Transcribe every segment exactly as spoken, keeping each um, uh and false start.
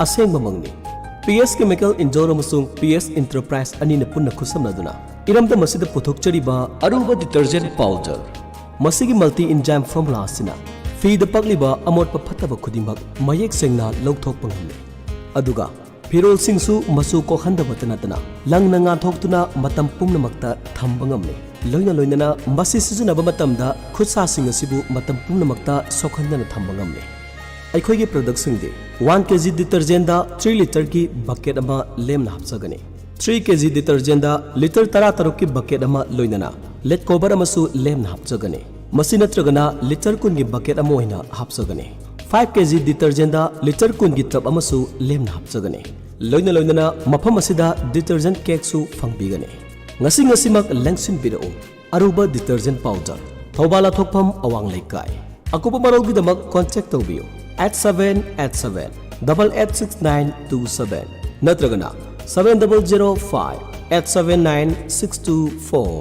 ꯑꯁꯦꯡꯕꯃꯛꯅꯤ꯫ P S Chemical Indore ꯑꯃꯁꯨꯡ P S Enterprise ꯑꯅꯤꯅ ꯄꯨꯟꯅ ꯈꯨꯠꯁꯝꯅꯗꯨꯅ ꯏꯔꯝꯗꯝ ꯑꯁꯤꯗ ꯄꯨꯊꯣꯛꯆꯔꯤꯕ ꯑꯔꯨꯕ detergent powder, ꯃꯁꯤꯒꯤ multi enzyme formula ꯑꯁꯤꯅ ꯐꯤꯗ ꯄꯛꯂꯤꯕ ꯑꯃꯣꯠꯄ ꯐꯠꯇꯕ ꯈꯨꯗꯤꯡꯃꯛ ꯃꯌꯦꯛ ꯁꯦꯡꯅ ꯂꯧꯊꯣꯛꯄ ꯉꯝꯃꯤ꯫ ꯑꯗꯨꯒ ꯐꯤꯔꯣꯜꯁꯤꯡꯁꯨ ꯃꯆꯨ ꯀꯣꯛꯍꯟꯗꯕꯇ ꯅꯠꯇꯅ ꯂꯪꯅ ꯉꯥꯟꯊꯣꯛꯇꯨꯅ ꯃꯇꯝ ꯄꯨꯝꯅꯃꯛꯇ ꯊꯝꯕ ꯉꯝꯂꯦ꯫ ꯂꯣꯏꯅ ꯂꯣꯏꯅꯅ ꯃꯁꯤ ꯁꯤꯖꯤꯟꯅꯕ ꯃꯇꯝꯗ ꯈꯨꯠꯁꯥꯁꯤꯡ ꯑꯁꯤꯕꯨ ꯃꯇꯝ ꯄꯨꯝꯅꯃꯛꯇ ꯁꯣꯛꯍꯟꯗꯅ ꯊꯝꯕ ꯉꯝꯂꯦ꯫ ꯑꯩꯈꯣꯏꯒꯤ productꯁꯤꯡꯗꯤ one K G detergentꯗ three litreꯒꯤ bucket ꯑꯃ ꯂꯦꯝꯅ ꯍꯥꯞꯆꯒꯅꯤ꯫ Three K G detergentꯗ litre ꯇꯔꯥ ꯇꯔꯨꯛꯀꯤ bucket ꯑꯃ ꯂꯣꯏꯅꯅ lead cover ꯑꯃꯁꯨ ꯂꯦꯝꯅ ꯍꯥꯞꯆꯒꯅꯤ꯫ ꯃꯁꯤ ꯅꯠꯇ꯭ꯔꯒꯅ litre ꯀꯨꯟꯒꯤ bucket ꯑꯃ ꯑꯣꯏꯅ ꯍꯥꯞꯆꯒꯅꯤ꯫ Five K G detergentꯗ litre ꯀꯨꯟꯒꯤ tub ꯑꯃꯁꯨ ꯂꯦꯝꯅ ꯍꯥꯞꯆꯒꯅꯤ꯫ ꯂꯣꯏꯅ ꯂꯣꯏꯅꯅ ꯃꯐꯝ ꯑꯁꯤꯗ detergent cakeꯁꯨ ꯐꯪꯕꯤꯒꯅꯤ꯫ ꯉꯁꯤ ꯉꯁꯤꯃꯛ ꯂꯦꯡꯁꯤꯟꯕꯤꯔꯛꯎ꯫ ꯑꯔꯨꯕ detergent powder, ꯊꯧꯕꯥꯜ ꯂꯥꯊꯣꯛꯐꯝ ꯑꯋꯥꯡ ꯂꯩꯀꯥꯏ꯫ ꯑꯀꯨꯞꯄ ꯃꯔꯣꯜꯒꯤꯗꯃꯛ contact ꯇꯧꯕꯤꯌꯨ eight seven eight seven double eight six nine two seven ꯅꯠꯇ꯭ꯔꯒꯅ seven double zero five eight seven nine six two four꯫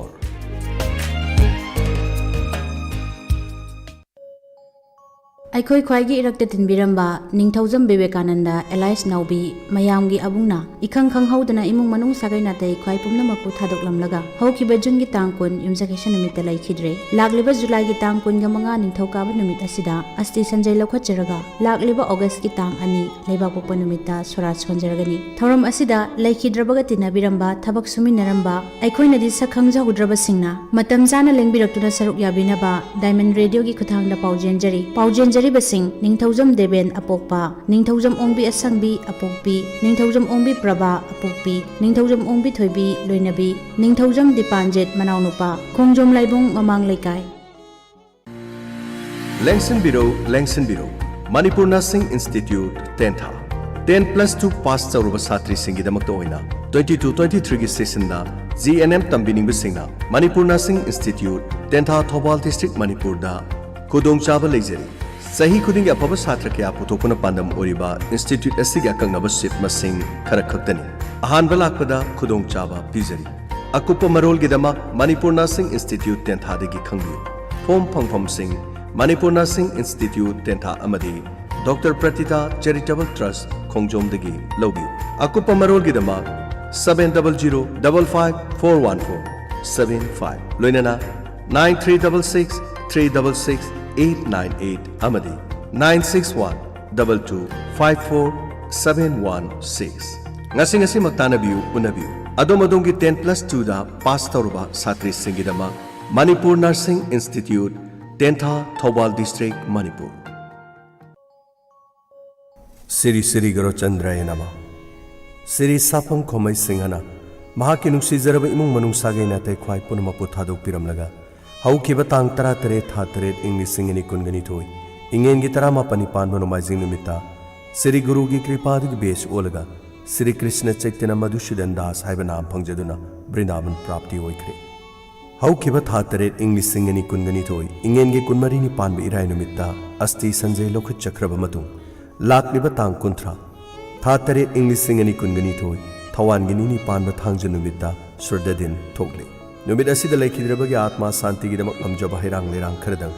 ꯑꯩꯈꯣꯏ ꯈ꯭ꯋꯥꯏꯒꯤ ꯏꯔꯛꯇ ꯇꯤꯟꯕꯤꯔꯝꯕ ꯅꯤꯡꯊꯧꯖꯝ ꯕꯤꯕꯦꯀꯥꯅꯟꯗ alias ꯅꯥꯎꯕꯤ, ꯃꯌꯥꯝꯒꯤ ꯑꯕꯨꯡꯅ ꯏꯈꯪ ꯈꯪꯍꯧꯗꯅ ꯏꯃꯨꯡ ꯃꯅꯨꯡ ꯁꯥꯒꯩ ꯅꯥꯇꯩ ꯈ꯭ꯋꯥꯏ ꯄꯨꯝꯅꯃꯛꯄꯨ ꯊꯥꯗꯣꯛꯂꯝꯂꯒ ꯍꯧꯈꯤꯕ ꯖꯨꯟꯒꯤ ꯇꯥꯡ ꯀꯨꯟ ꯌꯨꯝꯖꯀꯩꯁ ꯅꯨꯃꯤꯠꯇ ꯂꯩꯈꯤꯗ꯭ꯔꯦ꯫ ꯂꯥꯛꯂꯤꯕ ꯖꯨꯂꯥꯏꯒꯤ ꯇꯥꯡ ꯀꯨꯟꯒ ꯃꯉꯥ ꯅꯤꯡꯊꯧꯀꯥꯕ ꯅꯨꯃꯤꯠ ꯑꯁꯤꯗ ꯑꯁꯇꯤ ꯁꯟꯖꯩ ꯂꯧꯈꯠꯆꯔꯒ ꯂꯥꯛꯂꯤꯕ ꯑꯣꯒꯁꯀꯤ ꯇꯥꯡ ꯑꯅꯤ ꯂꯩꯕꯥꯛꯄꯣꯛꯄ ꯅꯨꯃꯤꯠꯇ ꯁꯣꯔꯥꯖ ꯍꯣꯟꯖꯔꯒꯅꯤ꯫ ꯊꯧꯔꯝ ꯑꯁꯤꯗ ꯂꯩꯈꯤꯗ꯭ꯔꯕꯒ ꯇꯤꯟꯅꯕꯤꯔꯝꯕ, ꯊꯕꯛ ꯁꯨꯃꯤꯟꯅꯔꯝꯕ, ꯑꯩꯈꯣꯏꯅꯗꯤ ꯁꯛ ꯈꯪꯖꯍꯧꯗ꯭ꯔꯕꯁꯤꯡꯅ ꯃꯇꯝ ꯆꯥꯅ ꯂꯦꯡꯕꯤꯔꯛꯇꯨꯅ ꯁꯔꯨꯛ ꯌꯥꯕꯤꯅꯕ Diamond Radioꯒꯤ ꯈꯨꯠꯊꯥꯡꯗ ꯄꯥꯎꯖꯦꯟꯖꯔꯤ꯫ ꯄꯥꯎꯖꯦꯟꯖꯔꯤꯕꯁꯤꯡ ꯅꯤꯡꯊꯧꯖꯝ ꯗꯦꯕꯦꯟ ꯑꯄꯣꯛꯄ, ꯅꯤꯡꯊꯧꯖꯝ ꯑꯣꯡꯕꯤ ꯑꯁꯪꯕꯤ ꯑꯄꯣꯛꯄꯤ, ꯅꯤꯡꯊꯧꯖꯝ ꯑꯣꯡꯕꯤ ꯄ꯭ꯔꯚꯥ ꯑꯄꯣꯛꯄꯤ, ꯅꯤꯡꯊꯧꯖꯝ ꯑꯣꯡꯕꯤ ꯊꯣꯏꯕꯤ ꯂꯣꯏꯅꯕꯤ, ꯅꯤꯡꯊꯧꯖꯝ ꯗꯤꯄꯥꯟꯖꯤꯠ ꯃꯅꯥꯎꯅꯨꯄꯥ, ꯈꯣꯡꯖꯣꯝ ꯂꯥꯏꯕꯨꯡ ꯃꯃꯥꯡ ꯂꯩꯀꯥꯏ꯫ ꯂꯦꯡꯁꯤꯟꯕꯤꯔꯧ, ꯂꯦꯡꯁꯤꯟꯕꯤꯔꯧ꯫ ꯃꯅꯤꯄꯨꯔ Nursing Institute ꯇꯦꯟꯊꯥ꯫ Ten plus two pass ꯇꯧꯔꯕ ꯁꯥꯇ꯭ꯔꯤꯁꯤꯡꯒꯤꯗꯃꯛꯇ ꯑꯣꯏꯅ twenty two twenty threeꯒꯤ sessionꯗ G N M ꯇꯝꯕꯤꯅꯤꯡꯕꯁꯤꯡꯅ Manipur Nursing Institute ꯇꯦꯟꯊꯥ, ꯊꯧꯕꯥꯜ district, ꯃꯅꯤꯄꯨꯔꯗ ꯈꯨꯗꯣꯡꯆꯥꯕ ꯂꯩꯖꯔꯤ꯫ ꯆꯍꯤ ꯈꯨꯗꯤꯡꯒꯤ ꯑꯐꯕ ꯁꯥꯇ꯭ꯔ ꯀꯌꯥ ꯄꯨꯊꯣꯛꯄꯅ ꯄꯥꯟꯗꯝ ꯑꯣꯏꯔꯤꯕ institute ꯑꯁꯤꯒꯤ ꯑꯀꯛꯅꯕ seat ꯃꯁꯤꯡ ꯈꯔ ꯈꯛꯇꯅꯤ꯫ ꯑꯍꯥꯟꯕ ꯂꯥꯛꯄꯗ ꯈꯨꯗꯣꯡꯆꯥꯕ ꯄꯤꯖꯔꯤ꯫ ꯑꯀꯨꯞꯄ ꯃꯔꯣꯜꯒꯤꯗꯃꯛ Manipur Nursing Institute ꯇꯦꯟꯊꯥꯗꯒꯤ ꯈꯪꯕꯤꯌꯨ꯫ Form ꯐꯪꯐꯝꯁꯤꯡ: Manipur Nursing Institute ꯇꯦꯟꯊꯥ ꯑꯃꯗꯤ ꯗꯣꯛꯇꯔ ꯄ꯭ꯔꯇꯤꯇꯥ ꯆꯦꯔꯤꯇꯦꯕꯜ ꯇ꯭ꯔꯁ ꯈꯣꯡꯖꯣꯝꯗꯒꯤ ꯂꯧꯕꯤꯌꯨ꯫ ꯑꯀꯨꯞꯄ ꯃꯔꯣꯜꯒꯤꯗꯃꯛ seven double zero double five four one four seven five, ꯂꯣꯏꯅꯅ nine three double six three double six eight nine eight ꯑꯃꯗꯤ nine six one double two five four seven one six꯫ ꯉꯁꯤ ꯉꯁꯤꯃꯛ ꯇꯥꯟꯅꯕꯤꯌꯨ, ꯎꯅꯕꯤꯌꯨ꯫ ꯑꯗꯣꯝ ꯑꯗꯣꯝꯒꯤ ten plus twoꯗ pass ꯇꯧꯔꯕ ꯁꯥꯇ꯭ꯔꯤꯁꯤꯡꯒꯤꯗꯃꯛ ꯃꯅꯤꯄꯨꯔ ꯅꯔꯁꯤꯡ institute, ꯇꯦꯟꯊꯥ, Thoubal district, Manipur. ꯁꯤꯔꯤ ꯁꯤꯔꯤ ꯒꯨꯔꯨ ꯆꯟꯗ꯭ꯔꯌ ꯅꯃ꯫ ꯁꯤꯔꯤ ꯁꯥꯐꯝ ꯈꯣꯃꯩ ꯁꯤꯡꯍꯅ ꯃꯍꯥꯛꯀꯤ ꯅꯨꯡꯁꯤꯖꯔꯕ ꯏꯃꯨꯡ ꯃꯅꯨꯡ ꯁꯥꯒꯩ ꯅꯥꯇꯩ ꯈ꯭ꯋꯥꯏ ꯄꯨꯝꯅꯃꯛꯄꯨ ꯊꯥꯗꯣꯛꯄꯤꯔꯝꯂꯒ ꯍꯧꯈꯤꯕ ꯇꯥꯡ ꯇꯔꯥꯇꯔꯦꯠ ꯊꯥ ꯇꯔꯦꯠ ꯏꯪ ꯂꯤꯁꯤꯡ ꯑꯅꯤ ꯀꯨꯟꯒ ꯅꯤꯊꯣꯏ ꯏꯪꯉꯦꯟꯒꯤ ꯇꯔꯥꯃꯥꯄꯟꯅꯤ ꯄꯥꯟꯕ ꯅꯣꯡꯃꯥꯏꯖꯤꯡ ꯅꯨꯃꯤꯠꯇ ꯁꯤꯔꯤ ꯒꯨꯔꯨꯒꯤ ꯀ꯭ꯔꯤꯄꯥꯗꯒꯤ ꯕꯦꯁ ꯑꯣꯜꯂꯒ ꯁꯤꯔꯤ ꯀ꯭ꯔꯤꯁꯅ ꯆꯩꯇꯟꯌ ꯃꯙꯨꯁꯨꯗꯟ ꯗꯥꯁ ꯍꯥꯏꯕ ꯅꯥꯝ ꯐꯪꯖꯗꯨꯅ ꯕ꯭ꯔꯤꯟꯗꯥꯕꯟ ꯄ꯭ꯔꯥꯞꯇꯤ ꯑꯣꯏꯈ꯭ꯔꯦ꯫ ꯍꯧꯈꯤꯕ ꯊꯥ ꯇꯔꯦꯠ ꯏꯪ ꯂꯤꯁꯤꯡ ꯑꯅꯤ ꯀꯨꯟꯒ ꯅꯤꯊꯣꯏ ꯏꯪꯉꯦꯟꯒꯤ ꯀꯨꯟꯃꯔꯤꯅꯤ ꯄꯥꯟꯕ ꯏꯔꯥꯏ ꯅꯨꯃꯤꯠꯇ ꯑꯁꯇꯤ ꯁꯟꯖꯦ ꯂꯧꯈꯠꯆꯈ꯭ꯔꯕ ꯃꯇꯨꯡ ꯂꯥꯛꯂꯤꯕ ꯇꯥꯡ ꯀꯨꯟꯊ꯭ꯔꯥ ꯊꯥ ꯇꯔꯦꯠ ꯏꯪ ꯂꯤꯁꯤꯡ ꯑꯅꯤ ꯀꯨꯟꯒ ꯅꯤꯊꯣꯏ ꯊꯧꯋꯥꯟꯒꯤ ꯅꯤꯅꯤ ꯄꯥꯟꯕ ꯊꯥꯡꯖ ꯅꯨꯃꯤꯠꯇ ꯁ꯭ꯔꯗꯗꯤꯟ ꯊꯣꯛꯂꯤ꯫ ꯅꯨꯃꯤꯠ ꯑꯁꯤꯗ ꯂꯩꯈꯤꯗ꯭ꯔꯕꯒꯤ ꯑꯥꯠꯃꯥ ꯁꯥꯟꯇꯤꯒꯤꯗꯃꯛ ꯉꯝꯖꯕ ꯍꯩꯔꯥꯡ ꯂꯩꯔꯥꯡ ꯈꯔꯗꯪ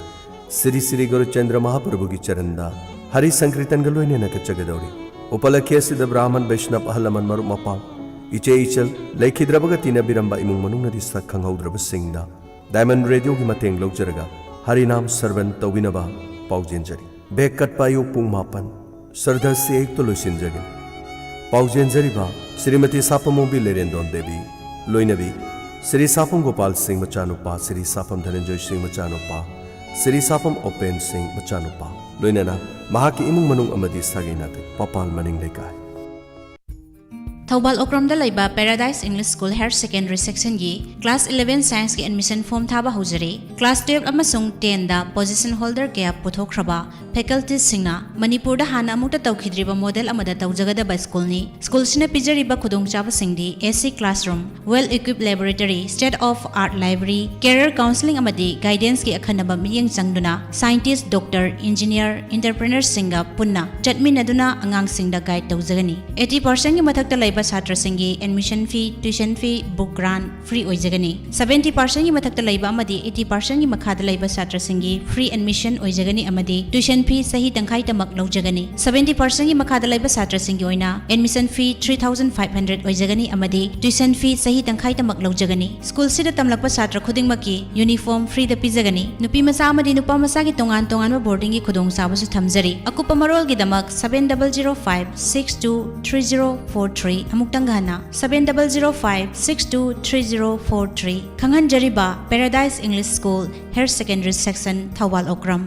ꯁꯤꯔꯤ ꯁꯤꯔꯤ ꯒꯨꯔꯨꯆꯟꯗ꯭ꯔ ꯃꯍꯥꯄ꯭ꯔꯚꯨꯒꯤ ꯆꯔꯟꯗ ꯍꯔꯤ ꯁꯪꯀ꯭ꯔꯤꯇꯟꯒ ꯂꯣꯏꯅꯅ ꯀꯠꯆꯒꯗꯧꯔꯤ꯫ ꯎꯄꯂꯛꯈꯤ ꯑꯁꯤꯗ ꯕ꯭ꯔꯥꯍꯃꯟ ꯕꯩꯁꯅꯕ ꯑꯍꯜ ꯂꯃꯟ ꯃꯔꯨꯞ ꯃꯄꯥꯡ, ꯏꯆꯦ ꯏꯆꯜ, ꯂꯩꯈꯤꯗ꯭ꯔꯕꯒ ꯇꯤꯟꯅꯕꯤꯔꯝꯕ ꯏꯃꯨꯡ ꯃꯅꯨꯡꯅꯗꯤ ꯁꯛ ꯈꯪꯍꯧꯗ꯭ꯔꯕꯁꯤꯡꯗ ꯗꯥꯏꯃꯟ ꯔꯦꯗꯤꯑꯣꯒꯤ ꯃꯇꯦꯡ ꯂꯧꯖꯔꯒ ꯍꯔꯤꯅꯥꯝ ꯁ꯭ꯔꯕꯟ ꯇꯧꯕꯤꯅꯕ ꯄꯥꯎꯖꯦꯟꯖꯔꯤ꯫ ꯕꯦꯛ ꯀꯠꯄ ꯑꯌꯨꯛ ꯄꯨꯡ ꯃꯥꯄꯟ, ꯁ꯭ꯔꯗꯥ ꯁꯤ ꯑꯌꯨꯛꯇ ꯂꯣꯏꯁꯤꯟꯖꯒꯅꯤ꯫ ꯄꯥꯎꯖꯦꯟꯖꯔꯤꯕ ꯁ꯭ꯔꯤꯃꯇꯤ ꯁꯥꯐꯝ ꯑꯣꯡꯕꯤ ꯂꯩꯔꯦꯟꯗꯣꯟ ꯗꯦꯕꯤ, ꯂꯣꯏꯅꯕꯤ ꯁ꯭ꯔꯤ ꯁꯥꯐꯝ ꯒꯣꯄꯥꯜ ꯁꯤꯡ ꯃꯆꯥꯅꯨꯄꯥ ꯁ꯭ꯔꯤ ꯁꯥꯐꯝ ꯙꯅꯟꯖꯣꯏ ꯁꯤꯡ ꯃꯆꯥꯅꯨꯄꯥ ꯁ꯭ꯔꯤ ꯁꯥꯐꯝ ꯑꯣꯄꯦꯟ ꯁꯤꯡ ꯃꯆꯥꯅꯨꯄꯥ, ꯂꯣꯏꯅꯅ ꯃꯍꯥꯛꯀꯤ ꯏꯃꯨꯡ ꯃꯅꯨꯡ ꯑꯃꯗꯤ ꯁꯥꯒꯩ ꯅꯥꯇꯩ, ꯄꯥꯄꯥꯜ ꯃꯅꯤꯡ ꯂꯩꯀꯥꯏ꯫ ꯊꯧꯕꯥꯜ ꯑꯣꯀ꯭ꯔꯝꯗ ꯂꯩꯕ Paradise English School Higher Secondary Sectionꯒꯤ Class eleven Scienceꯀꯤ admission form ꯊꯥꯕ ꯍꯧꯖꯔꯦ꯫ Class twelve ꯑꯃꯁꯨꯡ tenꯗ position holder ꯀꯌꯥ ꯄꯨꯊꯣꯛꯈ꯭ꯔꯕ facultiesꯁꯤꯡꯅ ꯃꯅꯤꯄꯨꯔꯗ ꯍꯥꯟꯅ ꯑꯃꯨꯛꯇ ꯇꯧꯈꯤꯗ꯭ꯔꯤꯕ model ꯑꯃꯗ ꯇꯧꯖꯒꯗꯕ schoolꯅꯤ꯫ Schoolꯁꯤꯅ ꯄꯤꯖꯔꯤꯕ ꯈꯨꯗꯣꯡꯆꯥꯕꯁꯤꯡꯗꯤ AC classroom, well equipped laboratory, state of art library, career counselling ꯑꯃꯗꯤ guidanceꯀꯤ ꯑꯈꯟꯅꯕ ꯃꯤꯠꯌꯦꯡ ꯆꯪꯗꯨꯅ scientist, doctor, engineer, entrepreneurꯁꯤꯡꯒ ꯄꯨꯟꯅ ꯆꯠꯃꯤꯟꯅꯗꯨꯅ ꯑꯉꯥꯡꯁꯤꯡꯗ guide ꯇꯧꯖꯒꯅꯤ꯫ Eighty percentꯀꯤ ꯃꯊꯛꯇ ꯂꯩꯕ ꯁꯥꯇ꯭ꯔꯁꯤꯡꯒꯤ admission fee, tuition fee, book grant free ꯑꯣꯏꯖꯒꯅꯤ꯫ Seventy percent ꯒꯤ ꯃꯊꯛꯇ ꯂꯩꯕ ꯑꯃꯗꯤ eighty percent ꯒꯤ ꯃꯈꯥꯗ ꯂꯩꯕ ꯁꯥꯇ꯭ꯔꯁꯤꯡꯒꯤ free admission ꯑꯣꯏꯖꯒꯅꯤ ꯑꯃꯗꯤ tuition fee ꯆꯍꯤ ꯇꯪꯈꯥꯏꯇꯃꯛ ꯂꯧꯖꯒꯅꯤ꯫ Seventy percent ꯒꯤ ꯃꯈꯥꯗ ꯂꯩꯕ ꯁꯥꯇ꯭ꯔꯁꯤꯡꯒꯤ ꯑꯣꯏꯅ admission fee three thousand five hundred ꯑꯣꯏꯖꯒꯅꯤ ꯑꯃꯗꯤ tuition fee ꯆꯍꯤ ꯇꯪꯈꯥꯏꯇꯃꯛ ꯂꯧꯖꯒꯅꯤ꯫ ꯁ꯭ꯀꯨꯜꯁꯤꯗ ꯇꯝꯂꯛꯄ ꯁꯥꯇ꯭ꯔ ꯈꯨꯗꯤꯡꯃꯛꯀꯤ uniform free ꯗ ꯄꯤꯖꯒꯅꯤ꯫ ꯅꯨꯄꯤ ꯃꯆꯥ ꯑꯃꯗꯤ ꯅꯨꯄꯥ ꯃꯆꯥꯒꯤ ꯇꯣꯉꯥꯟ ꯇꯣꯉꯥꯟꯕ boarding ꯒꯤ ꯈꯨꯗꯣꯡꯆꯥꯕꯁꯨ ꯊꯝꯖꯔꯤ꯫ ꯑꯀꯨꯞꯄ ꯃꯔꯣꯜꯒꯤꯗꯃꯛ seven double zero five six two three zero four three, ꯑꯃꯨꯛꯇꯪꯒ ꯍꯟꯅ, seven double zero five six two three zero four three꯫ ꯈꯪꯍꯟꯖꯔꯤꯕ Paradise English School, Higher Secondary Section, Thoubal Okram.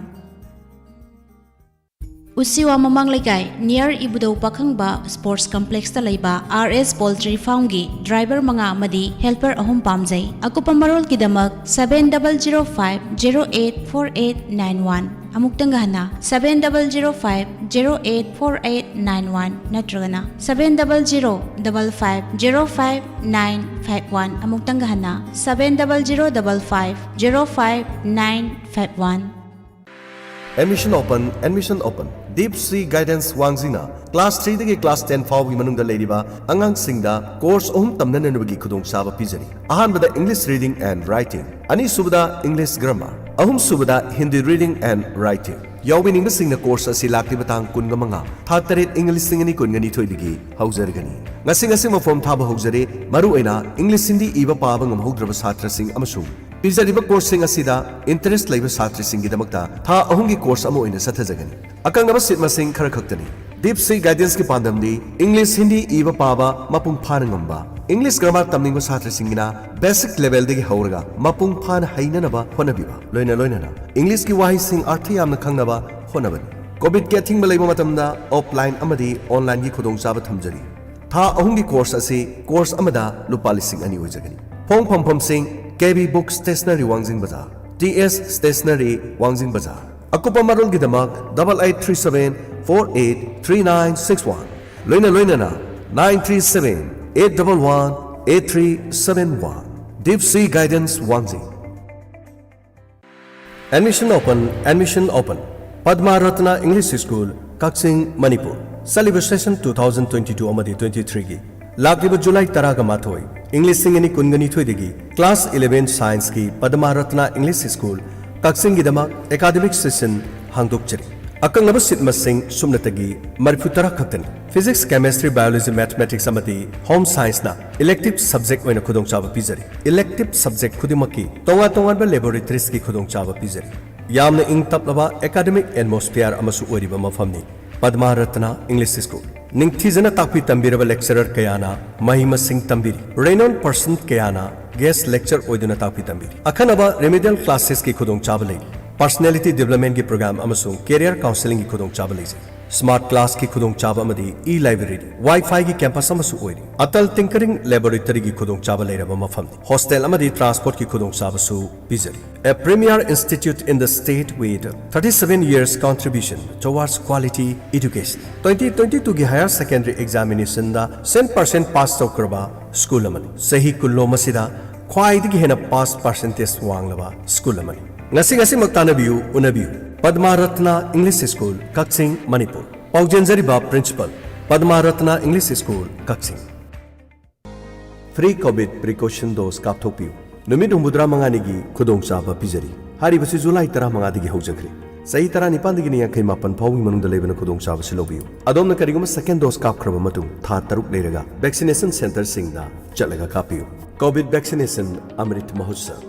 ꯎꯁꯤꯋꯥ ꯃꯃꯥꯡ ꯂꯩꯀꯥꯏ, near ꯏꯕꯨꯙꯧ ꯄꯥꯈꯪꯕ Sports Complex ꯇ ꯂꯩꯕ R S Poultry Farm ꯒꯤ driver ꯃꯉꯥ ꯑꯃꯗꯤ helper ꯑꯍꯨꯝ ꯄꯥꯝꯖꯩ꯫ ꯑꯀꯨꯞꯄ ꯃꯔꯣꯜꯒꯤꯗꯃꯛ seven double zero five zero eight four eight nine one, ꯑꯃꯨꯛꯇꯪꯒ ꯍꯟꯅ, seven double zero five zero eight four eight nine one ꯅꯠꯇ꯭ꯔꯒꯅ seven double zero double five zero five nine five one, ꯑꯃꯨꯛꯇꯪꯒ ꯍꯟꯅ, seven double zero double five zero five nine five one꯫ Admission open, admission open. Deep Sea Guidance ꯋꯥꯡꯖꯤꯡꯅ class three ꯗꯒꯤ class ten ꯐꯥꯎꯕꯒꯤ ꯃꯅꯨꯡꯗ ꯂꯩꯔꯤꯕ ꯑꯉꯥꯡꯁꯤꯡꯗ course ꯑꯍꯨꯝ ꯇꯝꯅꯅꯕꯒꯤ ꯈꯨꯗꯣꯡꯆꯥꯕ ꯄꯤꯖꯔꯤ꯫ ꯑꯍꯥꯟꯕꯗ English Reading and Writing, ꯑꯅꯤꯁꯨꯕꯗ English Grammar, ꯑꯍꯨꯝꯁꯨꯕꯗ Hindi Reading and Writing꯫ ꯌꯥꯎꯕꯤꯅꯤꯡꯕꯁꯤꯡꯅ course ꯑꯁꯤ ꯂꯥꯛꯂꯤꯕ ꯇꯥꯡ ꯀꯨꯟꯃꯉꯥ, ꯊꯥ ꯇꯔꯦꯠ, ꯏꯪ ꯂꯤꯁꯤꯡ ꯑꯅꯤ ꯀꯨꯟꯅꯤꯊꯣꯏꯗꯒꯤ ꯍꯧꯖꯔꯒꯅꯤ꯫ ꯉꯁꯤ ꯉꯁꯤꯃꯛ form ꯊꯥꯕ ꯍꯧꯖꯔꯤ꯫ ꯃꯔꯨꯑꯣꯏꯅ English Hindi ꯏꯕ ꯄꯥꯕ ꯉꯝꯍꯧꯗ꯭ꯔꯕ ꯁꯥꯇ꯭ꯔꯁꯤꯡ ꯑꯃꯁꯨꯡ ꯄꯤꯖꯔꯤꯕ course ꯁꯤꯡ ꯑꯁꯤꯗ interest ꯂꯩꯕ ꯁꯥꯇ꯭ꯔꯁꯤꯡꯒꯤꯗꯃꯛꯇ ꯊꯥ ꯑꯍꯨꯝꯒꯤ course ꯑꯃ ꯑꯣꯏꯅ ꯆꯠꯊꯖꯒꯅꯤ꯫ ꯑꯀꯛꯅꯕ seat ꯃꯁꯤꯡ ꯈꯔ ꯈꯛꯇꯅꯤ꯫ Deep Sea Guidance ꯀꯤ ꯄꯥꯟꯗꯝꯗꯤ English Hindi ꯏꯕ ꯄꯥꯕ ꯃꯄꯨꯡ ꯐꯥꯅ ꯉꯝꯕ꯫ English Grammar ꯇꯝꯅꯤꯡꯕ ꯁꯥꯇ꯭ꯔꯁꯤꯡꯒꯤꯅ basic level ꯗꯒꯤ ꯍꯧꯔꯒ ꯃꯄꯨꯡ ꯐꯥꯅ ꯍꯩꯅꯅꯕ ꯍꯣꯠꯅꯕꯤꯕ, ꯂꯣꯏꯅ ꯂꯣꯏꯅꯅ English ꯀꯤ ꯋꯥꯍꯩꯁꯤꯡ ꯑꯔꯊ ꯌꯥꯝꯅ ꯈꯪꯅꯕ ꯍꯣꯠꯅꯕꯅꯤ꯫ Covid ꯀꯤ ꯑꯊꯤꯡꯕ ꯂꯩꯕ ꯃꯇꯝꯗ offline ꯑꯃꯗꯤ online ꯒꯤ ꯈꯨꯗꯣꯡꯆꯥꯕ ꯊꯝꯖꯔꯤ꯫ ꯊꯥ ꯑꯍꯨꯝꯒꯤ course ꯑꯁꯤ course ꯑꯃꯗ ꯂꯨꯄꯥ ꯂꯤꯁꯤꯡ ꯑꯅꯤ ꯑꯣꯏꯖꯒꯅꯤ꯫ ꯐꯣꯡ ꯐꯝꯐꯝꯁꯤꯡ: K B Book Stationery, ꯋꯥꯡꯖꯤꯡ ꯕꯖꯥꯔ, T S Stationery, ꯋꯥꯡꯖꯤꯡ ꯕꯖꯥꯔ꯫ ꯑꯀꯨꯞꯄ ꯃꯔꯣꯜꯒꯤꯗꯃꯛ double eight three seven four eight three nine six one, ꯂꯣꯏꯅ ꯂꯣꯏꯅꯅ nine three seven eight double one eight three seven one꯫ Deep Sea Guidance, ꯋꯥꯡꯖꯤꯡ꯫ Admission open, admission open꯫ Padma Ratna English School, ꯀꯛꯆꯤꯡ, ꯃꯅꯤꯄꯨꯔ꯫ ꯆꯠꯂꯤꯕ session two thousand twenty-two ꯑꯃꯗꯤ twenty-three ꯒꯤ ꯂꯥꯛꯂꯤꯕ July ꯇꯔꯥꯒ ꯃꯥꯊꯣꯏ, ꯏꯪ ꯂꯤꯁꯤꯡ ꯑꯅꯤ ꯀꯨꯟꯒ ꯅꯤꯊꯣꯏꯗꯒꯤ class eleven scienceꯀꯤ ꯄꯗꯃꯥ Ratna English School ꯀꯛꯆꯤꯡꯒꯤꯗꯃꯛ academic session ꯍꯥꯡꯗꯣꯛꯆꯔꯤ꯫ ꯑꯀꯛꯅꯕ seat ꯃꯁꯤꯡ ꯁꯨꯞꯅꯇꯒꯤ ꯃꯔꯤꯐꯨ ꯇꯔꯥ ꯈꯛꯇꯅꯤ꯫ Physics, Chemistry, Biology, Mathematics ꯑꯃꯗꯤ Home Scienceꯅ elective subject ꯑꯣꯏꯅ ꯈꯨꯗꯣꯡꯆꯥꯕ ꯄꯤꯖꯔꯤ꯫ Elective subject ꯈꯨꯗꯤꯡꯃꯛꯀꯤ ꯇꯣꯉꯥꯟ ꯇꯣꯉꯥꯟꯕ laboratoriesꯀꯤ ꯈꯨꯗꯣꯡꯆꯥꯕ ꯄꯤꯖꯔꯤ꯫ ꯌꯥꯝꯅ ꯏꯪ ꯇꯞꯂꯕ academic atmosphere ꯑꯃꯁꯨ ꯑꯣꯏꯔꯤꯕ ꯃꯐꯝꯅꯤ ꯄꯗꯃꯥ ꯔꯠꯅ English School꯫ ꯅꯤꯡꯊꯤꯖꯅ ꯇꯥꯛꯄꯤ ꯇꯝꯕꯤꯔꯕ lecturer ꯀꯌꯥꯅ ꯃꯍꯩ ꯃꯁꯤꯡ ꯇꯝꯕꯤꯔꯤ꯫ Renowned person ꯀꯌꯥꯅ guest lecturer ꯑꯣꯏꯗꯨꯅ ꯇꯥꯛꯄꯤ ꯇꯝꯕꯤꯔꯤ꯫ ꯑꯈꯟꯅꯕ remedial classesꯀꯤ ꯈꯨꯗꯣꯡꯆꯥꯕ ꯂꯩꯔꯤ꯫ Personality developmentꯀꯤ program ꯑꯃꯁꯨꯡ career counselingꯒꯤ ꯈꯨꯗꯣꯡꯆꯥꯕ ꯂꯩꯖꯩ꯫ Smart classꯀꯤ ꯈꯨꯗꯣꯡꯆꯥꯕ ꯑꯃꯗꯤ e-library, Wi-Fiꯒꯤ campus ꯑꯃꯁꯨ ꯑꯣꯏꯔꯤ꯫ Atal Tinkering Laboratoryꯒꯤ ꯈꯨꯗꯣꯡꯆꯥꯕ ꯂꯩꯔꯕ ꯃꯐꯝꯅꯤ꯫ Hostel ꯑꯃꯗꯤ transportꯀꯤ ꯈꯨꯗꯣꯡꯆꯥꯕꯁꯨ ꯄꯤꯖꯔꯤ꯫ A premier institute in the state with thirty-seven years contribution towards quality education. Twenty twenty-twoꯒꯤ higher secondary examinationꯗ cent percent pass ꯇꯧꯈ꯭ꯔꯕ school ꯑꯃꯅꯤ꯫ ꯆꯍꯤ ꯀꯨꯟꯂꯣꯝ ꯑꯁꯤꯗ ꯈ꯭ꯋꯥꯏꯗꯒꯤ ꯍꯦꯟꯅ pass percentage ꯋꯥꯡꯂꯕ school ꯑꯃꯅꯤ꯫ ꯉꯁꯤ ꯉꯁꯤꯃꯛ ꯇꯥꯟꯅꯕꯤꯌꯨ, ꯎꯅꯕꯤꯌꯨ꯫ ꯄꯗꯃꯥ ꯔꯠꯅ English School, ꯀꯛꯆꯤꯡ, ꯃꯅꯤꯄꯨꯔ꯫ ꯄꯥꯎꯖꯦꯟꯖꯔꯤꯕ Principal, ꯄꯗꯃꯥ ꯔꯠꯅ English School, ꯀꯛꯆꯤꯡ꯫ Free COVID precaution dose ꯀꯥꯞꯊꯣꯛꯄꯤꯌꯨ꯫ ꯅꯨꯃꯤꯠ ꯍꯨꯝꯐꯨꯇꯔꯥ ꯃꯉꯥꯅꯤꯒꯤ ꯈꯨꯗꯣꯡꯆꯥꯕ ꯄꯤꯖꯔꯤ꯫ ꯍꯥꯏꯔꯤꯕꯁꯤ ꯖꯨꯂꯥꯏ ꯇꯔꯥꯃꯉꯥꯗꯒꯤ ꯍꯧꯖꯈ꯭ꯔꯦ꯫ ꯆꯍꯤ ꯇꯔꯥꯅꯤꯄꯥꯟꯗꯒꯤꯅ ꯌꯥꯡꯈꯩ ꯃꯥꯄꯟ ꯐꯥꯎꯕꯒꯤ ꯃꯅꯨꯡꯗ ꯂꯩꯕꯅ ꯈꯨꯗꯣꯡꯆꯥꯕꯁꯤ ꯂꯧꯕꯤꯌꯨ꯫ ꯑꯗꯣꯝꯅ ꯀꯔꯤꯒꯨꯝꯕ second dose ꯀꯥꯞꯈ꯭ꯔꯕ ꯃꯇꯨꯡ ꯊꯥ ꯇꯔꯨꯛ ꯂꯩꯔꯒ vaccination centreꯁꯤꯡꯗ ꯆꯠꯂꯒ ꯀꯥꯞꯄꯤꯌꯨ꯫ COVID vaccination Amrit Mahotsav,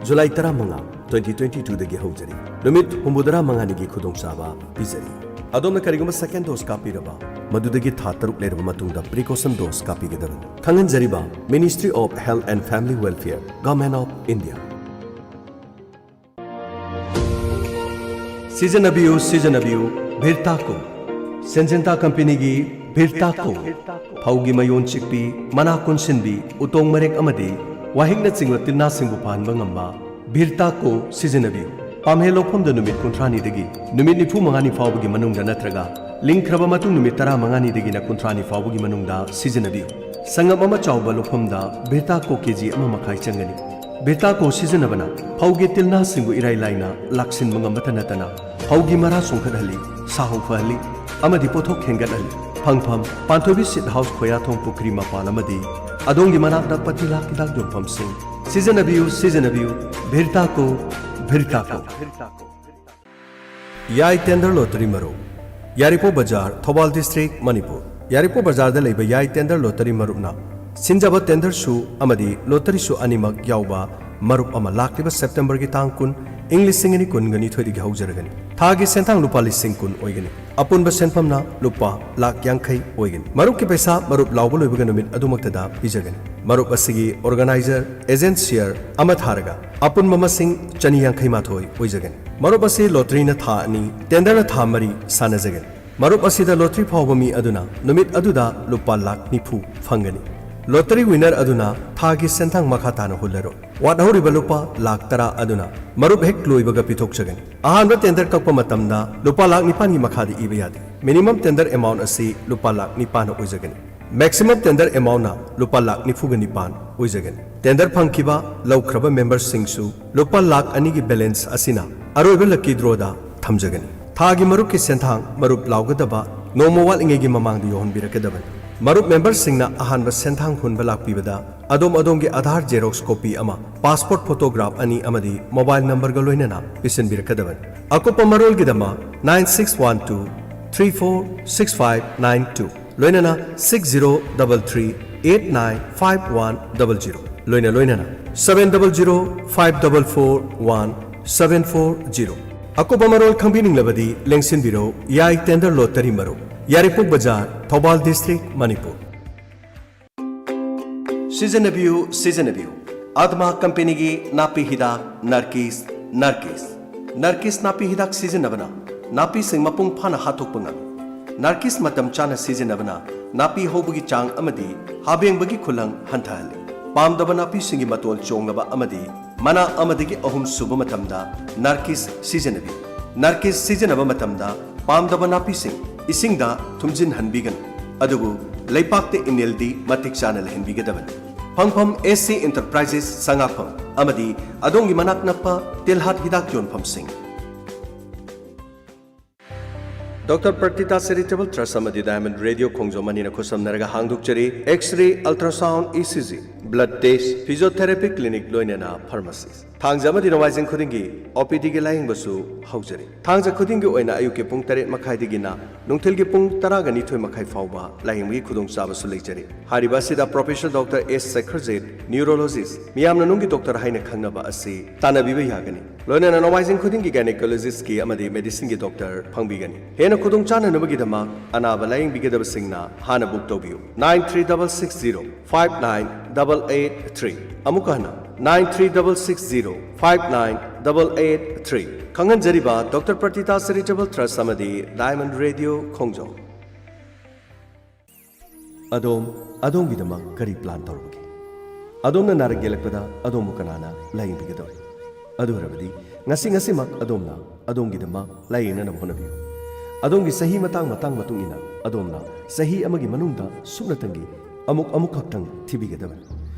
July ꯇꯔꯥꯃꯉꯥ, twenty twenty twoꯗꯒꯤ ꯍꯧꯖꯔꯤ꯫ ꯅꯨꯃꯤꯠ ꯍꯨꯝꯐꯨꯇꯔꯥ ꯃꯉꯥꯅꯤꯒꯤ ꯈꯨꯗꯣꯡꯆꯥꯕ ꯄꯤꯖꯔꯤ꯫ ꯑꯗꯣꯝꯅ ꯀꯔꯤꯒꯨꯝꯕ second dose ꯀꯥꯞꯄꯤꯔꯕ ꯃꯗꯨꯗꯒꯤ ꯊꯥ ꯇꯔꯨꯛ ꯂꯩꯔꯕ ꯃꯇꯨꯡꯗ precaution dose ꯀꯥꯞꯄꯤꯒꯗꯕꯅꯤ꯫ ꯈꯪꯍꯟꯖꯔꯤꯕ Ministry of Health and Family Welfare, Government of India꯫ ꯁꯤꯖꯤꯟꯅꯕꯤꯌꯨ, ꯁꯤꯖꯤꯟꯅꯕꯤꯌꯨ, ꯚꯤꯔꯇꯥꯀꯣ꯫ ꯁꯦꯟꯖꯦꯟꯇꯥ ꯀꯝꯄꯦꯅꯤꯒꯤ ꯚꯤꯔꯇꯥꯀꯣ꯫ ꯐꯧꯒꯤ ꯃꯌꯣꯟ ꯆꯤꯛꯄꯤ, ꯃꯅꯥ ꯀꯣꯟꯁꯤꯟꯕꯤ, ꯎꯇꯣꯡ ꯃꯔꯦꯛ ꯑꯃꯗꯤ ꯋꯥꯍꯤꯛꯅꯆꯤꯡꯕ ꯇꯤꯜꯅꯥꯁꯤꯡꯕꯨ ꯐꯍꯟꯕ ꯉꯝꯕ ꯚꯤꯔꯇꯥꯀꯣ ꯁꯤꯖꯤꯟꯅꯕꯤꯌꯨ꯫ ꯄꯥꯝꯍꯦ ꯂꯧꯐꯝꯗ ꯅꯨꯃꯤꯠ ꯀꯨꯟꯊ꯭ꯔꯥꯅꯤꯗꯒꯤ ꯅꯨꯃꯤꯠ ꯅꯤꯐꯨ ꯃꯉꯥꯅꯤ ꯐꯥꯎꯕꯒꯤ ꯃꯅꯨꯡꯗ ꯅꯠꯇ꯭ꯔꯒ ꯂꯤꯡꯈ꯭ꯔꯕ ꯃꯇꯨꯡ ꯅꯨꯃꯤꯠ ꯇꯔꯥꯃꯉꯥꯅꯤꯗꯒꯤꯅ ꯀꯨꯟꯊ꯭ꯔꯥꯅꯤ ꯐꯥꯎꯕꯒꯤ ꯃꯅꯨꯡꯗ ꯁꯤꯖꯤꯟꯅꯕꯤꯌꯨ꯫ ꯁꯪꯒꯝ ꯑꯃ ꯆꯥꯎꯕ ꯂꯧꯐꯝꯗ ꯚꯤꯔꯇꯥꯀꯣ ꯀꯦꯖꯤ ꯑꯃ ꯃꯈꯥꯏ ꯆꯪꯒꯅꯤ꯫ ꯚꯤꯔꯇꯥꯀꯣ ꯁꯤꯖꯤꯟꯅꯕꯅ ꯐꯧꯒꯤ ꯇꯤꯜꯅꯥꯁꯤꯡꯕꯨ ꯏꯔꯥꯏ ꯂꯥꯏꯅ ꯂꯥꯛꯁꯤꯟꯕ ꯉꯝꯕꯇ ꯅꯠꯇꯅ ꯐꯧꯒꯤ ꯃꯔꯥ ꯆꯣꯡꯈꯠꯍꯜꯂꯤ, ꯁꯥꯍꯧ ꯐꯍꯜꯂꯤ ꯑꯃꯗꯤ ꯄꯣꯠꯊꯣꯛ ꯍꯦꯟꯒꯠꯍꯜꯂꯤ꯫ ꯐꯪꯐꯝ: ꯄꯥꯟꯊꯣꯏꯕꯤ ꯁꯤꯠ ꯍꯥꯎꯁ, ꯈꯣꯌꯥꯊꯣꯡ ꯄꯨꯈ꯭ꯔꯤ ꯃꯄꯥꯟ ꯑꯃꯗꯤ ꯑꯗꯣꯝꯒꯤ ꯃꯅꯥꯛ ꯅꯛꯄ ꯇꯤꯜꯍꯥꯠ ꯍꯤꯗꯥꯛ ꯌꯣꯟꯐꯝꯁꯤꯡ꯫ ꯁꯤꯖꯤꯟꯅꯕꯤꯌꯨ, ꯁꯤꯖꯤꯟꯅꯕꯤꯌꯨ, ꯚꯤꯔꯇꯥꯀꯣ, ꯚꯤꯔꯇꯥꯀꯣ꯫ ꯌꯥꯏ ꯇꯦꯟꯗꯔ ꯂꯣꯇꯔꯤ ꯃꯔꯨꯞ, ꯌꯥꯏꯔꯤꯄꯣꯛ ꯕꯖꯥꯔ, ꯊꯧꯕꯥꯜ ꯗꯤꯁꯇ꯭ꯔꯤꯛ, ꯃꯅꯤꯄꯨꯔ꯫ ꯌꯥꯏꯔꯤꯄꯣꯛ ꯕꯖꯥꯔꯗ ꯂꯩꯕ ꯌꯥꯏ ꯇꯦꯟꯗꯔ ꯂꯣꯇꯔꯤ ꯃꯔꯨꯞꯅ ꯁꯤꯟꯖꯕ ꯇꯦꯟꯗꯔꯁꯨ ꯑꯃꯗꯤ ꯂꯣꯇꯔꯤꯁꯨ ꯑꯅꯤꯃꯛ ꯌꯥꯎꯕ ꯃꯔꯨꯞ ꯑꯃ ꯂꯥꯛꯂꯤꯕ ꯁꯦꯞꯇꯦꯝꯕꯔꯒꯤ ꯇꯥꯡ ꯀꯨꯟ, ꯏꯪ ꯂꯤꯁꯤꯡ ꯑꯅꯤ ꯀꯨꯟꯒ ꯅꯤꯊꯣꯏꯗꯒꯤ ꯍꯧꯖꯔꯒꯅꯤ꯫ ꯊꯥꯒꯤ ꯁꯦꯟꯊꯥꯡ ꯂꯨꯄꯥ ꯂꯤꯁꯤꯡ ꯀꯨꯟ ꯑꯣꯏꯒꯅꯤ꯫ ꯑꯄꯨꯟꯕ ꯁꯦꯟꯐꯝꯅ ꯂꯨꯄꯥ ꯂꯥꯈ ꯌꯥꯡꯈꯩ ꯑꯣꯏꯒꯅꯤ꯫ ꯃꯔꯨꯞꯀꯤ ꯄꯩꯁꯥ ꯃꯔꯨꯞ ꯂꯥꯎꯕ ꯂꯣꯏꯕꯒ ꯅꯨꯃꯤꯠ ꯑꯗꯨꯃꯛꯇꯗ ꯄꯤꯖꯒꯅꯤ꯫ ꯃꯔꯨꯞ ꯑꯁꯤꯒꯤ organizer, agent share ꯑꯃ ꯊꯥꯔꯒ ꯑꯄꯨꯟꯕ ꯃꯁꯤꯡ ꯆꯅꯤ ꯌꯥꯡꯈꯩ ꯃꯥꯊꯣꯏ ꯑꯣꯏꯖꯒꯅꯤ꯫ ꯃꯔꯨꯞ ꯑꯁꯤ ꯂꯣꯇꯔꯤꯅ ꯊꯥ ꯑꯅꯤ, ꯇꯦꯟꯗꯔꯅ ꯊꯥ ꯃꯔꯤ ꯁꯥꯟꯅꯖꯒꯅꯤ꯫ ꯃꯔꯨꯞ ꯑꯁꯤꯗ ꯂꯣꯇꯔꯤ ꯐꯥꯎꯕ ꯃꯤ ꯑꯗꯨꯅ ꯅꯨꯃꯤꯠ ꯑꯗꯨꯗ ꯂꯨꯄꯥ ꯂꯥꯈ ꯅꯤꯐꯨ ꯐꯪꯒꯅꯤ꯫ ꯂꯣꯇꯔꯤ winner ꯑꯗꯨꯅ ꯊꯥꯒꯤ ꯁꯦꯟꯊꯥꯡ ꯃꯈꯥ ꯇꯥꯅ ꯍꯨꯜꯂꯔꯣꯏ꯫ ꯋꯥꯠꯍꯧꯔꯤꯕ ꯂꯨꯄꯥ ꯂꯥꯈ ꯇꯔꯥ ꯑꯗꯨꯅ ꯃꯔꯨꯞ ꯍꯦꯛ ꯂꯣꯏꯕꯒ ꯄꯤꯊꯣꯛꯆꯒꯅꯤ꯫ ꯑꯍꯥꯟꯕ ꯇꯦꯟꯗꯔ ꯀꯛꯄ ꯃꯇꯝꯗ ꯂꯨꯄꯥ ꯂꯥꯈ ꯅꯤꯄꯥꯟꯒꯤ ꯃꯈꯥꯗ ꯏꯕ ꯌꯥꯗꯦ꯫ Minimum tender amount ꯑꯁꯤ ꯂꯨꯄꯥ ꯂꯥꯈ ꯅꯤꯄꯥꯟ ꯑꯣꯏꯖꯒꯅꯤ꯫ Maximum tender amountꯅ ꯂꯨꯄꯥ ꯂꯥꯈ ꯅꯤꯐꯨꯒ ꯅꯤꯄꯥꯟ ꯑꯣꯏꯖꯒꯅꯤ꯫ ꯇꯦꯟꯗꯔ ꯐꯪꯈꯤꯕ ꯂꯧꯈ꯭ꯔꯕ ꯃꯦꯝꯕꯔꯁꯤꯡꯁꯨ ꯂꯨꯄꯥ ꯂꯥꯈ ꯑꯅꯤꯒꯤ balance ꯑꯁꯤꯅ ꯑꯔꯣꯏꯕ lucky drawꯗ ꯊꯝꯖꯒꯅꯤ꯫ ꯊꯥꯒꯤ ꯃꯔꯨꯞꯀꯤ ꯁꯦꯟꯊꯥꯡ ꯃꯔꯨꯞ ꯂꯥꯎꯒꯗꯕ ꯅꯣꯡꯃ ꯋꯥꯠꯂꯤꯉꯩꯒꯤ ꯃꯃꯥꯡꯗ ꯌꯧꯍꯟꯕꯤꯔꯛꯀꯗꯕꯅꯤ꯫ ꯃꯔꯨꯞ ꯃꯦꯝꯕꯔꯁꯤꯡꯅ ꯑꯍꯥꯟꯕ ꯁꯦꯟꯊꯥꯡ ꯍꯨꯟꯕ ꯂꯥꯛꯄꯤꯕꯗ ꯑꯗꯣꯝ ꯑꯗꯣꯝꯒꯤ ꯑꯥꯙꯥꯔ xerox copy ꯑꯃ, passport photograph ꯑꯅꯤ ꯑꯃꯗꯤ mobile numberꯒ ꯂꯣꯏꯅꯅ ꯄꯤꯁꯤꯟꯕꯤꯔꯛꯀꯗꯕꯅꯤ꯫ ꯑꯀꯨꯞꯄ ꯃꯔꯣꯜꯒꯤꯗꯃꯛ nine six one two three four six five nine two ꯂꯣꯏꯅꯅ six zero double three eight nine five one double zero ꯂꯣꯏꯅ ꯂꯣꯏꯅꯅ seven double zero five double four one seven four zero꯫ ꯑꯀꯨꯞꯄ ꯃꯔꯣꯜ ꯈꯪꯕꯤꯅꯤꯡꯂꯕꯗꯤ ꯂꯦꯡꯁꯤꯟꯕꯤꯔꯧ ꯌꯥꯏ tender lottery ꯃꯔꯨꯞ, ꯌꯥꯏꯔꯤꯄꯣꯛ ꯕꯖꯥꯔ, Thoubal district, Manipur. ꯁꯤꯖꯤꯟꯅꯕꯤꯌꯨ, ꯁꯤꯖꯤꯟꯅꯕꯤꯌꯨ꯫ ꯑꯗꯃꯥ ꯀꯝꯄꯦꯅꯤꯒꯤ ꯅꯥꯄꯤ ꯍꯤꯗꯥꯛ ꯅꯔꯀꯤꯁ, ꯅꯔꯀꯤꯁ꯫ ꯅꯔꯀꯤꯁ ꯅꯥꯄꯤ ꯍꯤꯗꯥꯛ ꯁꯤꯖꯤꯟꯅꯕꯅ ꯅꯥꯄꯤꯁꯤꯡ ꯃꯄꯨꯡ ꯐꯥꯅ ꯍꯥꯠꯇꯣꯛꯄ ꯉꯝꯃꯤ꯫ ꯅꯔꯀꯤꯁ ꯃꯇꯝ ꯆꯥꯅ ꯁꯤꯖꯤꯟꯅꯕꯅ ꯅꯥꯄꯤ ꯍꯧꯕꯒꯤ ꯆꯥꯡ ꯑꯃꯗꯤ ꯍꯥꯕꯦꯡꯕꯒꯤ ꯈꯨꯂꯪ ꯍꯟꯊꯍꯜꯂꯤ꯫ ꯄꯥꯝꯗꯕ ꯅꯥꯄꯤꯁꯤꯡꯒꯤ ꯃꯇꯣꯜ ꯆꯣꯡꯂꯕ ꯑꯃꯗꯤ ꯃꯅꯥ ꯑꯃꯗꯒꯤ ꯑꯍꯨꯝ ꯁꯨꯕ ꯃꯇꯝꯗ ꯅꯔꯀꯤꯁ ꯁꯤꯖꯤꯟꯅꯕꯤꯌꯨ꯫ ꯅꯔꯀꯤꯁ ꯁꯤꯖꯤꯟꯅꯕ ꯃꯇꯝꯗ ꯄꯥꯝꯗꯕ ꯅꯥꯄꯤꯁꯤꯡ ꯏꯁꯤꯡꯗ ꯊꯨꯝꯖꯤꯟꯍꯟꯕꯤꯒꯅꯨ, ꯑꯗꯨꯕꯨ ꯂꯩꯄꯥꯛꯇ ꯏꯅꯤꯜꯗꯤ ꯃꯇꯤꯛ ꯆꯥꯅ ꯂꯩꯍꯟꯕꯤꯒꯗꯕꯅꯤ꯫ ꯐꯪꯐꯝ ꯑꯦꯁ ꯁꯤ Enterprises ꯁꯉꯥꯛꯐꯝ ꯑꯃꯗꯤ ꯑꯗꯣꯝꯒꯤ ꯃꯅꯥꯛ ꯅꯛꯄ ꯇꯤꯜꯍꯥꯠ ꯍꯤꯗꯥꯛ ꯌꯣꯟꯐꯝꯁꯤꯡ꯫ ꯗꯣꯛꯇꯔ ꯄ꯭ꯔꯇꯤꯇꯥ ꯆꯦꯔꯤꯇꯦꯕꯜ ꯇ꯭ꯔꯁ ꯑꯃꯗꯤ ꯗꯥꯏꯃꯟꯗ ꯔꯦꯗꯤꯑꯣ ꯈꯣꯡꯖꯣꯝ ꯑꯅꯤꯅ ꯈꯨꯠꯁꯝꯅꯔꯒ ꯍꯥꯡꯗꯣꯛꯆꯔꯤ X-ray, ultrasound, E C G, blood test, physiotherapy clinic ꯂꯣꯏꯅꯅ pharmacy꯫ ꯊꯥꯡꯖ ꯑꯃꯗꯤ ꯅꯣꯡꯃꯥꯏꯖꯤꯡ ꯈꯨꯗꯤꯡꯒꯤ OPDꯒꯤ ꯂꯥꯌꯦꯡꯕꯁꯨ ꯍꯧꯖꯔꯤ꯫ ꯊꯥꯡꯖ ꯈꯨꯗꯤꯡꯒꯤ ꯑꯣꯏꯅ ꯑꯌꯨꯛꯀꯤ ꯄꯨꯡ ꯇꯔꯦꯠ ꯃꯈꯥꯏꯗꯒꯤꯅ ꯅꯨꯡꯊꯤꯜꯒꯤ ꯄꯨꯡ ꯇꯔꯥꯒ ꯅꯤꯊꯣꯏ ꯃꯈꯥꯏ ꯐꯥꯎꯕ ꯂꯥꯌꯦꯡꯕꯒꯤ ꯈꯨꯗꯣꯡꯆꯥꯕꯁꯨ ꯂꯩꯖꯔꯤ꯫ ꯍꯥꯏꯔꯤꯕ ꯑꯁꯤꯗ Professor Doctor S ꯁꯦꯈꯔꯖꯤꯠ, neurologist, ꯃꯤꯌꯥꯝꯅ ꯅꯨꯡꯒꯤ ꯗꯣꯛꯇꯔ ꯍꯥꯏꯅ ꯈꯪꯅꯕ ꯑꯁꯤ ꯇꯥꯟꯅꯕꯤꯕ ꯌꯥꯒꯅꯤ꯫ ꯂꯣꯏꯅꯅ ꯅꯣꯡꯃꯥꯏꯖꯤꯡ ꯈꯨꯗꯤꯡꯒꯤ Gynecologistꯀꯤ ꯑꯃꯗꯤ Medicineꯒꯤ ꯗꯣꯛꯇꯔ ꯐꯪꯕꯤꯒꯅꯤ꯫ ꯍꯦꯟꯅ ꯈꯨꯗꯣꯡ ꯆꯥꯅꯅꯕꯒꯤꯗꯃꯛ ꯑꯅꯥꯕ ꯂꯥꯌꯦꯡꯕꯤꯒꯗꯕꯁꯤꯡꯅ ꯍꯥꯟꯅ book ꯇꯧꯕꯤꯌꯨ, nine three double six zero five nine double eight three꯫ ꯑꯃꯨꯛꯀ ꯍꯟꯅ, nine three double six zero five nine double eight three꯫ ꯈꯪꯍꯟꯖꯔꯤꯕ ꯗꯣꯛꯇꯔ ꯄ꯭ꯔꯇꯤꯇꯥ ꯆꯦꯔꯤꯇꯦꯕꯜ ꯇ꯭ꯔꯁ ꯑꯃꯗꯤ ꯗꯥꯏꯃꯟꯗ ꯔꯦꯗꯤꯑꯣ ꯈꯣꯡꯖꯣꯝ꯫ ꯑꯗꯣꯝ, ꯑꯗꯣꯝꯒꯤꯗꯃꯛ ꯀꯔꯤ plan ꯇꯧꯔꯕꯒꯦ? ꯑꯗꯣꯝꯅ ꯅꯥꯔꯛ ꯌꯦꯛꯂꯛꯄꯗ ꯑꯗꯣꯝꯕꯨ ꯀꯅꯥꯅ ꯂꯥꯌꯦꯡꯕꯤꯒꯗꯧꯔꯤ? ꯑꯗꯨ ꯑꯣꯏꯔꯕꯗꯤ ꯉꯁꯤ ꯉꯁꯤꯃꯛ ꯑꯗꯣꯝꯅ ꯑꯗꯣꯝꯒꯤꯗꯃꯛ ꯂꯥꯌꯦꯡꯅꯅꯕ ꯍꯣꯠꯅꯕꯤꯌꯨ꯫ ꯑꯗꯣꯝꯒꯤ ꯆꯍꯤ ꯃꯇꯥꯡ ꯃꯇꯥꯡ ꯃꯇꯨꯡ ꯏꯟꯅ ꯑꯗꯣꯝꯅ ꯆꯍꯤ ꯑꯃꯒꯤ ꯃꯅꯨꯡꯗ ꯁꯨꯞꯅꯇꯪꯒꯤ ꯑꯃꯨꯛ ꯑꯃꯨꯛꯈꯛꯇꯪ ꯊꯤꯕꯤꯒꯗꯕꯅꯤ꯫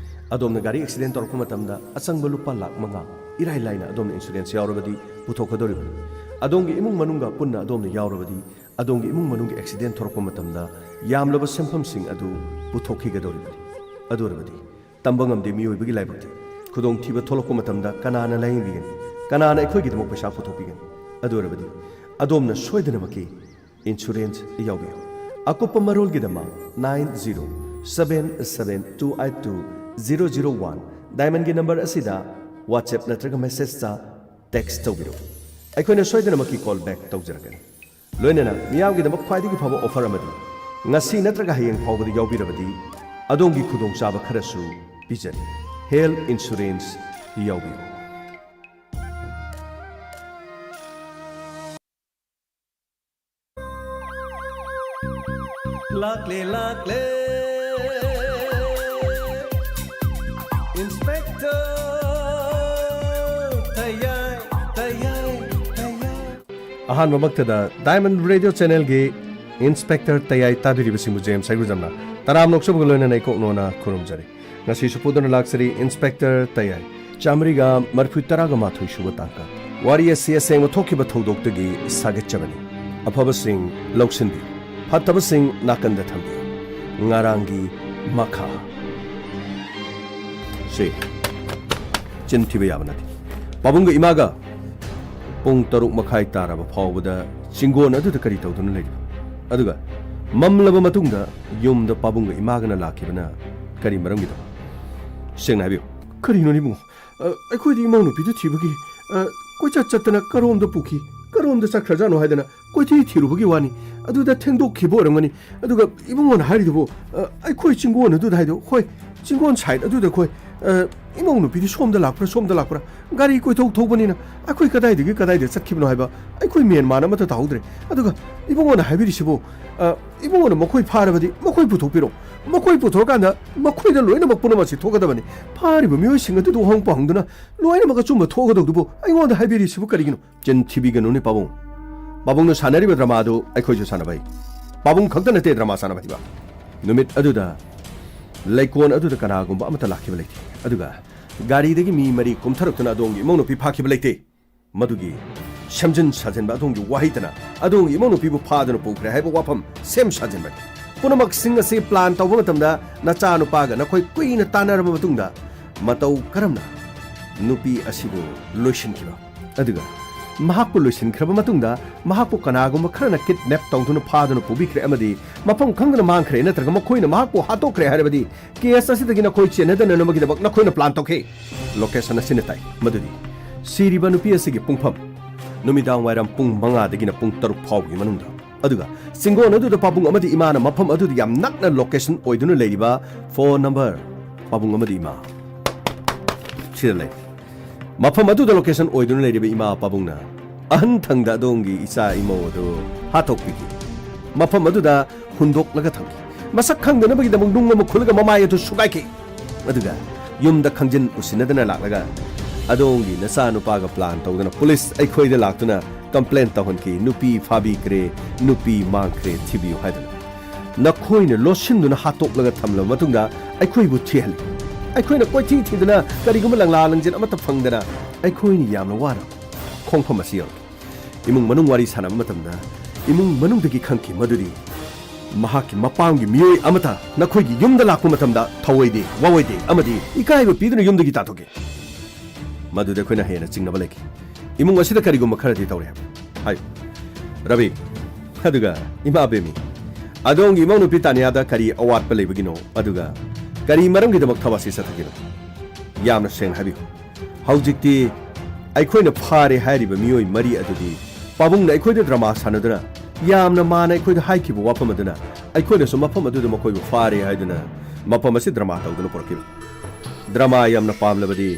ꯑꯗꯣꯝꯅ ꯒꯥꯔꯤ accident ꯇꯧꯔꯛꯄ ꯃꯇꯝꯗ ꯑꯆꯪꯕ ꯂꯨꯄꯥ ꯂꯥꯈ ꯃꯉꯥ ꯏꯔꯥꯏ ꯂꯥꯏꯅ ꯑꯗꯣꯝꯅ insurance ꯌꯥꯎꯔꯕꯗꯤ ꯄꯨꯊꯣꯛꯀꯗꯧꯔꯤꯕꯅꯤ꯫ ꯑꯗꯣꯝꯒꯤ ꯏꯃꯨꯡ ꯃꯅꯨꯡꯒ ꯄꯨꯟꯅ ꯑꯗꯣꯝꯅ ꯌꯥꯎꯔꯕꯗꯤ ꯑꯗꯣꯝꯒꯤ ꯏꯃꯨꯡ ꯃꯅꯨꯡꯒꯤ accident ꯊꯣꯔꯛꯄ ꯃꯇꯝꯗ ꯌꯥꯝꯂꯕ ꯁꯦꯟꯐꯝꯁꯤꯡ ꯑꯗꯨ ꯄꯨꯊꯣꯛꯈꯤꯒꯗꯧꯔꯤꯕꯅꯤ꯫ ꯑꯗꯨ ꯑꯣꯏꯔꯕꯗꯤ ꯇꯝꯕ ꯉꯝꯗꯦ ꯃꯤꯑꯣꯏꯕꯒꯤ ꯂꯥꯏꯕꯛꯇꯤ꯫ ꯈꯨꯗꯣꯡꯊꯤꯕ ꯊꯣꯛꯂꯛꯄ ꯃꯇꯝꯗ ꯀꯅꯥꯅ ꯂꯥꯌꯦꯡꯕꯤꯒꯅꯤ? ꯀꯅꯥꯅ ꯑꯩꯈꯣꯏꯒꯤꯗꯃꯛ ꯄꯩꯁꯥ ꯄꯨꯊꯣꯛꯄꯤꯒꯅꯤ? ꯑꯗꯨ ꯑꯣꯏꯔꯕꯗꯤ ꯑꯗꯣꯝꯅ ꯁꯣꯏꯗꯅꯃꯛꯀꯤ insurance ꯌꯥꯎꯕꯤꯌꯨ꯫ ꯑꯀꯨꯞꯄ ꯃꯔꯣꯜꯒꯤꯗꯃꯛ nine zero seven seven two eight two zero zero one Diamondꯒꯤ number ꯑꯁꯤꯗ WhatsApp ꯅꯠꯇ꯭ꯔꯒ messageꯇ text ꯇꯧꯕꯤꯔꯛꯎ꯫ ꯑꯩꯈꯣꯏꯅ ꯁꯣꯏꯗꯅꯃꯛꯀꯤ call back ꯇꯧꯖꯔꯛꯀꯅꯤ꯫ ꯂꯣꯏꯅꯅ ꯃꯤꯌꯥꯝꯒꯤꯗꯃꯛ ꯈ꯭ꯋꯥꯏꯗꯒꯤ ꯐꯕ offer ꯑꯃꯗꯤ ꯉꯁꯤ ꯅꯠꯇ꯭ꯔꯒ ꯍꯌꯦꯡ ꯐꯥꯎꯕꯗ ꯌꯥꯎꯕꯤꯔꯕꯗꯤ ꯑꯗꯣꯝꯒꯤ ꯈꯨꯗꯣꯡꯆꯥꯕ ꯈꯔꯁꯨ ꯄꯤꯖꯔꯤ꯫ Health insurance ꯌꯥꯎꯕꯤꯌꯨ꯫ ꯂꯥꯛꯂꯦ, ꯂꯥꯛꯂꯦ, Inspector ꯇꯌꯥꯏ, ꯇꯌꯥꯏ, ꯇꯌꯥꯏ꯫ ꯑꯍꯥꯟꯕꯃꯛꯇꯗ Diamond Radio Channelꯒꯤ Inspector ꯇꯌꯥꯏ ꯇꯥꯕꯤꯔꯤꯕꯁꯤꯡꯕꯨ ꯖꯦꯝꯁ ꯍꯩꯒꯨꯖꯝꯅ ꯇꯔꯥꯝꯅ ꯑꯣꯛꯆꯕꯒ ꯂꯣꯏꯅꯅ ꯏꯀꯣꯛ ꯅꯣꯟꯅ ꯈꯨꯔꯨꯝꯖꯔꯤ꯫ ꯉꯁꯤꯁꯨ ꯄꯨꯗꯨꯅ ꯂꯥꯛꯆꯔꯤ Inspector ꯇꯌꯥꯏ꯫ ꯆꯥꯃꯔꯤꯒ ꯃꯔꯤꯐꯨ ꯇꯔꯥꯒ ꯃꯥꯊꯣꯏ ꯁꯨꯕ ꯇꯥꯡꯀꯛ꯫ ꯋꯥꯔꯤ ꯑꯁꯤ ꯑꯁꯦꯡꯕ ꯊꯣꯛꯈꯤꯕ ꯊꯧꯗꯣꯛꯇꯒꯤ ꯁꯥꯒꯠꯆꯕꯅꯤ꯫ ꯑꯐꯕꯁꯤꯡ ꯂꯧꯁꯤꯟꯕꯤꯌꯨ, ꯐꯠꯇꯕꯁꯤꯡ ꯅꯥꯀꯟꯗ ꯊꯝꯕꯤꯌꯨ꯫ ꯉꯔꯥꯡꯒꯤ ꯃꯈꯥ꯫ ꯁꯤ ꯆꯤꯟ ꯊꯤꯕ ꯌꯥꯕ ꯅꯠꯇꯦ꯫ ꯄꯥꯕꯨꯡꯒ ꯏꯃꯥꯒ ꯄꯨꯡ ꯇꯔꯨꯛ ꯃꯈꯥꯏ ꯇꯥꯔꯕ ꯐꯥꯎꯕꯗ ꯆꯤꯡꯒꯣꯟ ꯑꯗꯨꯗ ꯀꯔꯤ ꯇꯧꯗꯨꯅ ꯂꯩꯔꯤꯕ? ꯑꯗꯨꯒ ꯃꯝꯂꯕ ꯃꯇꯨꯡꯗ ꯌꯨꯝꯗ ꯄꯥꯕꯨꯡꯒ ꯏꯃꯥꯒꯅ ꯂꯥꯛꯈꯤꯕꯅ ꯀꯔꯤ ꯃꯔꯝꯒꯤꯗꯃꯛ? ꯁꯦꯡꯅ ꯍꯥꯏꯕꯤꯌꯨ꯫ ꯀꯔꯤꯅꯣꯅꯦ ꯏꯕꯨꯡꯉꯣ? ꯑ, ꯑꯩꯈꯣꯏꯗꯤ ꯏꯃꯧ ꯅꯨꯄꯤꯗꯨ ꯊꯤꯕꯒꯤ, ꯑ, ꯀꯣꯏꯆꯠ ꯆꯠꯇꯅ ꯀꯔꯣꯝꯗ ꯄꯨꯈꯤ, ꯀꯔꯣꯝꯗ ꯆꯠꯈ꯭ꯔꯖꯥꯠꯅꯣ ꯍꯥꯏꯗꯅ ꯀꯣꯏꯊꯤ ꯊꯤꯔꯨꯕꯒꯤ ꯋꯥꯅꯤ꯫ ꯑꯗꯨꯗ ꯊꯦꯡꯗꯣꯛꯈꯤꯕ ꯑꯣꯏꯔꯝꯒꯅꯤ꯫ ꯑꯗꯨꯒ ꯏꯕꯨꯡꯉꯣꯅ ꯍꯥꯏꯔꯤꯗꯨꯕꯨ, ꯑ, ꯑꯩꯈꯣꯏ ꯆꯤꯡꯒꯣꯟ ꯑꯗꯨꯗ ꯍꯥꯏꯗꯣ, ꯍꯣꯏ, ꯆꯤꯡꯒꯣꯟ side ꯑꯗꯨꯗ ꯑꯩꯈꯣꯏ, ꯑ, ꯏꯃꯧ ꯅꯨꯄꯤꯗꯤ ꯁꯣꯝꯗ ꯂꯥꯛꯄ꯭ꯔꯥ, ꯁꯣꯝꯗ ꯂꯥꯛꯄ꯭ꯔꯥ? ꯒꯥꯔꯤ ꯀꯣꯏꯊꯧ ꯊꯧꯕꯅꯤꯅ ꯑꯩꯈꯣꯏ ꯀꯗꯥꯏꯗꯒꯤ ꯀꯗꯥꯏꯗ ꯆꯠꯈꯤꯕꯅꯣ ꯍꯥꯏꯕ ꯑꯩꯈꯣꯏ ꯃꯦꯟ ꯃꯥꯟ ꯑꯃꯠꯇ ꯇꯥꯍꯧꯗ꯭ꯔꯦ꯫ ꯑꯗꯨꯒ ꯏꯕꯨꯡꯉꯣꯅ ꯍꯥꯏꯕꯤꯔꯤꯁꯤꯕꯨ, ꯑ, ꯏꯕꯨꯡꯉꯣꯅ ꯃꯈꯣꯏ ꯐꯥꯔꯕꯗꯤ ꯃꯈꯣꯏ ꯄꯨꯊꯣꯛꯄꯤꯔꯣ꯫ ꯃꯈꯣꯏ ꯄꯨꯊꯣꯛꯑꯀꯥꯟꯗ ꯃꯈꯣꯏꯗ ꯂꯣꯏꯅꯃꯛ ꯄꯨꯝꯅꯃꯛꯁꯤ ꯊꯣꯛꯀꯗꯕꯅꯤ꯫ ꯐꯥꯔꯤꯕ ꯃꯤꯑꯣꯏꯁꯤꯡ ꯑꯗꯨꯗ ꯋꯥꯍꯪ ꯄꯥꯎꯍꯪꯗꯨꯅ ꯂꯣꯏꯅꯃꯛ ꯑꯆꯨꯝꯕ ꯊꯣꯛꯀꯗꯧꯗꯨꯕꯨ ꯑꯩꯉꯣꯟꯗ ꯍꯥꯏꯕꯤꯔꯤꯁꯤꯕꯨ ꯀꯔꯤꯒꯤꯅꯣ? ꯆꯤꯟ ꯊꯤꯕꯤꯒꯅꯨꯅꯦ ꯄꯥꯕꯨꯡ꯫ ꯄꯥꯕꯨꯡꯅ ꯁꯥꯟꯅꯔꯤꯕ drama ꯑꯗꯨ ꯑꯩꯈꯣꯏꯁꯨ ꯁꯥꯟꯅꯕ ꯍꯩ꯫ ꯄꯥꯕꯨꯡ ꯈꯛꯇ ꯅꯠꯇꯦ drama ꯁꯥꯟꯅꯕ ꯍꯩꯕ꯫ ꯅꯨꯃꯤꯠ ꯑꯗꯨꯗ ꯂꯩꯀꯣꯟ ꯑꯗꯨꯗ ꯀꯅꯥꯒꯨꯝꯕ ꯑꯃꯠꯇ ꯂꯥꯛꯈꯤꯕ ꯂꯩꯇꯦ꯫ ꯑꯗꯨꯒ ꯒꯥꯔꯤꯗꯒꯤ ꯃꯤ ꯃꯔꯤ ꯀꯨꯝꯊꯔꯛꯇꯨꯅ ꯑꯗꯣꯝꯒꯤ ꯏꯃꯧ ꯅꯨꯄꯤ ꯐꯥꯈꯤꯕ ꯂꯩꯇꯦ꯫ ꯃꯗꯨꯒꯤ ꯁꯦꯝꯖꯤꯟ ꯁꯥꯖꯤꯟꯕ ꯑꯗꯣꯝꯒꯤ ꯋꯥꯍꯩꯇꯅ ꯑꯗꯣꯝꯒꯤ ꯏꯃꯧ ꯅꯨꯄꯤꯕꯨ ꯐꯥꯗꯨꯅ ꯄꯨꯈ꯭ꯔꯦ ꯍꯥꯏꯕ ꯋꯥꯐꯝ ꯁꯦꯝ ꯁꯥꯖꯤꯟꯕꯅꯤ꯫ ꯄꯨꯝꯅꯃꯛꯁꯤꯡ ꯑꯁꯤ plan ꯇꯧꯕ ꯃꯇꯝꯗ ꯅꯆꯥꯅꯨꯄꯥꯒ ꯅꯈꯣꯏ ꯀꯨꯏꯅ ꯇꯥꯟꯅꯔꯕ ꯃꯇꯨꯡꯗ ꯃꯇꯧ ꯀꯔꯝꯅ ꯅꯨꯄꯤ ꯑꯁꯤꯕꯨ ꯂꯣꯏꯁꯤꯟꯈꯤꯕ? ꯑꯗꯨꯒ ꯃꯍꯥꯛꯄꯨ ꯂꯣꯏꯁꯤꯟꯈ꯭ꯔꯕ ꯃꯇꯨꯡꯗ ꯃꯍꯥꯛꯄꯨ ꯀꯅꯥꯒꯨꯝꯕ ꯈꯔꯅ kidnap ꯇꯧꯗꯨꯅ ꯐꯥꯗꯨꯅ ꯄꯨꯕꯤꯈ꯭ꯔꯦ ꯑꯃꯗꯤ ꯃꯐꯝ ꯈꯪꯗꯅ ꯃꯥꯡꯈ꯭ꯔꯦ ꯅꯠꯇ꯭ꯔꯒ ꯃꯈꯣꯏꯅ ꯃꯍꯥꯛꯄꯨ ꯍꯥꯠꯇꯣꯛꯈ꯭ꯔꯦ ꯍꯥꯏꯔꯕꯗꯤ case ꯑꯁꯤꯗꯒꯤ ꯅꯈꯣꯏ ꯆꯦꯟꯅꯗꯅꯅꯕꯒꯤꯗꯃꯛ ꯅꯈꯣꯏꯅ plan ꯇꯧꯈꯤ꯫ Location ꯑꯁꯤꯅ ꯇꯥꯛꯏ ꯃꯗꯨꯗꯤ ꯁꯤꯔꯤꯕ ꯅꯨꯄꯤ ꯑꯁꯤꯒꯤ ꯄꯨꯡꯐꯝ ꯅꯨꯃꯤꯗꯥꯡ ꯋꯥꯏꯔꯝ ꯄꯨꯡ ꯃꯉꯥꯗꯒꯤꯅ ꯄꯨꯡ ꯇꯔꯨꯛ ꯐꯥꯎꯕꯒꯤ ꯃꯅꯨꯡꯗ꯫ ꯑꯗꯨꯒ ꯆꯤꯡꯒꯣꯟ ꯑꯗꯨꯗ ꯄꯥꯕꯨꯡ ꯑꯃꯗꯤ ꯏꯃꯥꯅ ꯃꯐꯝ ꯑꯗꯨꯗ ꯌꯥꯝ ꯅꯛꯅ location ꯑꯣꯏꯗꯨꯅ ꯂꯩꯔꯤꯕ phone number, ꯄꯥꯕꯨꯡ ꯑꯃꯗꯤ ꯏꯃꯥ ꯁꯤꯗ ꯂꯩ꯫ ꯃꯐꯝ ꯑꯗꯨꯗ location ꯑꯣꯏꯗꯨꯅ ꯂꯩꯔꯤꯕ ꯏꯃꯥ ꯄꯥꯕꯨꯡꯅ ꯑꯍꯟ ꯊꯪꯗ ꯑꯗꯣꯝꯒꯤ ꯏꯆꯥ ꯏꯃꯧ ꯑꯗꯨ ꯍꯥꯠꯇꯣꯛꯄꯤꯈꯤ꯫ ꯃꯐꯝ ꯑꯗꯨꯗ ꯍꯨꯟꯗꯣꯛꯂꯒ ꯊꯝꯈꯤ꯫ ꯃꯁꯛ ꯈꯪꯗꯅꯕꯒꯤꯗꯃꯛ ꯅꯨꯡ ꯑꯃ ꯈꯨꯜꯂꯒ ꯃꯃꯥꯏ ꯑꯗꯨ ꯁꯨꯒꯥꯏꯈꯤ꯫ ꯑꯗꯨꯒ ꯌꯨꯝꯗ ꯈꯪꯖꯤꯟ ꯎꯁꯤꯟꯅꯗꯅ ꯂꯥꯛꯂꯒ ꯑꯗꯣꯝꯒꯤ ꯅꯆꯥꯅꯨꯄꯥꯒ plan ꯇꯧꯗꯨꯅ police ꯑꯩꯈꯣꯏꯗ ꯂꯥꯛꯇꯨꯅ complain ꯇꯧꯍꯟꯈꯤ, "ꯅꯨꯄꯤ ꯐꯥꯕꯤꯈ꯭ꯔꯦ, ꯅꯨꯄꯤ ꯃꯥꯡꯈ꯭ꯔꯦ, ꯊꯤꯕꯤꯌꯨ" ꯍꯥꯏꯗꯨꯅ꯫ ꯅꯈꯣꯏꯅ ꯂꯣꯠꯁꯤꯟꯗꯨꯅ ꯍꯥꯠꯇꯣꯛꯂꯒ ꯊꯝꯂꯕ ꯃꯇꯨꯡꯗ ꯑꯩꯈꯣꯏꯕꯨ ꯊꯤꯍꯜꯂꯤ꯫ ꯑꯩꯈꯣꯏꯅ ꯀꯣꯏꯊꯤ ꯊꯤꯗꯨꯅ ꯀꯔꯤꯒꯨꯝꯕ ꯂꯪꯂꯥ ꯂꯪꯖꯤꯟ ꯑꯃꯠꯇ ꯐꯪꯗꯅ ꯑꯩꯈꯣꯏꯅ ꯌꯥꯝꯅ ꯋꯥꯅ ꯈꯣꯡꯐꯝ ꯑꯁꯤ ꯌꯧꯔꯛꯂꯤ꯫ ꯏꯃꯨꯡ ꯃꯅꯨꯡ ꯋꯥꯔꯤ ꯁꯥꯟꯅꯕ ꯃꯇꯝꯗ ꯏꯃꯨꯡ ꯃꯅꯨꯡꯗꯒꯤ ꯈꯪꯈꯤ ꯃꯗꯨꯗꯤ ꯃꯍꯥꯛꯀꯤ ꯃꯄꯥꯝꯒꯤ ꯃꯤꯑꯣꯏ ꯑꯃꯠꯇ ꯅꯈꯣꯏꯒꯤ ꯌꯨꯝꯗ ꯂꯥꯛꯄ ꯃꯇꯝꯗ ꯊꯧꯑꯣꯏꯗꯦ, ꯋꯥꯑꯣꯏꯗꯦ ꯑꯃꯗꯤ ꯏꯀꯥꯏꯕ ꯄꯤꯗꯨꯅ ꯌꯨꯝꯗꯒꯤ ꯇꯥꯟꯊꯣꯛꯈꯤ꯫ ꯃꯗꯨꯗ ꯑꯩꯈꯣꯏꯅ ꯍꯦꯟꯅ ꯆꯤꯡꯅꯕ ꯂꯩꯈꯤ꯫ ꯏꯃꯨꯡ ꯑꯁꯤꯗ ꯀꯔꯤꯒꯨꯝꯕ ꯈꯔꯗꯤ ꯇꯧꯔꯦ ꯍꯥꯏꯕ꯫ ꯍꯥꯏꯌꯨ꯫ ꯔꯕꯤ, ꯑꯗꯨꯒ ꯏꯃꯥ ꯕꯦꯃꯤ, ꯑꯗꯣꯝꯒꯤ ꯏꯃꯧꯅꯨꯄꯤ ꯇꯥꯅꯤꯌꯥꯗ ꯀꯔꯤ ꯑꯋꯥꯠꯄ ꯂꯩꯕꯒꯤꯅꯣ? ꯑꯗꯨꯒ ꯀꯔꯤ ꯃꯔꯝꯒꯤꯗꯃꯛ ꯊꯕꯛ ꯑꯁꯤ ꯆꯠꯊꯈꯤꯕꯅꯣ? ꯌꯥꯝꯅ ꯁꯦꯡꯅ ꯍꯥꯏꯕꯤꯌꯨ꯫ ꯍꯧꯖꯤꯛꯇꯤ ꯑꯩꯈꯣꯏꯅ ꯐꯥꯔꯦ ꯍꯥꯏꯔꯤꯕ ꯃꯤꯑꯣꯏ ꯃꯔꯤ ꯑꯗꯨꯗꯤ ꯄꯥꯕꯨꯡꯅ ꯑꯩꯈꯣꯏꯗ ꯗ꯭ꯔꯃꯥ ꯁꯥꯟꯅꯗꯨꯅ ꯌꯥꯝꯅ ꯃꯥꯅ ꯑꯩꯈꯣꯏꯗ ꯍꯥꯏꯈꯤꯕ ꯋꯥꯐꯝ ꯑꯗꯨꯅ ꯑꯩꯈꯣꯏꯅꯁꯨ ꯃꯐꯝ ꯑꯗꯨꯗ ꯃꯈꯣꯏꯕꯨ ꯐꯥꯔꯦ ꯍꯥꯏꯗꯨꯅ ꯃꯐꯝ ꯑꯁꯤ ꯗ꯭ꯔꯃꯥ ꯇꯧꯗꯨꯅ ꯄꯨꯔꯛꯈꯤꯕꯅꯤ꯫ ꯗ꯭ꯔꯃꯥ ꯌꯥꯝꯅ ꯄꯥꯝꯂꯕꯗꯤ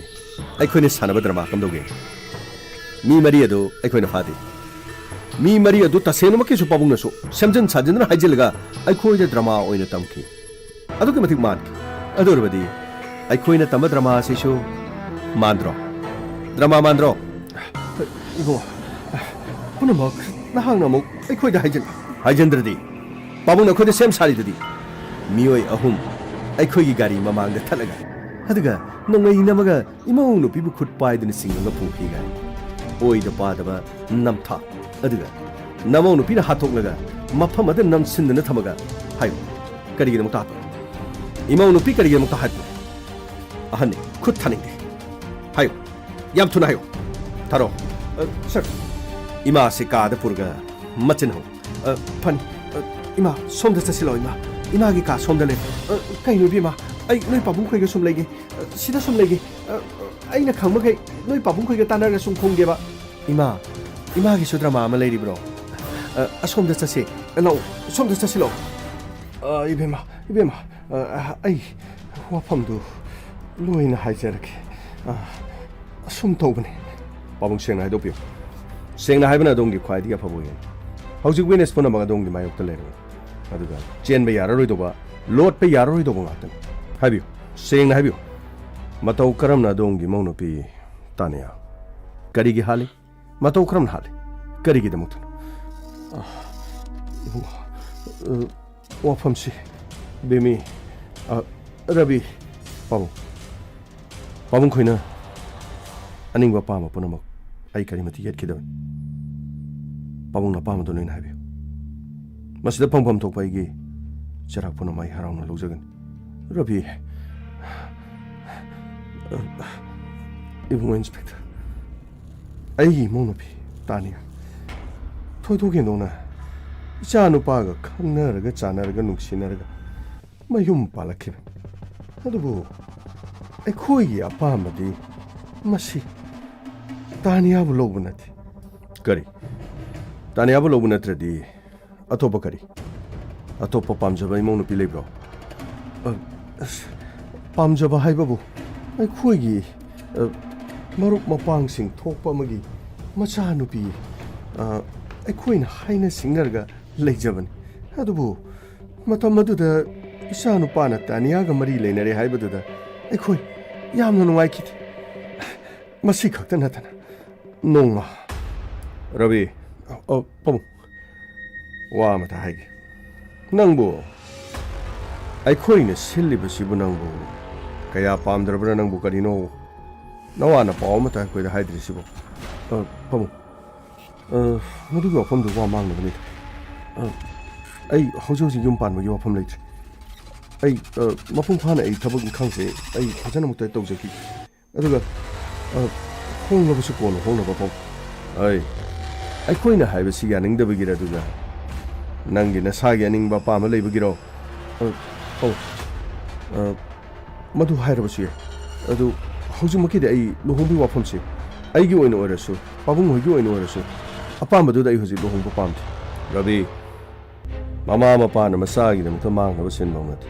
ꯑꯩꯈꯣꯏꯅ ꯁꯥꯟꯅꯕ ꯗ꯭ꯔꯃꯥ ꯀꯝꯗꯧꯒꯦ? ꯃꯤ ꯃꯔꯤ ꯑꯗꯨ ꯑꯩꯈꯣꯏꯅ ꯐꯥꯗꯦ꯫ ꯃꯤ ꯃꯔꯤ ꯑꯗꯨ ꯇꯁꯦꯡꯅꯃꯛꯀꯤꯁꯨ ꯄꯥꯕꯨꯡꯅꯁꯨ ꯁꯦꯝꯖꯤꯟ ꯁꯥꯖꯤꯟꯗꯨꯅ ꯍꯥꯏꯖꯤꯜꯂꯒ ꯑꯩꯈꯣꯏꯗ ꯗ꯭ꯔꯃꯥ ꯑꯣꯏꯅ ꯇꯝꯈꯤ꯫ ꯑꯗꯨꯛꯀꯤ ꯃꯇꯤꯛ ꯃꯥꯟꯈꯤ꯫ ꯑꯗꯨ ꯑꯣꯏꯔꯕꯗꯤ ꯑꯩꯈꯣꯏꯅ ꯇꯝꯕ ꯗ꯭ꯔꯃꯥ ꯑꯁꯤꯁꯨ ꯃꯥꯟꯗ꯭ꯔꯣ? ꯗ꯭ꯔꯃꯥ ꯃꯥꯟꯗ꯭ꯔꯣ? ꯏꯕꯨꯡꯉꯣ, ꯄꯨꯝꯅꯃꯛ ꯅꯍꯥꯛꯅ ꯑꯃꯨꯛ ꯑꯩꯈꯣꯏꯗ ꯍꯥꯏꯖꯤꯟ ꯍꯥꯏꯖꯤꯟꯗ꯭ꯔꯗꯤ? ꯄꯥꯕꯨꯡꯅ ꯑꯩꯈꯣꯏꯗ ꯁꯦꯝ ꯁꯥꯔꯤꯗꯨꯗꯤ? ꯃꯤꯑꯣꯏ ꯑꯍꯨꯝ ꯑꯩꯈꯣꯏꯒꯤ ꯒꯥꯔꯤ ꯃꯃꯥꯡꯗ ꯊꯠꯂꯒ, ꯑꯗꯨꯒ ꯅꯣꯡꯃꯩ ꯅꯝꯃꯒ ꯏꯃꯧ ꯅꯨꯄꯤꯕꯨ ꯈꯨꯠ ꯄꯥꯏꯗꯨꯅ ꯆꯤꯡꯉꯒ ꯄꯨꯈꯤꯒ꯫ ꯑꯣꯏꯗ ꯄꯥꯗꯕ ꯅꯝꯊꯥꯛ꯫ ꯑꯗꯨꯒ ꯅꯃꯧ ꯅꯨꯄꯤꯅ ꯍꯥꯠꯇꯣꯛꯂꯒ ꯃꯐꯝ ꯑꯗꯨ ꯅꯝꯁꯤꯟꯗꯨꯅ ꯊꯝꯃꯒ, ꯍꯥꯏꯌꯨ, ꯀꯔꯤꯒꯤꯗꯃꯛꯇ ꯍꯥꯠꯄ? ꯏꯃꯧ ꯅꯨꯄꯤ ꯀꯔꯤꯒꯤꯗꯃꯛꯇ ꯍꯥꯠꯄ? ꯑꯍꯟꯅꯤ, ꯈꯨꯠ ꯊꯥꯅꯤꯡꯗꯦ꯫ ꯍꯥꯏꯌꯨ, ꯌꯥꯝ ꯊꯨꯅ ꯍꯥꯏꯌꯨ꯫ ꯊꯥꯔꯣ꯫ ꯑ, ꯁꯔ꯫ ꯏꯃꯥꯁꯤ ꯀꯥꯗ ꯄꯨꯔꯒ ꯃꯆꯤꯟ ꯍꯧ꯫ ꯑ, ꯐꯅꯤ꯫ ꯑ, ꯏꯃꯥ, ꯁꯣꯝꯗ ꯆꯠꯁꯤꯜꯂꯣ, ꯏꯃꯥ꯫ ꯏꯃꯥꯒꯤ ꯀꯥ ꯁꯣꯝꯗ ꯂꯩ꯫ ꯑ, ꯀꯩꯅꯣ, ꯏꯕꯦꯝꯃ? ꯑꯩ ꯅꯣꯏ ꯄꯥꯕꯨꯡ ꯈꯣꯏꯒ ꯁꯨꯝ ꯂꯩꯒꯦ꯫ ꯑ, ꯁꯤꯗ ꯁꯨꯝ ꯂꯩꯒꯦ꯫ ꯑ, ꯑꯩꯅ ꯈꯪꯕꯈꯩ ꯅꯣꯏ ꯄꯥꯕꯨꯡ ꯈꯣꯏꯒ ꯇꯥꯟꯅꯔꯒ ꯁꯨꯝ ꯈꯣꯡꯒꯦꯕ꯫ ꯏꯃꯥ, ꯏꯃꯥꯒꯤꯁꯨ ꯗ꯭ꯔꯃꯥ ꯑꯃ ꯂꯩꯔꯤꯕ꯭ꯔꯣ? ꯑ, ꯑꯁꯣꯝꯗ ꯆꯠꯁꯦ꯫ ꯂꯥꯛꯑꯣ, ꯁꯣꯝꯗ ꯆꯠꯁꯤꯜꯂꯣ꯫ ꯑ, ꯏꯕꯦꯝꯃ, ꯏꯕꯦꯝꯃ, ꯑ, ꯑꯩ ꯋꯥꯐꯝꯗꯨ ꯂꯣꯏꯅ ꯍꯥꯏꯖꯔꯒꯦ꯫ ꯑ, ꯑꯁꯨꯝ ꯇꯧꯕꯅꯤ꯫ ꯄꯥꯕꯨꯡ, ꯁꯦꯡꯅ ꯍꯥꯏꯗꯣꯛꯄꯤꯌꯨ꯫ ꯁꯦꯡꯅ ꯍꯥꯏꯕꯅ ꯑꯗꯣꯝꯒꯤ ꯈ꯭ꯋꯥꯏꯗꯒꯤ ꯑꯐꯕ ꯑꯣꯏꯒꯅꯤ꯫ ꯍꯧꯖꯤꯛ ꯋꯤꯅꯦꯁ ꯄꯨꯝꯅꯃꯛ ꯑꯗꯣꯝꯒꯤ ꯃꯥꯌꯣꯛꯇ ꯂꯩꯔꯕꯅꯤ꯫ ꯑꯗꯨꯒ ꯆꯦꯟꯕ ꯌꯥꯔꯔꯣꯏꯗꯧꯕ, ꯂꯣꯠꯄ ꯌꯥꯔꯔꯣꯏꯗꯧꯕ ꯉꯥꯛꯇꯅꯤ꯫ ꯍꯥꯏꯕꯤꯌꯨ, ꯁꯦꯡꯅ ꯍꯥꯏꯕꯤꯌꯨ꯫ ꯃꯇꯧ ꯀꯔꯝꯅ ꯑꯗꯣꯝꯒꯤ ꯏꯃꯧ ꯅꯨꯄꯤ ꯇꯥꯅꯤꯌꯥ ꯀꯔꯤꯒꯤ ꯍꯥꯠꯂꯤ? ꯃꯇꯧ ꯀꯔꯝꯅ ꯍꯥꯠꯂꯤ? ꯀꯔꯤꯒꯤꯗꯃꯛꯇꯅꯣ? ꯑ, ꯏꯕꯨꯡꯉꯣ, ꯑ, ꯋꯥꯐꯝꯁꯤ, ꯕꯦꯃꯤ, ꯑ, ꯔꯕꯤ, ꯄꯥꯕꯨꯡ꯫ ꯄꯥꯕꯨꯡ ꯈꯣꯏꯅ ꯑꯅꯤꯡꯕ ꯑꯄꯥꯝꯕ ꯄꯨꯝꯅꯃꯛ ꯑꯩ ꯀꯔꯤꯃꯇ ꯌꯦꯠꯈꯤꯗꯕꯅꯤ꯫ ꯄꯥꯕꯨꯡꯅ ꯑꯄꯥꯝꯕꯗꯨ ꯂꯣꯏꯅ ꯍꯥꯏꯕꯤꯌꯨ꯫ ꯃꯁꯤꯗ ꯐꯪꯐꯝ ꯊꯣꯛꯄ ꯑꯩꯒꯤ ꯆꯩꯔꯥꯛ ꯄꯨꯝꯅꯃꯛ ꯑꯩ ꯍꯔꯥꯎꯅ ꯂꯧꯖꯒꯅꯤ꯫ ꯔꯕꯤ, ꯏꯕꯨꯡꯉꯣ ꯏꯟꯁꯄꯦꯛꯇꯔ, ꯑꯩꯒꯤ ꯏꯃꯧ ꯅꯨꯄꯤ ꯇꯥꯅꯤꯌꯥ ꯊꯣꯏꯗꯣꯛ ꯍꯦꯟꯗꯣꯛꯅ ꯏꯆꯥ ꯅꯨꯄꯥꯒ ꯈꯪꯅꯔꯒ ꯆꯥꯟꯅꯔꯒ ꯅꯨꯡꯁꯤꯅꯔꯒ ꯃꯌꯨꯝ ꯄꯥꯜꯂꯛꯈꯤꯕꯅꯤ꯫ ꯑꯗꯨꯕꯨ ꯑꯩꯈꯣꯏꯒꯤ ꯑꯄꯥꯝꯕꯗꯤ ꯃꯁꯤ ꯇꯥꯅꯤꯌꯥꯕꯨ ꯂꯧꯕ ꯅꯠꯇꯦ꯫ ꯀꯔꯤ? ꯇꯥꯅꯤꯌꯥꯕꯨ ꯂꯧꯕ ꯅꯠꯇ꯭ꯔꯗꯤ ꯑꯇꯣꯞꯄ ꯀꯔꯤ? ꯑꯇꯣꯞꯄ ꯄꯥꯝꯖꯕ ꯏꯃꯧ ꯅꯨꯄꯤ ꯂꯩꯕ꯭ꯔꯣ? ꯑ, ꯑꯁ, ꯄꯥꯝꯖꯕ ꯍꯥꯏꯕꯕꯨ ꯑꯩꯈꯣꯏꯒꯤ, ꯑ, ꯃꯔꯨꯞ ꯃꯄꯥꯡꯁꯤꯡ ꯊꯣꯛꯄ ꯑꯃꯒꯤ ꯃꯆꯥꯅꯨꯄꯤ, ꯑ, ꯑꯩꯈꯣꯏꯅ ꯍꯥꯏꯅ ꯁꯤꯡꯅꯔꯒ ꯂꯩꯖꯕꯅꯤ꯫ ꯑꯗꯨꯕꯨ ꯃꯇꯝ ꯑꯗꯨꯗ ꯏꯆꯥ ꯅꯨꯄꯥꯅ ꯇꯥꯅꯤꯌꯥꯒ ꯃꯔꯤ ꯂꯩꯅꯔꯦ ꯍꯥꯏꯕꯗꯨꯗ ꯑꯩꯈꯣꯏ ꯌꯥꯝꯅ ꯅꯨꯡꯉꯥꯏꯈꯤꯗꯦ꯫ ꯃꯁꯤ ꯈꯛꯇ ꯅꯠꯇꯅ ꯅꯣꯡꯃ, ꯔꯕꯤ, ꯑ, ꯑ, ꯄꯥꯕꯨꯡ, ꯋꯥ ꯑꯃꯇ ꯍꯥꯏꯒꯦ꯫ ꯅꯪꯕꯨ ꯑꯩꯈꯣꯏꯅ ꯁꯤꯜꯂꯤꯕꯁꯤꯕꯨ ꯅꯪꯕꯨ ꯀꯌꯥ ꯄꯥꯝꯗ꯭ꯔꯕ꯭ꯔꯥ? ꯅꯪꯕꯨ ꯀꯔꯤꯅꯣ ꯅꯋꯥꯅ ꯄꯥꯎ ꯑꯃꯇ ꯑꯩꯈꯣꯏꯗ ꯍꯥꯏꯗ꯭ꯔꯤꯁꯤꯕꯨ? ꯑ, ꯄꯥꯕꯨꯡ, ꯑ, ꯃꯗꯨꯒꯤ ꯋꯥꯐꯝꯗꯨ ꯋꯥ ꯃꯥꯡꯅꯕꯅꯤ꯫ ꯑ, ꯑꯩ ꯍꯧꯖꯤꯛ ꯍꯧꯖꯤꯛ ꯌꯨꯝ ꯄꯥꯟꯕꯒꯤ ꯋꯥꯐꯝ ꯂꯩꯇ꯭ꯔꯤ꯫ ꯑꯩ, ꯑ, ꯃꯄꯨꯡ ꯐꯥꯅ ꯑꯩ ꯊꯕꯛ ꯏꯪꯈꯥꯡꯁꯦ ꯑꯩ ꯐꯖꯅ ꯑꯃꯨꯛꯇ ꯇꯧꯖꯈꯤꯒꯦ꯫ ꯑꯗꯨꯒ, ꯑ, ꯍꯣꯡꯂꯕꯁꯨ ꯀꯣꯟꯅ ꯍꯣꯡꯅꯕ ꯄꯥꯕꯨꯡ꯫ ꯑꯩ, ꯑꯩꯈꯣꯏꯅ ꯍꯥꯏꯕꯁꯤ ꯌꯥꯅꯤꯡꯗꯕꯒꯤꯔ? ꯑꯗꯨꯒ ꯅꯪꯒꯤ ꯅꯁꯥꯒꯤ ꯑꯅꯤꯡꯕ ꯑꯄꯥꯝꯕ ꯂꯩꯕꯒꯤꯔꯣ? ꯑ, ꯄꯥꯕꯨꯡ, ꯑ, ꯃꯗꯨ ꯍꯥꯏꯔꯕꯁꯨ ꯌꯥꯏ꯫ ꯑꯗꯨ ꯍꯧꯖꯤꯛꯃꯛꯀꯤꯗꯤ ꯑꯩ ꯂꯨꯍꯣꯡꯕꯒꯤ ꯋꯥꯐꯝꯁꯤ ꯑꯩꯒꯤ ꯑꯣꯏꯅ ꯑꯣꯏꯔꯁꯨ, ꯄꯥꯕꯨꯡ ꯍꯣꯏꯒꯤ ꯑꯣꯏꯅ ꯑꯣꯏꯔꯁꯨ, ꯑꯄꯥꯝꯕꯗꯨꯗ ꯑꯩ ꯍꯧꯖꯤꯛ ꯂꯨꯍꯣꯡꯕ ꯄꯥꯝꯗꯦ꯫ ꯔꯕꯤ, ꯃꯃꯥ ꯃꯄꯥꯅ ꯃꯆꯥꯒꯤꯗꯃꯛꯇ ꯃꯥꯡꯅꯕ ꯁꯤꯟꯕ ꯅꯠꯇꯦ꯫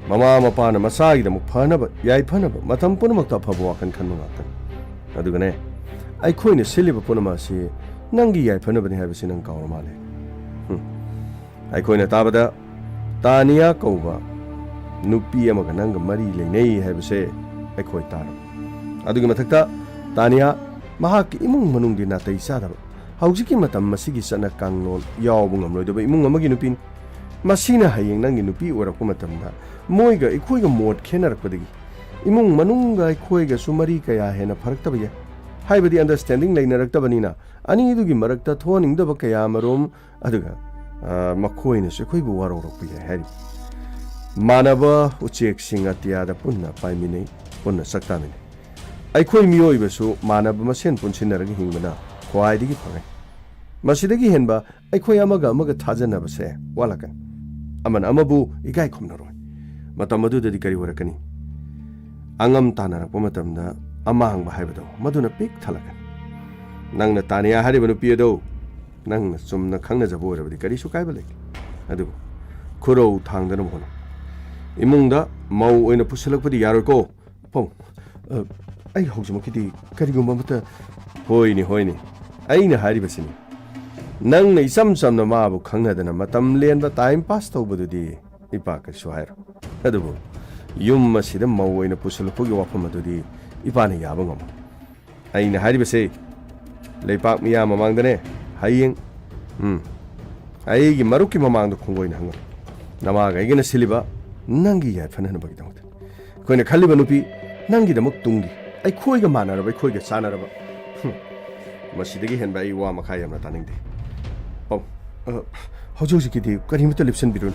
ꯃꯃꯥ ꯃꯄꯥꯅ ꯃꯆꯥꯒꯤꯗꯃꯛ ꯐꯅꯕ, ꯌꯥꯏꯐꯅꯕ, ꯃꯇꯝ ꯄꯨꯝꯅꯃꯛꯇ ꯑꯐꯕ ꯋꯥꯈꯜ ꯈꯟꯕ ꯉꯥꯛꯇꯅꯤ꯫ ꯑꯗꯨꯒꯅꯦ, ꯑꯩꯈꯣꯏꯅ ꯁꯤꯜꯂꯤꯕ ꯄꯨꯝꯅꯃꯛ ꯑꯁꯤ ꯅꯪꯒꯤ ꯌꯥꯏꯐꯅꯕꯅꯤ ꯍꯥꯏꯕꯁꯤ ꯅꯪ ꯀꯥꯎꯔ ꯃꯥꯜꯂꯦ꯫ ꯍꯨꯝ꯫ ꯑꯩꯈꯣꯏꯅ ꯇꯥꯕꯗ ꯇꯥꯅꯤꯌꯥ ꯀꯧꯕ ꯅꯨꯄꯤ ꯑꯃꯒ ꯅꯪꯒ ꯃꯔꯤ ꯂꯩꯅꯩ ꯍꯥꯏꯕꯁꯦ ꯑꯩꯈꯣꯏ ꯇꯥꯔꯕ꯫ ꯑꯗꯨꯒꯤ ꯃꯊꯛꯇ ꯇꯥꯅꯤꯌꯥ ꯃꯍꯥꯛꯀꯤ ꯏꯃꯨꯡ ꯃꯅꯨꯡꯗꯤ ꯅꯥꯇꯩ ꯆꯥꯗꯕ, ꯍꯧꯖꯤꯛꯀꯤ ꯃꯇꯝ ꯑꯁꯤꯒꯤ ꯆꯠꯅ ꯀꯥꯡꯂꯣꯟ ꯌꯥꯎꯕ ꯉꯝꯂꯣꯏꯗꯕ ꯏꯃꯨꯡ ꯑꯃꯒꯤ ꯅꯨꯄꯤꯅꯤ꯫ ꯃꯁꯤꯅ ꯍꯌꯦꯡ ꯅꯪꯒꯤ ꯅꯨꯄꯤ ꯑꯣꯏꯔꯛꯄ ꯃꯇꯝꯗ ꯃꯣꯏꯒ ꯑꯩꯈꯣꯏꯒ ꯃꯣꯠ ꯈꯦꯠꯅꯔꯛꯄꯗꯒꯤ ꯏꯃꯨꯡ ꯃꯅꯨꯡꯒ ꯑꯩꯈꯣꯏꯒꯁꯨ ꯃꯔꯤ ꯀꯌꯥ ꯍꯦꯟꯅ ꯐꯔꯛꯇꯕ ꯌꯥꯏ꯫ ꯍꯥꯏꯕꯗꯤ understanding ꯂꯩꯅꯔꯛꯇꯕꯅꯤꯅ ꯑꯅꯤꯗꯨꯒꯤ ꯃꯔꯛꯇ ꯊꯣꯛꯍꯟꯅꯤꯡꯗꯕ ꯀꯌꯥ ꯑꯃꯔꯣꯝ, ꯑꯗꯨꯒ ꯑ, ꯃꯈꯣꯏꯅꯁꯨ ꯑꯩꯈꯣꯏꯕꯨ ꯋꯥꯔꯧꯔꯛꯄ ꯌꯥꯏ ꯍꯥꯏꯔꯤꯕ꯫ ꯃꯥꯟꯅꯕ ꯎꯆꯦꯛꯁꯤꯡ ꯑꯇꯤꯌꯥꯗ ꯄꯨꯟꯅ ꯄꯥꯏꯃꯤꯟꯅꯩ, ꯄꯨꯟꯅ ꯆꯥꯛ ꯆꯥꯃꯤꯟꯅꯩ꯫ ꯑꯩꯈꯣꯏ ꯃꯤꯑꯣꯏꯕꯁꯨ ꯃꯥꯟꯅꯕ ꯃꯁꯦꯟ ꯄꯨꯟꯁꯤꯟꯅꯔꯒ ꯍꯤꯡꯕꯅ ꯈ꯭ꯋꯥꯏꯗꯒꯤ ꯐꯔꯦ꯫ ꯃꯁꯤꯗꯒꯤ ꯍꯦꯟꯕ ꯑꯩꯈꯣꯏ ꯑꯃꯒ ꯑꯃꯒ ꯊꯥꯖꯅꯕꯁꯦ ꯋꯥꯠꯂꯛꯀꯅꯤ꯫ ꯑꯃꯅ ꯑꯃꯕꯨ ꯏꯀꯥꯏ ꯈꯨꯝꯅꯔꯣꯏ꯫ ꯃꯇꯝ ꯑꯗꯨꯗꯗꯤ ꯀꯔꯤ ꯑꯣꯏꯔꯛꯀꯅꯤ? ꯑꯉꯝ ꯇꯥꯟꯅꯔꯛꯄ ꯃꯇꯝꯗ ꯑꯃꯥꯡꯕ ꯍꯥꯏꯕꯗꯣ ꯃꯗꯨꯅ ꯄꯤꯛ ꯊꯜꯂꯛꯀꯅꯤ꯫ ꯅꯪꯅ ꯇꯥꯅꯤꯌꯥ ꯍꯥꯏꯔꯤꯕ ꯅꯨꯄꯤ ꯑꯗꯨ ꯅꯪꯅ ꯆꯨꯝꯅ ꯈꯪꯅꯖꯕ ꯑꯣꯏꯔꯕꯗꯤ ꯀꯔꯤꯁꯨ ꯀꯥꯏꯕ ꯂꯩꯇꯦ꯫ ꯑꯗꯨꯕꯨ ꯈꯨꯔꯧ ꯊꯥꯡꯗꯅꯕ ꯍꯣꯠꯅꯧ꯫ ꯏꯃꯨꯡꯗ ꯃꯧ ꯑꯣꯏꯅ ꯄꯨꯁꯤꯜꯂꯛꯄꯗꯤ ꯌꯥꯔꯣꯏꯀꯣ꯫ ꯄꯥꯕꯨꯡ, ꯑ, ꯑꯩ ꯍꯧꯖꯤꯛꯃꯛꯀꯤꯗꯤ ꯀꯔꯤꯒꯨꯝꯕ ꯑꯃꯠꯇ ꯍꯣꯏꯅꯦ, ꯍꯣꯏꯅꯦ꯫ ꯑꯩꯅ ꯍꯥꯏꯔꯤꯕꯁꯤꯅꯤ꯫ ꯅꯪꯅ ꯏꯆꯝ ꯆꯝꯅ ꯃꯥꯕꯨ ꯈꯪꯅꯗꯅ ꯃꯇꯝ ꯂꯦꯟꯕ, time pass ꯇꯧꯕꯗꯨꯗꯤ ꯏꯄꯥ ꯀꯔꯤꯁꯨ ꯍꯥꯏꯔꯣꯏ꯫ ꯑꯗꯨꯕꯨ ꯌꯨꯝ ꯑꯁꯤꯗ ꯃꯧ ꯑꯣꯏꯅ ꯄꯨꯁꯤꯜꯂꯛꯄꯒꯤ ꯋꯥꯐꯝ ꯑꯗꯨꯗꯤ ꯏꯄꯥꯅ ꯌꯥꯕ ꯉꯝꯃꯣꯏ꯫ ꯑꯩꯅ ꯍꯥꯏꯔꯤꯕꯁꯦ ꯂꯩꯄꯥꯛ ꯃꯤꯌꯥꯝ ꯃꯃꯥꯡꯗꯅꯦ꯫ ꯍꯌꯦꯡ, ꯎꯝ, ꯑꯩꯒꯤ ꯃꯔꯨꯞꯀꯤ ꯃꯃꯥꯡꯗ ꯈꯣꯡꯒꯣꯏꯅ ꯍꯪꯉꯨ꯫ ꯅꯃꯥꯒ ꯑꯩꯒꯅ ꯁꯤꯜꯂꯤꯕ ꯅꯪꯒꯤ ꯌꯥꯏꯐꯅꯅꯕꯒꯤꯗꯃꯛꯇ꯫ ꯑꯩꯈꯣꯏꯅ ꯈꯜꯂꯤꯕ ꯅꯨꯄꯤ ꯅꯪꯒꯤꯗꯃꯛ ꯇꯨꯡꯒꯤ, ꯑꯩꯈꯣꯏꯒ ꯃꯥꯟꯅꯔꯕ, ꯑꯩꯈꯣꯏꯒ ꯆꯥꯟꯅꯔꯕ꯫ ꯍꯨꯝ, ꯃꯁꯤꯗꯒꯤ ꯍꯦꯟꯕ ꯑꯩ ꯋꯥ ꯃꯈꯥ ꯌꯥꯝꯅ ꯇꯥꯅꯤꯡꯗꯦ꯫ ꯄꯥꯕꯨꯡ, ꯑ, ꯍꯧꯖꯤꯛ ꯍꯧꯖꯤꯛꯀꯤꯗꯤ ꯀꯔꯤꯃꯠꯇ ꯂꯦꯞꯁꯤꯟꯕꯤꯔꯨꯅꯨ꯫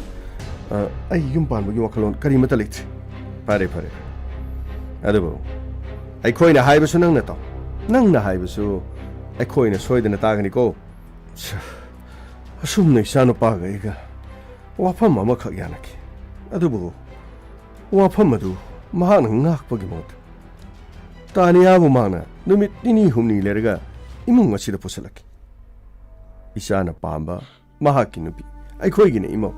ꯑ, ꯑꯩ ꯌꯨꯝ ꯄꯥꯟꯕꯒꯤ ꯋꯥꯈꯜꯂꯣꯟ ꯀꯔꯤꯃꯠꯇ ꯂꯩꯇ꯭ꯔꯤ꯫ ꯐꯔꯦ, ꯐꯔꯦ꯫ ꯑꯗꯨꯕꯨ ꯑꯩꯈꯣꯏꯅ ꯍꯥꯏꯕꯁꯨ ꯅꯪꯅ ꯇꯧ, ꯅꯪꯅ ꯍꯥꯏꯕꯁꯨ ꯑꯩꯈꯣꯏꯅ ꯁꯣꯏꯗꯅ ꯇꯥꯒꯅꯤꯀꯣ꯫ ꯁ-, ꯑꯁꯨꯝꯅ ꯏꯆꯥꯅꯨꯄꯥꯒ ꯑꯩꯒ ꯋꯥꯐꯝ ꯑꯃꯈꯛ ꯌꯥꯅꯈꯤ꯫ ꯑꯗꯨꯕꯨ ꯋꯥꯐꯝ ꯑꯗꯨ ꯃꯍꯥꯛꯅ ꯉꯥꯛꯄꯒꯤ ꯃꯍꯨꯠꯇ ꯇꯥꯅꯤꯌꯥꯕꯨ ꯃꯍꯥꯛꯅ ꯅꯨꯃꯤꯠ ꯅꯤꯅꯤ ꯍꯨꯝꯅꯤ ꯂꯩꯔꯒ ꯏꯃꯨꯡ ꯑꯁꯤꯗ ꯄꯨꯁꯤꯜꯂꯛꯈꯤ꯫ ꯏꯆꯥꯅ ꯄꯥꯝꯕ ꯃꯍꯥꯛꯀꯤ ꯅꯨꯄꯤ, ꯑꯩꯈꯣꯏꯒꯤꯅ ꯏꯃꯧ꯫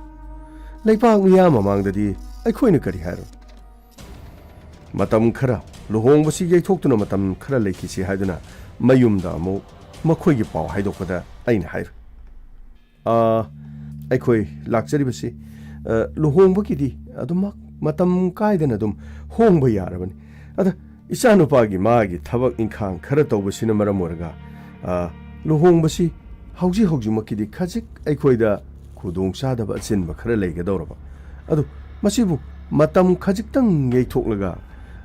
ꯂꯩꯄꯥꯛ ꯃꯤꯌꯥꯝ ꯃꯃꯥꯡꯗꯗꯤ ꯑꯩꯈꯣꯏꯅ ꯀꯔꯤ ꯍꯥꯏꯔꯨꯅꯤ? ꯃꯇꯝ ꯈꯔ ꯂꯨꯍꯣꯡꯕꯁꯤ ꯌꯩꯊꯣꯛꯇꯨꯅ ꯃꯇꯝ ꯈꯔ ꯂꯩꯈꯤꯁꯤ ꯍꯥꯏꯗꯨꯅ ꯃꯌꯨꯝꯗ ꯑꯃꯨꯛ ꯃꯈꯣꯏꯒꯤ ꯄꯥꯎ ꯍꯥꯏꯗꯣꯛꯄꯗ ꯑꯩꯅ ꯍꯥꯏꯔꯨꯏ꯫ "ꯑꯥ, ꯑꯩꯈꯣꯏ ꯂꯥꯛꯆꯔꯤꯕꯁꯤ, ꯑ, ꯂꯨꯍꯣꯡꯕꯒꯤꯗꯤ ꯑꯗꯨꯃꯛ ꯃꯇꯝ ꯀꯥꯏꯗꯅ ꯑꯗꯨꯝ ꯍꯣꯡꯕ ꯌꯥꯔꯕꯅꯤ꯫ ꯑꯗ ꯏꯆꯥꯅꯨꯄꯥꯒꯤ ꯃꯥꯒꯤ ꯊꯕꯛ ꯏꯪꯈꯥꯡ ꯈꯔ ꯇꯧꯕꯁꯤꯅ ꯃꯔꯝ ꯑꯣꯏꯔꯒ, ꯑ, ꯂꯨꯍꯣꯡꯕꯁꯤ ꯍꯧꯖꯤꯛ ꯍꯧꯖꯤꯛꯃꯛꯀꯤꯗꯤ ꯈꯖꯤꯛ ꯑꯩꯈꯣꯏꯗ ꯈꯨꯗꯣꯡꯆꯥꯗꯕ ꯑꯆꯤꯟꯕ ꯈꯔ ꯂꯩꯒꯗꯧꯔꯕ꯫ ꯑꯗꯨ ꯃꯁꯤꯕꯨ ꯃꯇꯝ ꯈꯖꯤꯛꯇꯪ ꯌꯩꯊꯣꯛꯂꯒ,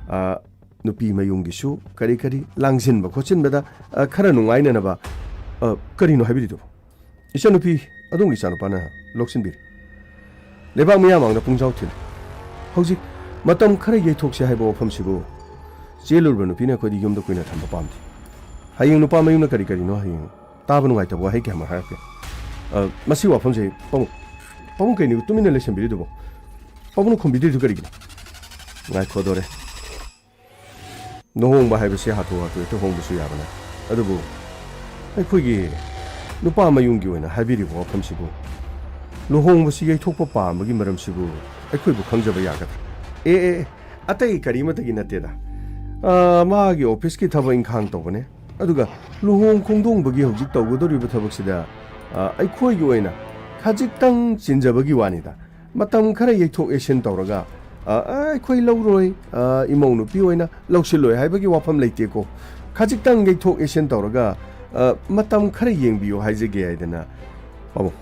ꯑ, ꯅꯨꯄꯤ ꯃꯌꯨꯝꯒꯤꯁꯨ ꯀꯔꯤ ꯀꯔꯤ ꯂꯥꯡꯁꯤꯟꯕ ꯈꯣꯠꯆꯤꯟꯕꯗ, ꯑ, ꯈꯔ ꯅꯨꯡꯉꯥꯏꯅꯅꯕ, ꯑ, ꯀꯔꯤꯅꯣ ꯍꯥꯏꯕꯤꯔꯤꯗꯨꯕꯨ?" "ꯏꯆꯟꯅꯨꯄꯤ, ꯑꯗꯣꯝꯒꯤ ꯏꯆꯥꯅꯨꯄꯥꯅ ꯂꯧꯁꯤꯟꯕꯤꯔꯦ꯫ ꯂꯩꯕꯥꯛ ꯃꯤꯌꯥꯝ ꯃꯥꯡꯗ ꯄꯨꯡꯖꯥꯎ ꯊꯤꯜꯂꯤ꯫ ꯍꯧꯖꯤꯛ ꯃꯇꯝ ꯈꯔ ꯌꯩꯊꯣꯛꯁꯤ ꯍꯥꯏꯕ ꯋꯥꯐꯝꯁꯤꯕꯨ ꯆꯦꯜꯂꯨꯔꯕ ꯅꯨꯄꯤꯅ ꯑꯩꯈꯣꯏꯗꯤ ꯌꯨꯝꯗ ꯀꯨꯏꯅ ꯊꯝꯕ ꯄꯥꯝꯗꯦ꯫ ꯍꯌꯦꯡ ꯅꯨꯄꯥ ꯃꯌꯨꯝꯅ ꯀꯔꯤ ꯀꯔꯤꯅꯣ ꯍꯌꯦꯡ ꯇꯥꯕ ꯅꯨꯡꯉꯥꯏꯇꯕ ꯋꯥꯍꯩ ꯀꯌꯥ ꯑꯃ ꯍꯥꯏꯔꯛꯀꯦ꯫ ꯑ, ꯃꯁꯤ ꯋꯥꯐꯝꯁꯦ ꯄꯥꯕꯨꯡ, ꯄꯥꯕꯨꯡ ꯀꯩꯅꯣ ꯇꯨꯃꯤꯟꯅ ꯂꯩꯁꯟꯕꯤꯔꯤꯗꯨꯕꯣ? ꯄꯥꯕꯨꯡꯅ ꯈꯨꯝꯕꯤꯗ꯭ꯔꯤꯗꯨ ꯀꯔꯤꯒꯤꯅꯣ? ꯉꯥꯏꯈꯣꯗꯣꯔꯦ꯫ ꯂꯨꯍꯣꯡꯕ ꯍꯥꯏꯕꯁꯤ ꯍꯥꯊꯨ ꯍꯥꯊꯨ ꯍꯦꯛꯇ ꯍꯣꯡꯕꯁꯨ ꯌꯥꯕ ꯅꯠꯇꯦ꯫ ꯑꯗꯨꯕꯨ ꯑꯩꯈꯣꯏꯒꯤ ꯅꯨꯄꯥ ꯃꯌꯨꯝꯒꯤ ꯑꯣꯏꯅ ꯍꯥꯏꯕꯤꯔꯤꯕ ꯋꯥꯐꯝꯁꯤꯕꯨ, ꯂꯨꯍꯣꯡꯕꯁꯤ ꯌꯩꯊꯣꯛꯄ ꯄꯥꯝꯕꯒꯤ ꯃꯔꯝꯁꯤꯕꯨ ꯑꯩꯈꯣꯏꯕꯨ ꯈꯪꯖꯕ ꯌꯥꯒꯗ꯭ꯔꯥ? ꯑꯦ, ꯑꯦ, ꯑꯦ, ꯑꯇꯩ ꯀꯔꯤꯃꯇꯒꯤ ꯅꯠꯇꯦꯗ꯫ ꯑ, ꯃꯥꯒꯤ ꯑꯣꯐꯤꯁꯀꯤ ꯊꯕꯛ ꯏꯪꯈꯥꯡ ꯇꯧꯕꯅꯦ꯫ ꯑꯗꯨꯒ ꯂꯨꯍꯣꯡ ꯈꯣꯡꯗꯣꯡꯕꯒꯤ ꯍꯧꯖꯤꯛ ꯇꯧꯒꯗꯧꯔꯤꯕ ꯊꯕꯛꯁꯤꯗ, ꯑ, ꯑꯩꯈꯣꯏꯒꯤ ꯑꯣꯏꯅ ꯈꯖꯤꯛꯇꯪ ꯆꯤꯟꯖꯕꯒꯤ ꯋꯥꯅꯤꯗ꯫ ꯃꯇꯝ ꯈꯔ ꯌꯩꯊꯣꯛ ꯌꯩꯁꯤꯟ ꯇꯧꯔꯒ, ꯑ, ꯑ, ꯑꯩꯈꯣꯏ ꯂꯧꯔꯣꯏ, ꯑ, ꯏꯃꯧ ꯅꯨꯄꯤ ꯑꯣꯏꯅ ꯂꯧꯁꯤꯜꯂꯣꯏ ꯍꯥꯏꯕꯒꯤ ꯋꯥꯐꯝ ꯂꯩꯇꯦꯀꯣ꯫ ꯈꯖꯤꯛꯇꯪ ꯌꯩꯊꯣꯛ ꯌꯩꯁꯤꯟ ꯇꯧꯔꯒ, ꯑ, ꯃꯇꯝ ꯈꯔ ꯌꯦꯡꯕꯤꯌꯨ ꯍꯥꯏꯖꯒꯦ ꯍꯥꯏꯗꯅ꯫ ꯄꯥꯕꯨꯡ,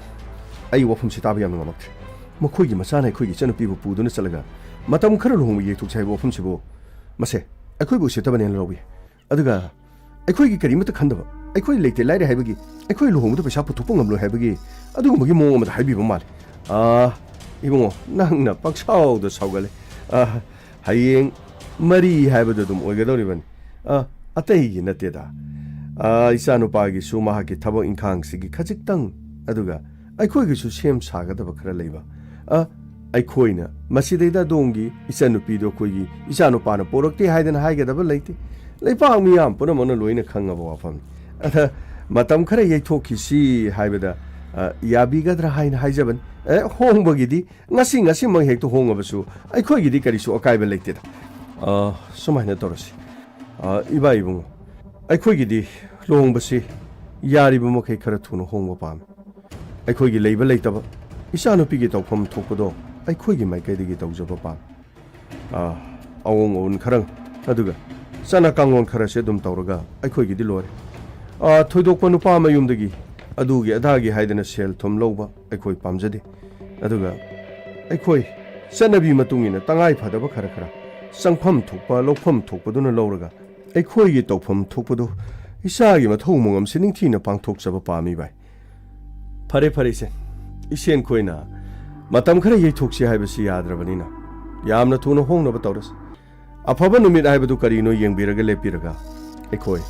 ꯑꯩ ꯋꯥꯐꯝꯁꯤ ꯇꯥꯕ ꯌꯥꯝꯅ ꯉꯝꯃꯛꯇ꯭ꯔꯦ꯫ ꯃꯈꯣꯏꯒꯤ ꯃꯆꯥꯅ ꯑꯩꯈꯣꯏꯒꯤ ꯏꯆꯟꯅꯨꯄꯤꯕꯨ ꯄꯨꯗꯨꯅ ꯆꯠꯂꯒ ꯃꯇꯝ ꯈꯔ ꯂꯨꯍꯣꯡꯕ ꯌꯩꯊꯣꯛꯁꯤ ꯍꯥꯏꯕ ꯋꯥꯐꯝꯁꯤꯕꯨ, ꯃꯁꯦ ꯑꯩꯈꯣꯏꯕꯨ ꯎꯁꯤꯠꯇꯕꯅꯦꯅ ꯂꯧꯏ꯫ ꯑꯗꯨꯒ ꯑꯩꯈꯣꯏꯒꯤ ꯀꯔꯤꯃꯠꯇ ꯈꯟꯗꯕ, ꯑꯩꯈꯣꯏ ꯂꯩꯇꯦ ꯂꯥꯏꯔꯦ ꯍꯥꯏꯕꯒꯤ, ꯑꯩꯈꯣꯏ ꯂꯨꯍꯣꯡꯕꯗ ꯄꯩꯁꯥ ꯄꯨꯊꯣꯛꯄ ꯉꯝꯂꯣꯏ ꯍꯥꯏꯕꯒꯤ ꯑꯗꯨꯒꯨꯝꯕꯒꯤ ꯃꯑꯣꯡ ꯑꯃꯗ ꯍꯥꯏꯕꯤꯕ ꯃꯥꯜꯂꯤ꯫ ꯑꯥ, ꯏꯕꯨꯡꯉꯣ, ꯅꯪꯅ ꯄꯪꯁꯥꯎꯗ ꯁꯥꯎꯒꯠꯂꯦ꯫ ꯑꯥ, ꯍꯌꯦꯡ ꯃꯔꯤ ꯍꯥꯏꯕꯗꯨ ꯑꯗꯨꯝ ꯑꯣꯏꯒꯗꯧꯔꯤꯕꯅꯤ꯫ ꯑꯥ, ꯑꯇꯩꯒꯤ ꯅꯠꯇꯦꯗ꯫ ꯑꯥ, ꯏꯆꯥꯅꯨꯄꯥꯒꯤꯁꯨ ꯃꯍꯥꯛꯀꯤ ꯊꯕꯛ ꯏꯪꯈꯥꯡꯁꯤꯒꯤ ꯈꯖꯤꯛꯇꯪ, ꯑꯗꯨꯒ ꯑꯩꯈꯣꯏꯒꯤꯁꯨ ꯁꯦꯝ ꯁꯥꯒꯗꯕ ꯈꯔ ꯂꯩꯕ꯫ ꯑꯥ, ꯑꯩꯈꯣꯏꯅ ꯃꯁꯤꯗꯩꯗ ꯑꯗꯣꯝꯒꯤ ꯏꯆꯟꯅꯨꯄꯤꯗꯣ ꯑꯩꯈꯣꯏꯒꯤ ꯏꯆꯥꯅꯨꯄꯥꯅ ꯄꯣꯔꯛꯇꯦ ꯍꯥꯏꯗꯅ ꯍꯥꯏꯒꯗꯕ ꯂꯩꯇꯦ꯫ ꯂꯩꯄꯥꯛ ꯃꯤꯌꯥꯝ ꯄꯨꯝꯅꯃꯛꯅ ꯂꯣꯏꯅ ꯈꯪꯉꯕ ꯋꯥꯐꯝꯅꯤ꯫ ꯑꯗ ꯃꯇꯝ ꯈꯔ ꯌꯩꯊꯣꯛꯈꯤꯁꯤ ꯍꯥꯏꯕꯗ, ꯑ, ꯌꯥꯕꯤꯒꯗ꯭ꯔꯥ ꯍꯥꯏꯅ ꯍꯥꯏꯖꯕꯅꯤ꯫ ꯑꯦ, ꯍꯣꯡꯕꯒꯤꯗꯤ ꯉꯁꯤ ꯉꯁꯤꯃꯛ ꯍꯦꯛꯇ ꯍꯣꯡꯉꯕꯁꯨ ꯑꯩꯈꯣꯏꯒꯤꯗꯤ ꯀꯔꯤꯁꯨ ꯑꯀꯥꯏꯕ ꯂꯩꯇꯦꯗ꯫ ꯑ, ꯁꯨꯃꯥꯏꯅ ꯇꯧꯔꯁꯤ꯫ ꯑ, ꯏꯕꯥ ꯏꯕꯨꯡꯉꯣ, ꯑꯩꯈꯣꯏꯒꯤꯗꯤ ꯂꯨꯍꯣꯡꯕꯁꯤ ꯌꯥꯔꯤꯕ ꯃꯈꯩ ꯈꯔ ꯊꯨꯅ ꯍꯣꯡꯕ ꯄꯥꯝꯃꯤ꯫ ꯑꯩꯈꯣꯏꯒꯤ ꯂꯩꯕ ꯂꯩꯇꯕ, ꯏꯆꯥꯅꯨꯄꯤꯒꯤ ꯇꯧꯐꯝ ꯊꯣꯛꯄꯗꯣ ꯑꯩꯈꯣꯏꯒꯤ ꯃꯥꯏꯀꯩꯗꯒꯤ ꯇꯧꯖꯕ ꯄꯥꯝꯃꯤ꯫ ꯑꯥ, ꯑꯑꯣꯡ ꯑꯑꯣꯟ ꯈꯔ, ꯑꯗꯨꯒ ꯆꯠꯅ ꯀꯥꯡꯂꯣꯟ ꯈꯔꯁꯦ ꯑꯗꯨꯝ ꯇꯧꯔꯒ ꯑꯩꯈꯣꯏꯒꯤꯗꯤ ꯂꯣꯏꯔꯦ꯫ ꯑꯥ, ꯊꯣꯏꯗꯣꯛꯄ ꯅꯨꯄꯥ ꯃꯌꯨꯝꯗꯒꯤ ꯑꯗꯨꯒꯤ ꯑꯗꯥꯒꯤ ꯍꯥꯏꯗꯅ ꯁꯦꯜ ꯊꯨꯝ ꯂꯧꯕ ꯑꯩꯈꯣꯏ ꯄꯥꯝꯖꯗꯦ꯫ ꯑꯗꯨꯒ ꯑꯩꯈꯣꯏ ꯆꯠꯅꯕꯤ ꯃꯇꯨꯡ ꯏꯟꯅ ꯇꯉꯥꯏ ꯐꯗꯕ ꯈꯔ ꯈꯔ ꯆꯪꯐꯝ ꯊꯣꯛꯄ, ꯂꯧꯐꯝ ꯊꯣꯛꯄꯗꯨꯅ ꯂꯧꯔꯒ ꯑꯩꯈꯣꯏꯒꯤ ꯇꯧꯐꯝ ꯊꯣꯛꯄꯗꯨ ꯏꯆꯥꯒꯤ ꯃꯊꯧ ꯃꯉꯝꯁꯤ ꯅꯤꯡꯊꯤꯅ ꯄꯥꯡꯊꯣꯛꯆꯕ ꯄꯥꯝꯃꯤ ꯚꯥꯏ꯫ ꯐꯔꯦ, ꯐꯔꯦ, ꯏꯆꯦ꯫ ꯏꯆꯦ, ꯑꯩꯈꯣꯏꯅ ꯃꯇꯝ ꯈꯔ ꯌꯩꯊꯣꯛꯁꯤ ꯍꯥꯏꯕꯁꯤ ꯌꯥꯗ꯭ꯔꯕꯅꯤꯅ, ꯌꯥꯝꯅ ꯊꯨꯅ ꯍꯣꯡꯅꯕ ꯇꯧꯔꯁꯤ꯫ ꯑꯐꯕ ꯅꯨꯃꯤꯠ ꯍꯥꯏꯕꯗꯨ ꯀꯔꯤꯅꯣ ꯌꯦꯡꯕꯤꯔꯒ ꯂꯦꯞꯄꯤꯔꯒ ꯑꯩꯈꯣꯏ,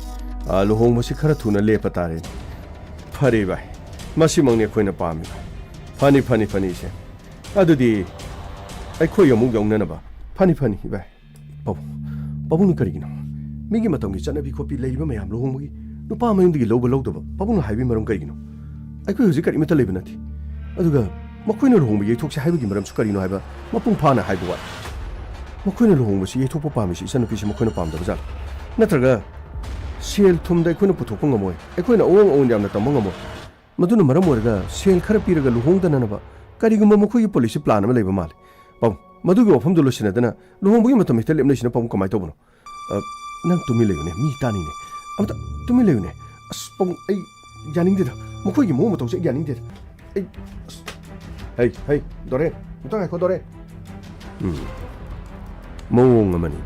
ꯑ, ꯂꯨꯍꯣꯡꯕꯁꯤ ꯈꯔ ꯊꯨꯅ ꯂꯦꯞꯄ ꯇꯥꯔꯦꯅꯦ꯫ ꯐꯔꯦ ꯚꯥꯏ, ꯃꯁꯤꯃꯛꯅꯤ ꯑꯩꯈꯣꯏꯅ ꯄꯥꯝꯃꯤꯕ꯫ ꯐꯅꯤ, ꯐꯅꯤ, ꯐꯅꯤ, ꯏꯆꯦ꯫ ꯑꯗꯨꯗꯤ ꯑꯩꯈꯣꯏ ꯑꯃꯨꯛ ꯌꯧꯅꯅꯕ꯫ ꯐꯅꯤ, ꯐꯅꯤ, ꯚꯥꯏ꯫ ꯄꯥꯕꯨꯡ, ꯄꯥꯕꯨꯡꯅ ꯀꯔꯤꯒꯤꯅꯣ? ꯃꯤꯒꯤ ꯃꯇꯝꯒꯤ ꯆꯠꯅꯕꯤ ꯈꯣꯠꯄꯤ ꯂꯩꯔꯤꯕ ꯃꯌꯥꯝ ꯂꯨꯍꯣꯡꯕꯒꯤ ꯅꯨꯄꯥ ꯃꯌꯨꯝꯗꯒꯤ ꯂꯧꯕ ꯂꯧꯗꯕ ꯄꯥꯕꯨꯡꯅ ꯍꯥꯏꯕꯒꯤ ꯃꯔꯝ ꯀꯔꯤꯒꯤꯅꯣ? ꯑꯩꯈꯣꯏ ꯍꯧꯖꯤꯛ ꯀꯔꯤꯃꯠꯇ ꯂꯩꯕ ꯅꯠꯇꯦ꯫ ꯑꯗꯨꯒ ꯃꯈꯣꯏꯅ ꯂꯨꯍꯣꯡꯕ ꯌꯩꯊꯣꯛꯁꯦ ꯍꯥꯏꯕꯒꯤ ꯃꯔꯝꯁꯨ ꯀꯔꯤꯅꯣ ꯍꯥꯏꯕ ꯃꯄꯨꯡ ꯐꯥꯅ ꯍꯥꯏꯕ ꯋꯥꯠꯂꯤ꯫ ꯃꯈꯣꯏꯅ ꯂꯨꯍꯣꯡꯕꯁꯤ ꯌꯩꯊꯣꯛꯄ ꯄꯥꯝꯃꯤꯁꯤ ꯏꯆꯟꯅꯨꯄꯤꯁꯤ ꯃꯈꯣꯏꯅ ꯄꯥꯝꯗꯕ ꯖꯥꯠꯂ? ꯅꯠꯇ꯭ꯔꯒ ꯁꯦꯜ ꯊꯨꯝꯗ ꯑꯩꯈꯣꯏꯅ ꯄꯨꯊꯣꯛꯄ ꯉꯝꯃꯣꯏ, ꯑꯩꯈꯣꯏꯅ ꯑꯑꯣꯟ ꯑꯑꯣꯟ ꯌꯥꯝꯅ ꯇꯝꯕ ꯉꯝꯃꯣꯏ꯫ ꯃꯗꯨꯅ ꯃꯔꯝ ꯑꯣꯏꯔꯒ ꯁꯦꯜ ꯈꯔ ꯄꯤꯔꯒ ꯂꯨꯍꯣꯡꯗꯅꯅꯕ ꯀꯔꯤꯒꯨꯝꯕ ꯃꯈꯣꯏꯒꯤ ꯄꯣꯂꯤꯁꯤ ꯄ꯭ꯂꯥꯟ ꯑꯃ ꯂꯩꯕ ꯃꯥꯜꯂꯤ꯫ ꯄꯥꯕꯨꯡ, ꯃꯗꯨꯒꯤ ꯋꯥꯐꯝꯗꯨ ꯂꯣꯏꯁꯤꯟꯅꯗꯅ ꯂꯨꯍꯣꯡꯕꯒꯤ ꯃꯇꯝ ꯍꯦꯛꯇ ꯂꯦꯞꯅꯩꯁꯤꯅ ꯄꯥꯕꯨꯡ ꯀꯃꯥꯏꯅ ꯇꯧꯕꯅꯣ? ꯑ, ꯅꯪ ꯇꯨꯃꯤꯟ ꯂꯩꯌꯨꯅꯦ, ꯃꯤ ꯇꯥꯅꯤꯅꯦ꯫ ꯑꯝꯇ ꯇꯨꯃꯤꯟ ꯂꯩꯌꯨꯅꯦ꯫ ꯑꯁ, ꯄꯥꯕꯨꯡ, ꯑꯩ ꯌꯥꯅꯤꯡꯗꯦꯗ꯫ ꯃꯈꯣꯏꯒꯤ ꯃꯑꯣꯡ ꯃꯇꯧꯁꯦ ꯑꯩ ꯌꯥꯅꯤꯡꯗꯦꯗ꯫ ꯑꯩ, ꯑꯁ, ꯍꯩ, ꯍꯩ, ꯗꯣꯔꯦꯟ, ꯑꯝꯇ ꯉꯥꯏꯈꯣ, ꯗꯣꯔꯦꯟ꯫ ꯎꯝ, ꯃꯑꯣꯡ ꯑꯃꯅꯤ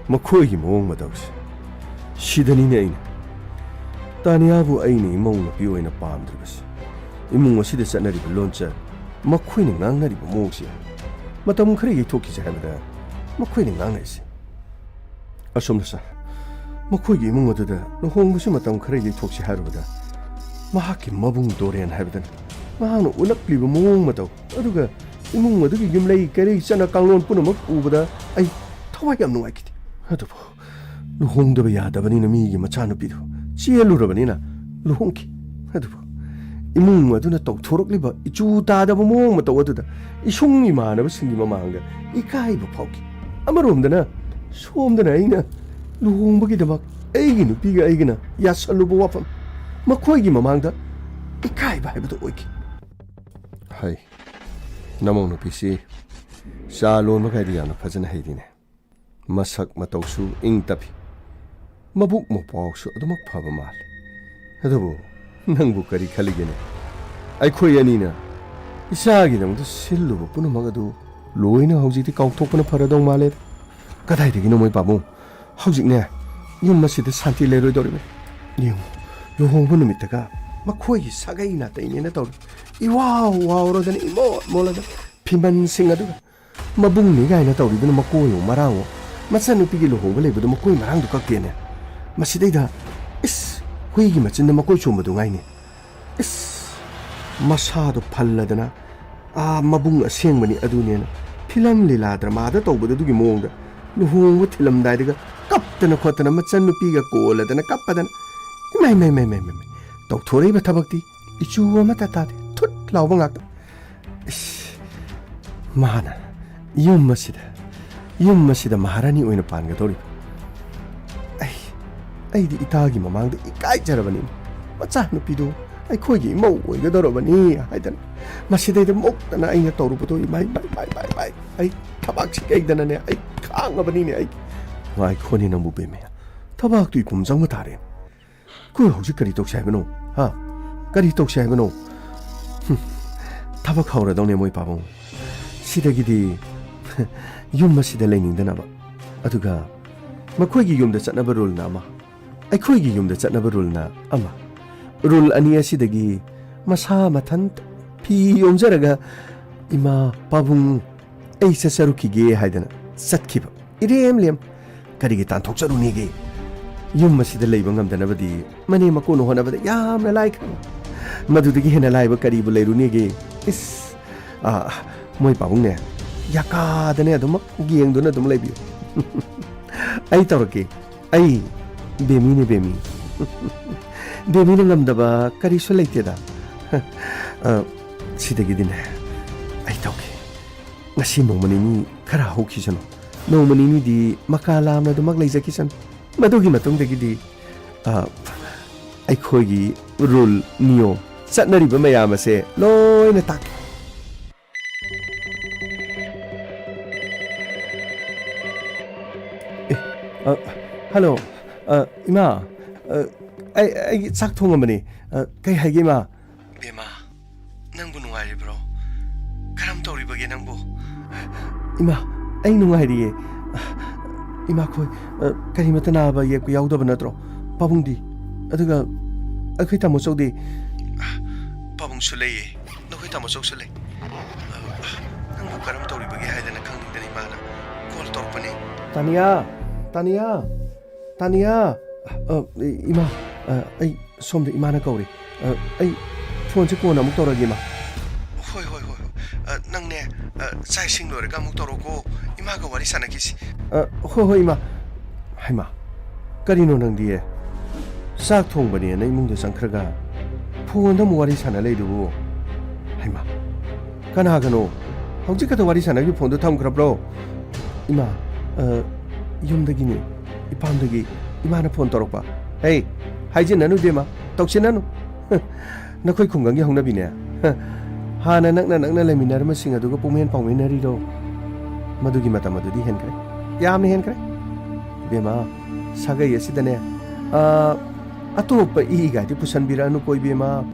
ꯃꯈꯣꯏꯒꯤ ꯃꯑꯣꯡ ꯃꯇꯧꯁꯦ꯫ ꯁꯤꯗꯅꯤꯅꯦ ꯑꯩꯅ ꯇꯥꯅꯤꯌꯥꯕꯨ ꯑꯩꯅ ꯏꯃꯧ ꯅꯨꯄꯤ ꯑꯣꯏꯅ ꯄꯥꯝꯗ꯭ꯔꯤꯕꯁꯦ꯫ ꯏꯃꯨꯡ ꯑꯁꯤꯗ ꯆꯠꯅꯔꯤꯕ ꯂꯣꯟꯆꯠ, ꯃꯈꯣꯏꯅ ꯉꯥꯡꯅꯔꯤꯕ ꯃꯑꯣꯡꯁꯦ ꯃꯇꯝ ꯈꯔ ꯌꯩꯊꯣꯛꯈꯤꯁꯦ ꯍꯥꯏꯕꯗ ꯃꯈꯣꯏꯅ ꯉꯥꯡꯅꯔꯤꯁꯦ꯫ ꯑꯁꯣꯝꯗ ꯁꯥꯔ, ꯃꯈꯣꯏꯒꯤ ꯏꯃꯨꯡ ꯑꯗꯨꯗ ꯂꯨꯍꯣꯡꯕꯁꯤ ꯃꯇꯝ ꯈꯔ ꯌꯩꯊꯣꯛꯁꯤ ꯍꯥꯏꯔꯨꯕꯗ ꯃꯍꯥꯛꯀꯤ ꯃꯕꯨꯡ ꯗꯣꯔꯦꯟ ꯍꯥꯏꯕꯗꯨꯅ ꯃꯍꯥꯛꯅ ꯎꯠꯂꯛꯂꯤꯕ ꯃꯑꯣꯡ ꯃꯇꯧ ꯑꯗꯨꯒ ꯏꯃꯨꯡ ꯑꯗꯨꯒꯤ ꯌꯨꯝꯂꯩ ꯀꯩꯔꯩ ꯆꯠꯅ ꯀꯥꯡꯂꯣꯟ ꯄꯨꯝꯅꯃꯛ ꯎꯕꯗ ꯑꯩ ꯊꯋꯥꯏ ꯌꯥꯝ ꯅꯨꯡꯉꯥꯏꯈꯤꯗꯦ꯫ ꯑꯗꯨꯕꯨ ꯂꯨꯍꯣꯡꯗꯕ ꯌꯥꯗꯕꯅꯤꯅ ꯃꯤꯒꯤ ꯃꯆꯥꯅꯨꯄꯤꯗꯨ ꯆꯦꯜꯂꯨꯔꯕꯅꯤꯅ ꯂꯨꯍꯣꯡꯈꯤ꯫ ꯑꯗꯨꯕꯨ ꯏꯃꯨꯡ ꯑꯗꯨꯅ ꯇꯧꯊꯣꯔꯛꯂꯤꯕ ꯏꯆꯨ ꯇꯥꯗꯕ ꯃꯑꯣꯡ ꯃꯇꯧ ꯑꯗꯨꯗ ꯏꯁꯨꯡ ꯏꯃꯥꯟꯅꯕꯁꯤꯡꯒꯤ ꯃꯃꯥꯡꯗ ꯏꯀꯥꯏꯕ ꯐꯥꯎꯈꯤ꯫ ꯑꯃꯔꯣꯝꯗꯅ ꯁꯣꯝꯗꯅ ꯑꯩꯅ ꯂꯨꯍꯣꯡꯕꯒꯤꯗꯃꯛ ꯑꯩꯒꯤ ꯅꯨꯄꯤꯒ ꯑꯩꯒꯅ ꯌꯥꯁꯜꯂꯨꯕ ꯋꯥꯐꯝ ꯃꯈꯣꯏꯒꯤ ꯃꯃꯥꯡꯗ ꯏꯀꯥꯏꯕ ꯍꯥꯏꯕꯗꯨ ꯑꯣꯏꯈꯤ꯫ ꯍꯩ, ꯅꯃꯧ ꯅꯨꯄꯤꯁꯤ ꯆꯥ ꯂꯣꯟꯕꯒꯥꯏꯗꯤ ꯌꯥꯝꯅ ꯐꯖꯅ ꯍꯩꯔꯤꯅꯦ꯫ ꯃꯁꯛ ꯃꯇꯧꯁꯨ ꯏꯪ ꯇꯞꯄꯤ꯫ ꯃꯕꯨꯛ ꯃꯄꯥꯎꯁꯨ ꯑꯗꯨꯃꯛ ꯐꯕ ꯃꯥꯜꯂꯤ꯫ ꯑꯗꯨꯕꯨ ꯅꯪꯕꯨ ꯀꯔꯤ ꯈꯜꯂꯤꯒꯦꯅꯦ? ꯑꯩꯈꯣꯏ ꯑꯅꯤꯅ ꯏꯆꯥꯒꯤꯗꯃꯛꯇ ꯁꯤꯜꯂꯨꯕ ꯄꯨꯝꯅꯃꯛ ꯑꯗꯨ ꯂꯣꯏꯅ ꯍꯧꯖꯤꯛꯇꯤ ꯀꯥꯎꯊꯣꯛꯄꯅ ꯐꯔꯗꯧ ꯃꯥꯜꯂꯦ꯫ ꯀꯗꯥꯏꯗꯒꯤꯅꯣ ꯃꯣꯏ ꯄꯥꯕꯨꯡ? ꯍꯧꯖꯤꯛꯅꯦ ꯌꯨꯝ ꯑꯁꯤꯗ ꯁꯥꯟꯇꯤ ꯂꯩꯔꯣꯏꯗꯧꯔꯤꯕꯅꯤ꯫ ꯌꯦꯡꯉꯨ, ꯂꯨꯍꯣꯡꯕ ꯅꯨꯃꯤꯠꯇꯒ ꯃꯈꯣꯏꯒꯤ ꯁꯥꯒꯩ ꯅꯥꯇꯩꯅꯦꯅ ꯇꯧꯔꯤ꯫ ꯏꯋꯥꯎ ꯋꯥꯎꯔꯗꯅ, ꯏꯃꯣꯠ ꯃꯣꯠꯂꯗꯅ, ꯐꯤꯃꯟꯁꯤꯡ ꯑꯗꯨꯒ ꯃꯕꯨꯡꯅꯤ ꯀꯥꯏꯅ ꯇꯧꯔꯤꯗꯨꯅ ꯃꯀꯣꯏꯋꯣ ꯃꯔꯥꯡꯋꯣ꯫ ꯃꯆꯟꯅꯨꯄꯤꯒꯤ ꯂꯨꯍꯣꯡꯕ ꯂꯩꯕꯗꯨ ꯃꯀꯣꯏ ꯃꯔꯥꯡꯗꯨ ꯀꯛꯇꯦꯅꯦ꯫ ꯃꯁꯤꯗꯩꯗ, ꯏꯁ, ꯍꯨꯏꯒꯤ ꯃꯆꯤꯟꯗ ꯃꯀꯣꯏ ꯆꯣꯝꯕꯗꯨ ꯉꯥꯏꯅꯦ꯫ ꯏꯁ, ꯃꯁꯥꯗꯣ ꯐꯜꯂꯗꯅ, ꯑꯥ, ꯃꯕꯨꯡ ꯑꯁꯦꯡꯕꯅꯤ ꯑꯗꯨꯅꯦꯅ ꯐꯤꯂꯝ ꯂꯤꯂꯥ ꯗ꯭ꯔꯃꯥꯗ ꯇꯧꯕꯗ ꯑꯗꯨꯒꯤ ꯃꯑꯣꯡꯗ ꯂꯨꯍꯣꯡꯕ ꯊꯤꯜꯂꯝꯗꯥꯏꯗꯒ ꯀꯞꯇꯅ ꯈꯣꯠꯇꯅ ꯃꯆꯟꯅꯨꯄꯤꯒ ꯀꯣꯜꯂꯗꯅ ꯀꯞꯄꯗꯅ, ꯏꯃꯥꯏ, ꯃꯥꯏ, ꯃꯥꯏ, ꯃꯥꯏ, ꯃꯥꯏ, ꯃꯥꯏ, ꯇꯧꯊꯣꯔꯛꯏꯕ ꯊꯕꯛꯇꯤ ꯏꯆꯨ ꯑꯃꯠꯇ ꯇꯥꯗꯦ, ꯊꯨꯠ ꯂꯥꯎꯕ ꯉꯥꯛꯇ꯫ ꯏꯁ, ꯃꯥꯅ ꯌꯨꯝ ꯑꯁꯤꯗ, ꯌꯨꯝ ꯑꯁꯤꯗ ꯃꯍꯥꯔꯥꯅꯤ ꯑꯣꯏꯅ ꯄꯥꯟꯒꯗꯧꯔꯤꯕ꯫ ꯑꯩ, ꯑꯩꯗꯤ ꯏꯇꯥꯒꯤ ꯃꯃꯥꯡꯗ ꯏꯀꯥꯏꯖꯔꯕꯅꯤ꯫ ꯃꯆꯥꯅꯨꯄꯤꯗꯨ ꯑꯩꯈꯣꯏꯒꯤ ꯏꯃꯧ ꯑꯣꯏꯒꯗꯧꯔꯕꯅꯤ ꯍꯥꯏꯗꯅ꯫ ꯃꯁꯤꯗꯩꯗ ꯃꯨꯛꯇꯅ ꯑꯩꯅ ꯇꯧꯔꯨꯕꯗꯣ, ꯏꯃꯥꯏ, ꯏꯃꯥꯏ, ꯏꯃꯥꯏ, ꯏꯃꯥꯏ, ꯏꯃꯥꯏ, ꯑꯩ ꯊꯕꯥꯛꯁꯤ ꯀꯩꯗꯅꯅꯦ, ꯑꯩ ꯈꯥꯡꯉꯕꯅꯤꯅꯦ ꯑꯩ꯫ ꯉꯥꯏꯈꯣꯅꯦ ꯅꯪꯕꯨ ꯕꯦꯝꯃ, ꯊꯕꯥꯛꯇꯨ ꯏꯄꯨꯝ ꯆꯪꯕ ꯇꯥꯔꯦ꯫ ꯑꯩꯈꯣꯏ ꯍꯧꯖꯤꯛ ꯀꯔꯤ ꯇꯧꯁꯦ ꯍꯥꯏꯕꯅꯣ? ꯍꯥ? ꯀꯔꯤ ꯇꯧꯁꯦ ꯍꯥꯏꯕꯅꯣ? ꯍꯨꯝ, ꯊꯕꯛ ꯍꯧꯔꯗꯧꯅꯦ ꯃꯣꯏ ꯄꯥꯕꯨꯡ꯫ ꯁꯤꯗꯒꯤꯗꯤ ꯌꯨꯝ ꯑꯁꯤꯗ ꯂꯩꯅꯤꯡꯗꯅꯕ, ꯑꯗꯨꯒ ꯃꯈꯣꯏꯒꯤ ꯌꯨꯝꯗ ꯆꯠꯅꯕ ꯔꯨꯜꯅ ꯑꯃ, ꯑꯩꯈꯣꯏꯒꯤ ꯌꯨꯝꯗ ꯆꯠꯅꯕ ꯔꯨꯜꯅ ꯑꯃ꯫ ꯔꯨꯜ ꯑꯅꯤ ꯑꯁꯤꯗꯒꯤ ꯃꯁꯥ ꯃꯊꯟꯇ ꯐꯤ ꯌꯣꯝꯖꯔꯒ ꯏꯃꯥ ꯄꯥꯕꯨꯡ ꯑꯩ ꯆꯠꯆꯔꯨꯈꯤꯒꯦ ꯍꯥꯏꯗꯅ ꯆꯠꯈꯤꯕ꯫ ꯏꯔꯦꯝ ꯂꯦꯝ꯫ ꯀꯔꯤꯒꯤ ꯇꯥꯟꯊꯣꯛꯆꯔꯨꯅꯤꯒꯦ? ꯌꯨꯝ ꯑꯁꯤꯗ ꯂꯩꯕ ꯉꯝꯗꯅꯕꯗꯤ ꯃꯅꯦꯝ ꯃꯀꯨꯅ ꯍꯣꯠꯅꯕꯗ ꯌꯥꯝꯅ ꯂꯥꯏꯈ꯭ꯔꯕ꯫ ꯃꯗꯨꯗꯒꯤ ꯍꯦꯟꯅ ꯂꯥꯏꯕ ꯀꯔꯤꯕꯨ ꯂꯩꯔꯨꯅꯤꯒꯦ? ꯏꯁ! ꯑꯥ, ꯃꯣꯏ ꯄꯥꯕꯨꯡꯅꯦ, ꯌꯥꯀꯥꯗꯅꯦ ꯑꯗꯨꯃꯛ ꯌꯦꯡꯗꯨꯅ ꯑꯗꯨꯝ ꯂꯩꯕꯤꯌꯨ꯫ ꯑꯩ ꯇꯧꯔꯛꯀꯦ꯫ ꯑꯩ ꯕꯦꯃꯤꯅꯦ, ꯕꯦꯃꯤ꯫ ꯕꯦꯃꯤꯅ ꯉꯝꯗꯕ ꯀꯔꯤꯁꯨ ꯂꯩꯇꯦꯗ꯫ ꯑ, ꯁꯤꯗꯒꯤꯗꯤꯅꯦ, ꯑꯩ ꯇꯧꯒꯦ꯫ ꯉꯁꯤ ꯅꯣꯡꯃ ꯅꯤꯅꯤ ꯈꯔ ꯍꯧꯈꯤꯁꯅꯨ꯫ ꯅꯣꯡꯃ ꯅꯤꯅꯤꯗꯤ ꯃꯀꯥ ꯂꯥꯝꯅ ꯑꯗꯨꯃꯛ ꯂꯩꯖꯈꯤꯁꯅꯨ꯫ ꯃꯗꯨꯒꯤ ꯃꯇꯨꯡꯗꯒꯤꯗꯤ, ꯑ, ꯑꯩꯈꯣꯏꯒꯤ ꯔꯨꯜ, ꯅꯤꯌꯣꯝ, ꯆꯠꯅꯔꯤꯕ ꯃꯌꯥꯝ ꯑꯁꯦ ꯂꯣꯏꯅ ꯇꯥꯛꯀꯦ꯫ ꯑꯦ, ꯑ, ꯍꯜꯂꯣ, ꯑ, ꯏꯃꯥ, ꯑ, ꯑꯩ, ꯑꯩꯒꯤ ꯆꯥꯛ ꯊꯣꯡꯉꯝꯕꯅꯤ꯫ ꯑ, ꯀꯩ ꯍꯥꯏꯒꯦ, ꯏꯃꯥ? ꯕꯦꯃꯥ, ꯅꯪꯕꯨ ꯅꯨꯡꯉꯥꯏꯔꯤꯕ꯭ꯔꯣ? ꯀꯔꯝ ꯇꯧꯔꯤꯕꯒꯦ ꯅꯪꯕꯨ? ꯏꯃꯥ, ꯑꯩ ꯅꯨꯡꯉꯥꯏꯔꯤꯌꯦ꯫ ꯏꯃꯥꯈꯣꯏ, ꯑ, ꯀꯔꯤꯃꯠꯇ ꯅꯥꯕ ꯌꯦꯛꯄ ꯌꯥꯎꯗꯕ ꯅꯠꯇ꯭ꯔꯣ? ꯄꯥꯕꯨꯡꯗꯤ? ꯑꯗꯨꯒ ꯑꯩꯈꯣꯏ ꯇꯥꯃꯣ ꯆꯧꯗꯤ? "ꯑ, ꯄꯥꯕꯨꯡꯁꯨ ꯂꯩꯌꯦ꯫ ꯅꯈꯣꯏ ꯇꯥꯃꯣ ꯆꯧꯁꯨ ꯂꯩ꯫ ꯑ, ꯅꯪꯕꯨ ꯀꯔꯝ ꯇꯧꯔꯤꯕꯒꯦ ꯍꯥꯏꯗꯅ ꯈꯪꯅꯤꯡꯗꯅ ꯏꯃꯥꯅ ꯀꯣꯜ ꯇꯧꯔꯛꯄꯅꯦ꯫" "ꯇꯥꯅꯤꯌꯥ! ꯇꯥꯅꯤꯌꯥ! ꯇꯥꯅꯤꯌꯥ!" "ꯑ, ꯏꯃꯥ, ꯑ, ꯑꯩ ꯁꯣꯝꯗ ꯏꯃꯥꯅ ꯀꯧꯔꯤ꯫ ꯑ, ꯑꯩ ꯐꯣꯟꯁꯦ ꯀꯣꯟꯅ ꯑꯃꯨꯛ ꯇꯧꯔꯒꯦ, ꯏꯃꯥ꯫" "ꯍꯣꯏ, ꯍꯣꯏ, ꯍꯣꯏ, ꯍꯣꯏ꯫ ꯑ, ꯅꯪꯅꯦ, ꯑ, ꯆꯥꯛ ꯏꯁꯤꯡ ꯂꯣꯏꯔꯒ ꯑꯃꯨꯛ ꯇꯧꯔꯛꯑꯣꯀꯣ꯫ ꯏꯃꯥꯒ ꯋꯥꯔꯤ ꯁꯥꯟꯅꯈꯤꯁꯤ꯫" "ꯑ, ꯍꯣꯏ, ꯍꯣꯏ, ꯏꯃꯥ꯫" "ꯍꯩꯃꯥ, ꯀꯔꯤꯅꯣ ꯅꯪꯗꯤ? ꯆꯥꯛ ꯊꯣꯡꯕꯅꯦꯅ ꯏꯃꯨꯡꯗ ꯆꯪꯈ꯭ꯔꯒ ꯐꯣꯟꯗ ꯑꯃꯨꯛ ꯋꯥꯔꯤ ꯁꯥꯟꯅ ꯂꯩꯗꯨꯕꯨ? ꯍꯩꯃꯥ, ꯀꯅꯥꯒꯅꯣ? ꯍꯧꯖꯤꯛ ꯈꯛꯇ ꯋꯥꯔꯤ ꯁꯥꯟꯅꯈꯤꯕ ꯐꯣꯟꯗꯣ ꯊꯝꯈ꯭ꯔꯕ꯭ꯔꯣ?" "ꯏꯃꯥ, ꯑ, ꯌꯨꯝꯗꯒꯤꯅꯤ, ꯏꯄꯥꯝꯗꯒꯤ ꯏꯃꯥꯅ ꯐꯣꯟ ꯇꯧꯔꯛꯄ꯫" "ꯍꯦ, ꯍꯥꯏꯖꯤꯟꯅꯅꯨ ꯏꯕꯦꯝꯃ, ꯇꯧꯁꯤꯟꯅꯅꯨ꯫ ꯅꯈꯣꯏ ꯈꯨꯡꯒꯪꯒꯤ ꯍꯧꯅꯕꯤꯅꯦ꯫ ꯍꯥꯟꯅ ꯅꯛꯅ ꯅꯛꯅ ꯂꯩꯃꯤꯟꯅꯔꯝꯕꯁꯤꯡ ꯑꯗꯨꯒ ꯄꯨꯡꯃꯦꯟ ꯄꯥꯎꯃꯤꯟꯅꯔꯤꯔꯣ? ꯃꯗꯨꯒꯤ ꯃꯇꯝ ꯑꯗꯨꯗꯤ ꯍꯦꯟꯈ꯭ꯔꯦ, ꯌꯥꯝꯅ ꯍꯦꯟꯈ꯭ꯔꯦ꯫ ꯏꯕꯦꯝꯃ, ꯁꯥꯒꯩ ꯑꯁꯤꯗꯅꯦ, ꯑ, ꯑꯇꯣꯞꯄ ꯏꯒꯥꯏꯗꯤ ꯄꯨꯁꯟꯕꯤꯔꯛꯑꯅꯨꯀꯣ ꯏꯕꯦꯝꯃ꯫"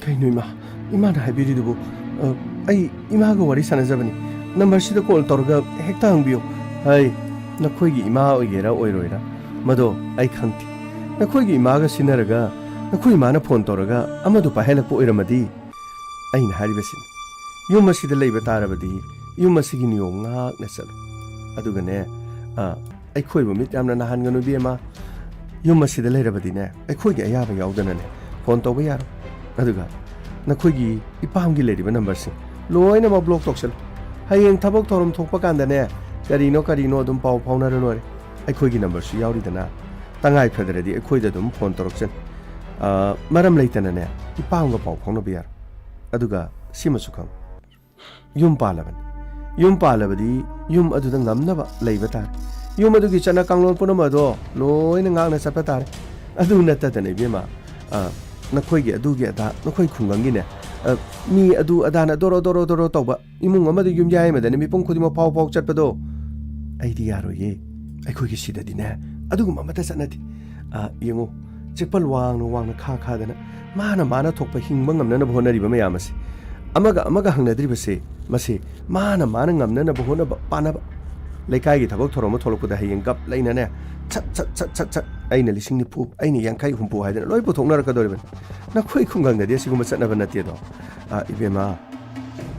"ꯀꯩꯅꯣ ꯏꯃꯥ, ꯏꯃꯥꯅ ꯍꯥꯏꯕꯤꯔꯤꯗꯨꯕꯨ? ꯑ, ꯑꯩ ꯏꯃꯥꯒ ꯋꯥꯔꯤ ꯁꯥꯟꯅꯖꯕꯅꯤ꯫ ꯅꯝꯕꯔꯁꯤꯗ ꯀꯣꯜ ꯇꯧꯔꯒ ꯍꯦꯛꯇ ꯍꯪꯕꯤꯌꯨ꯫" "ꯍꯩ, ꯅꯈꯣꯏꯒꯤ ꯏꯃꯥ ꯑꯣꯏꯒꯦꯔꯥ ꯑꯣꯏꯔꯣꯏꯔꯥ, ꯃꯗꯣ ꯑꯩ ꯈꯪꯗꯦ꯫ ꯅꯈꯣꯏꯒꯤ ꯏꯃꯥꯒ ꯁꯤꯟꯅꯔꯒ ꯅꯈꯣꯏ ꯏꯃꯥꯅ ꯐꯣꯟ ꯇꯧꯔꯒ ꯑꯃꯗꯨ ꯄꯥꯏꯍꯜꯂꯛꯄ ꯑꯣꯏꯔꯝꯃꯗꯤ?" ꯑꯩꯅ ꯍꯥꯏꯔꯤꯕꯁꯤꯅꯤ, ꯌꯨꯝ ꯑꯁꯤꯗ ꯂꯩꯕ ꯇꯥꯔꯕꯗꯤ ꯌꯨꯝ ꯑꯁꯤꯒꯤ ꯅꯤꯌꯣꯝ ꯉꯥꯛꯅ ꯆꯠꯂꯨ꯫ ꯑꯗꯨꯒꯅꯦ, ꯑ, ꯑꯩꯈꯣꯏꯕꯨ ꯃꯤꯠ ꯌꯥꯝꯅ ꯅꯥꯍꯟꯒꯅꯨ ꯏꯕꯦꯝꯃ꯫ ꯌꯨꯝ ꯑꯁꯤꯗ ꯂꯩꯔꯕꯗꯤꯅꯦ, ꯑꯩꯈꯣꯏꯒꯤ ꯑꯌꯥꯕ ꯌꯥꯎꯗꯅꯅꯦ ꯐꯣꯟ ꯇꯧꯕ ꯌꯥꯔꯣꯏ꯫ ꯑꯗꯨꯒ ꯅꯈꯣꯏꯒꯤ ꯏꯄꯥꯝꯒꯤ ꯂꯩꯔꯤꯕ ꯅꯝꯕꯔꯁꯤꯡ ꯂꯣꯏꯅꯃꯛ ꯕ꯭ꯂꯣꯛ ꯇꯧꯁꯜꯂꯨ꯫ ꯍꯌꯦꯡ ꯊꯕꯛ ꯊꯧꯔꯝ ꯊꯣꯛꯄ ꯀꯥꯟꯗꯅꯦ, ꯀꯔꯤꯅꯣ ꯀꯔꯤꯅꯣ ꯑꯗꯨꯝ ꯄꯥꯎ ꯐꯥꯎꯅꯔ ꯂꯣꯏꯔꯦ꯫ ꯑꯩꯈꯣꯏꯒꯤ ꯅꯝꯕꯔꯁꯨ ꯌꯥꯎꯔꯤꯗꯅ꯫ ꯇꯉꯥꯏ ꯐꯗ꯭ꯔꯗꯤ ꯑꯩꯈꯣꯏꯗ ꯑꯗꯨꯝ ꯐꯣꯟ ꯇꯧꯔꯛꯆꯅꯤ꯫ ꯑ, ꯃꯔꯝ ꯂꯩꯇꯅꯅꯦ, ꯏꯄꯥꯝꯒ ꯄꯥꯎ ꯐꯥꯎꯅꯕ ꯌꯥꯔꯣꯏ꯫ ꯑꯗꯨꯒ ꯁꯤꯃꯁꯨ ꯈꯪꯉꯨ, ꯌꯨꯝ ꯄꯥꯜꯂꯕꯅꯤ꯫ ꯌꯨꯝ ꯄꯥꯜꯂꯕꯗꯤ ꯌꯨꯝ ꯑꯗꯨꯗ ꯉꯝꯅꯕ ꯂꯩꯕ ꯇꯥꯔꯦ꯫ ꯌꯨꯝ ꯑꯗꯨꯒꯤ ꯆꯠꯅ ꯀꯥꯡꯂꯣꯟ ꯄꯨꯝꯅꯃꯛ ꯑꯗꯣ ꯂꯣꯏꯅ ꯉꯥꯛꯅ ꯆꯠꯄ ꯇꯥꯔꯦ꯫ ꯑꯗꯨ ꯅꯠꯇꯗꯅ ꯏꯕꯦꯝꯃ, ꯑ, ꯅꯈꯣꯏꯒꯤ ꯑꯗꯨꯒꯤ ꯑꯗꯥ, ꯅꯈꯣꯏ ꯈꯨꯡꯒꯪꯒꯤꯅꯦ, ꯑ, ꯃꯤ ꯑꯗꯨ ꯑꯗꯥꯅ ꯗꯣꯔꯣ ꯗꯣꯔꯣ ꯗꯣꯔꯣ ꯇꯧꯕ, ꯏꯃꯨꯡ ꯑꯃꯗ ꯌꯨꯝꯌꯥꯏ ꯑꯃꯗꯅ ꯃꯤꯄꯨꯝ ꯈꯨꯗꯤꯡꯃꯛ ꯐꯥꯎ ꯐꯥꯎ ꯆꯠꯄꯗꯣ ꯑꯩꯗꯤ ꯌꯥꯔꯣꯏꯌꯦ꯫ ꯑꯩꯈꯣꯏꯒꯤ ꯁꯤꯗꯗꯤꯅꯦ ꯑꯗꯨꯒꯨꯝꯕ ꯑꯃꯠꯇ ꯆꯠꯅꯗꯦ꯫ ꯑ, ꯌꯦꯡꯉꯨ, ꯆꯦꯛꯄꯜ ꯋꯥꯡꯅ ꯋꯥꯡꯅ ꯈꯥ ꯈꯥꯗꯅ ꯃꯥꯅ ꯃꯥꯅ ꯊꯣꯛꯄ ꯍꯤꯡꯕ ꯉꯝꯅꯅꯕ ꯍꯣꯠꯅꯔꯤꯕ ꯃꯌꯥꯝ ꯑꯁꯤ, ꯑꯃꯒ ꯑꯃꯒ ꯍꯪꯅꯗ꯭ꯔꯤꯕꯁꯦ, ꯃꯁꯤ ꯃꯥꯅ ꯃꯥꯅ ꯉꯝꯅꯅꯕ ꯍꯣꯠꯅꯕ ꯄꯥꯅꯕ꯫ ꯂꯩꯀꯥꯏꯒꯤ ꯊꯕꯛ ꯊꯧꯔꯝ ꯑꯃ ꯊꯣꯛꯂꯛꯄꯗ ꯍꯌꯦꯡ ꯒꯞ ꯂꯩꯅꯅꯦ ꯁꯠ ꯁꯠ ꯁꯠ ꯁꯠ ꯁꯠ ꯑꯩꯅ ꯂꯤꯁꯤꯡ ꯅꯤꯐꯨ, ꯑꯩꯅ ꯌꯥꯡꯈꯩ, ꯍꯨꯝꯐꯨ ꯍꯥꯏꯗꯅ ꯂꯣꯏ ꯄꯨꯊꯣꯛꯅꯔꯛꯀꯗꯧꯔꯤꯕꯅꯤ꯫ ꯅꯈꯣꯏ ꯈꯨꯡꯒꯪꯗꯗꯤ ꯑꯁꯤꯒꯨꯝꯕ ꯆꯠꯅꯕ ꯅꯠꯇꯦꯗꯣ꯫ ꯑ, ꯏꯕꯦꯝꯃ,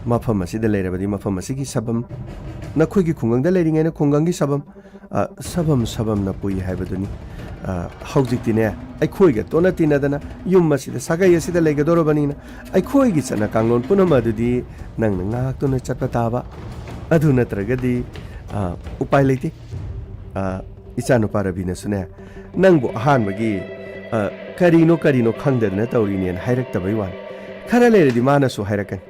ꯃꯐꯝ ꯑꯁꯤꯗ ꯂꯩꯔꯕꯗꯤ ꯃꯐꯝ ꯑꯁꯤꯒꯤ ꯁꯕꯝ, ꯅꯈꯣꯏꯒꯤ ꯈꯨꯡꯒꯪꯗ ꯂꯩꯔꯤꯉꯩꯅ ꯈꯨꯡꯒꯪꯒꯤ ꯁꯕꯝ, ꯑ, ꯁꯕꯝ ꯁꯕꯝꯅ ꯄꯨꯏ ꯍꯥꯏꯕꯗꯨꯅꯤ꯫ ꯑ, ꯍꯧꯖꯤꯛꯇꯤꯅꯦ, ꯑꯩꯈꯣꯏꯒ ꯇꯣꯠꯅ ꯇꯤꯟꯅꯗꯅ ꯌꯨꯝ ꯑꯁꯤꯗ, ꯁꯥꯒꯩ ꯑꯁꯤꯗ ꯂꯩꯒꯗꯧꯔꯕꯅꯤꯅ ꯑꯩꯈꯣꯏꯒꯤ ꯆꯠꯅ ꯀꯥꯡꯂꯣꯟ ꯄꯨꯝꯅꯃꯛ ꯑꯗꯨꯗꯤ ꯅꯪꯅ ꯉꯥꯛꯇꯨꯅ ꯆꯠꯄ ꯇꯥꯕ꯫ ꯑꯗꯨ ꯅꯠꯇ꯭ꯔꯒꯗꯤ, ꯑ, ꯎꯄꯥꯏ ꯂꯩꯇꯦ꯫ ꯑ, ꯏꯆꯥꯅꯨꯄꯥ ꯔꯕꯤꯅꯁꯨꯅꯦ, ꯅꯪꯕꯨ ꯑꯍꯥꯟꯕꯒꯤ, ꯑ, ꯀꯔꯤꯅꯣ ꯀꯔꯤꯅꯣ ꯈꯪꯗꯗꯅ ꯇꯧꯔꯤꯅꯦꯅ ꯍꯥꯏꯔꯛꯇꯕꯩ ꯋꯥꯅꯤ꯫ ꯈꯔ ꯂꯩꯔꯗꯤ ꯃꯥꯅꯁꯨ ꯍꯥꯏꯔꯛꯀꯅꯤ꯫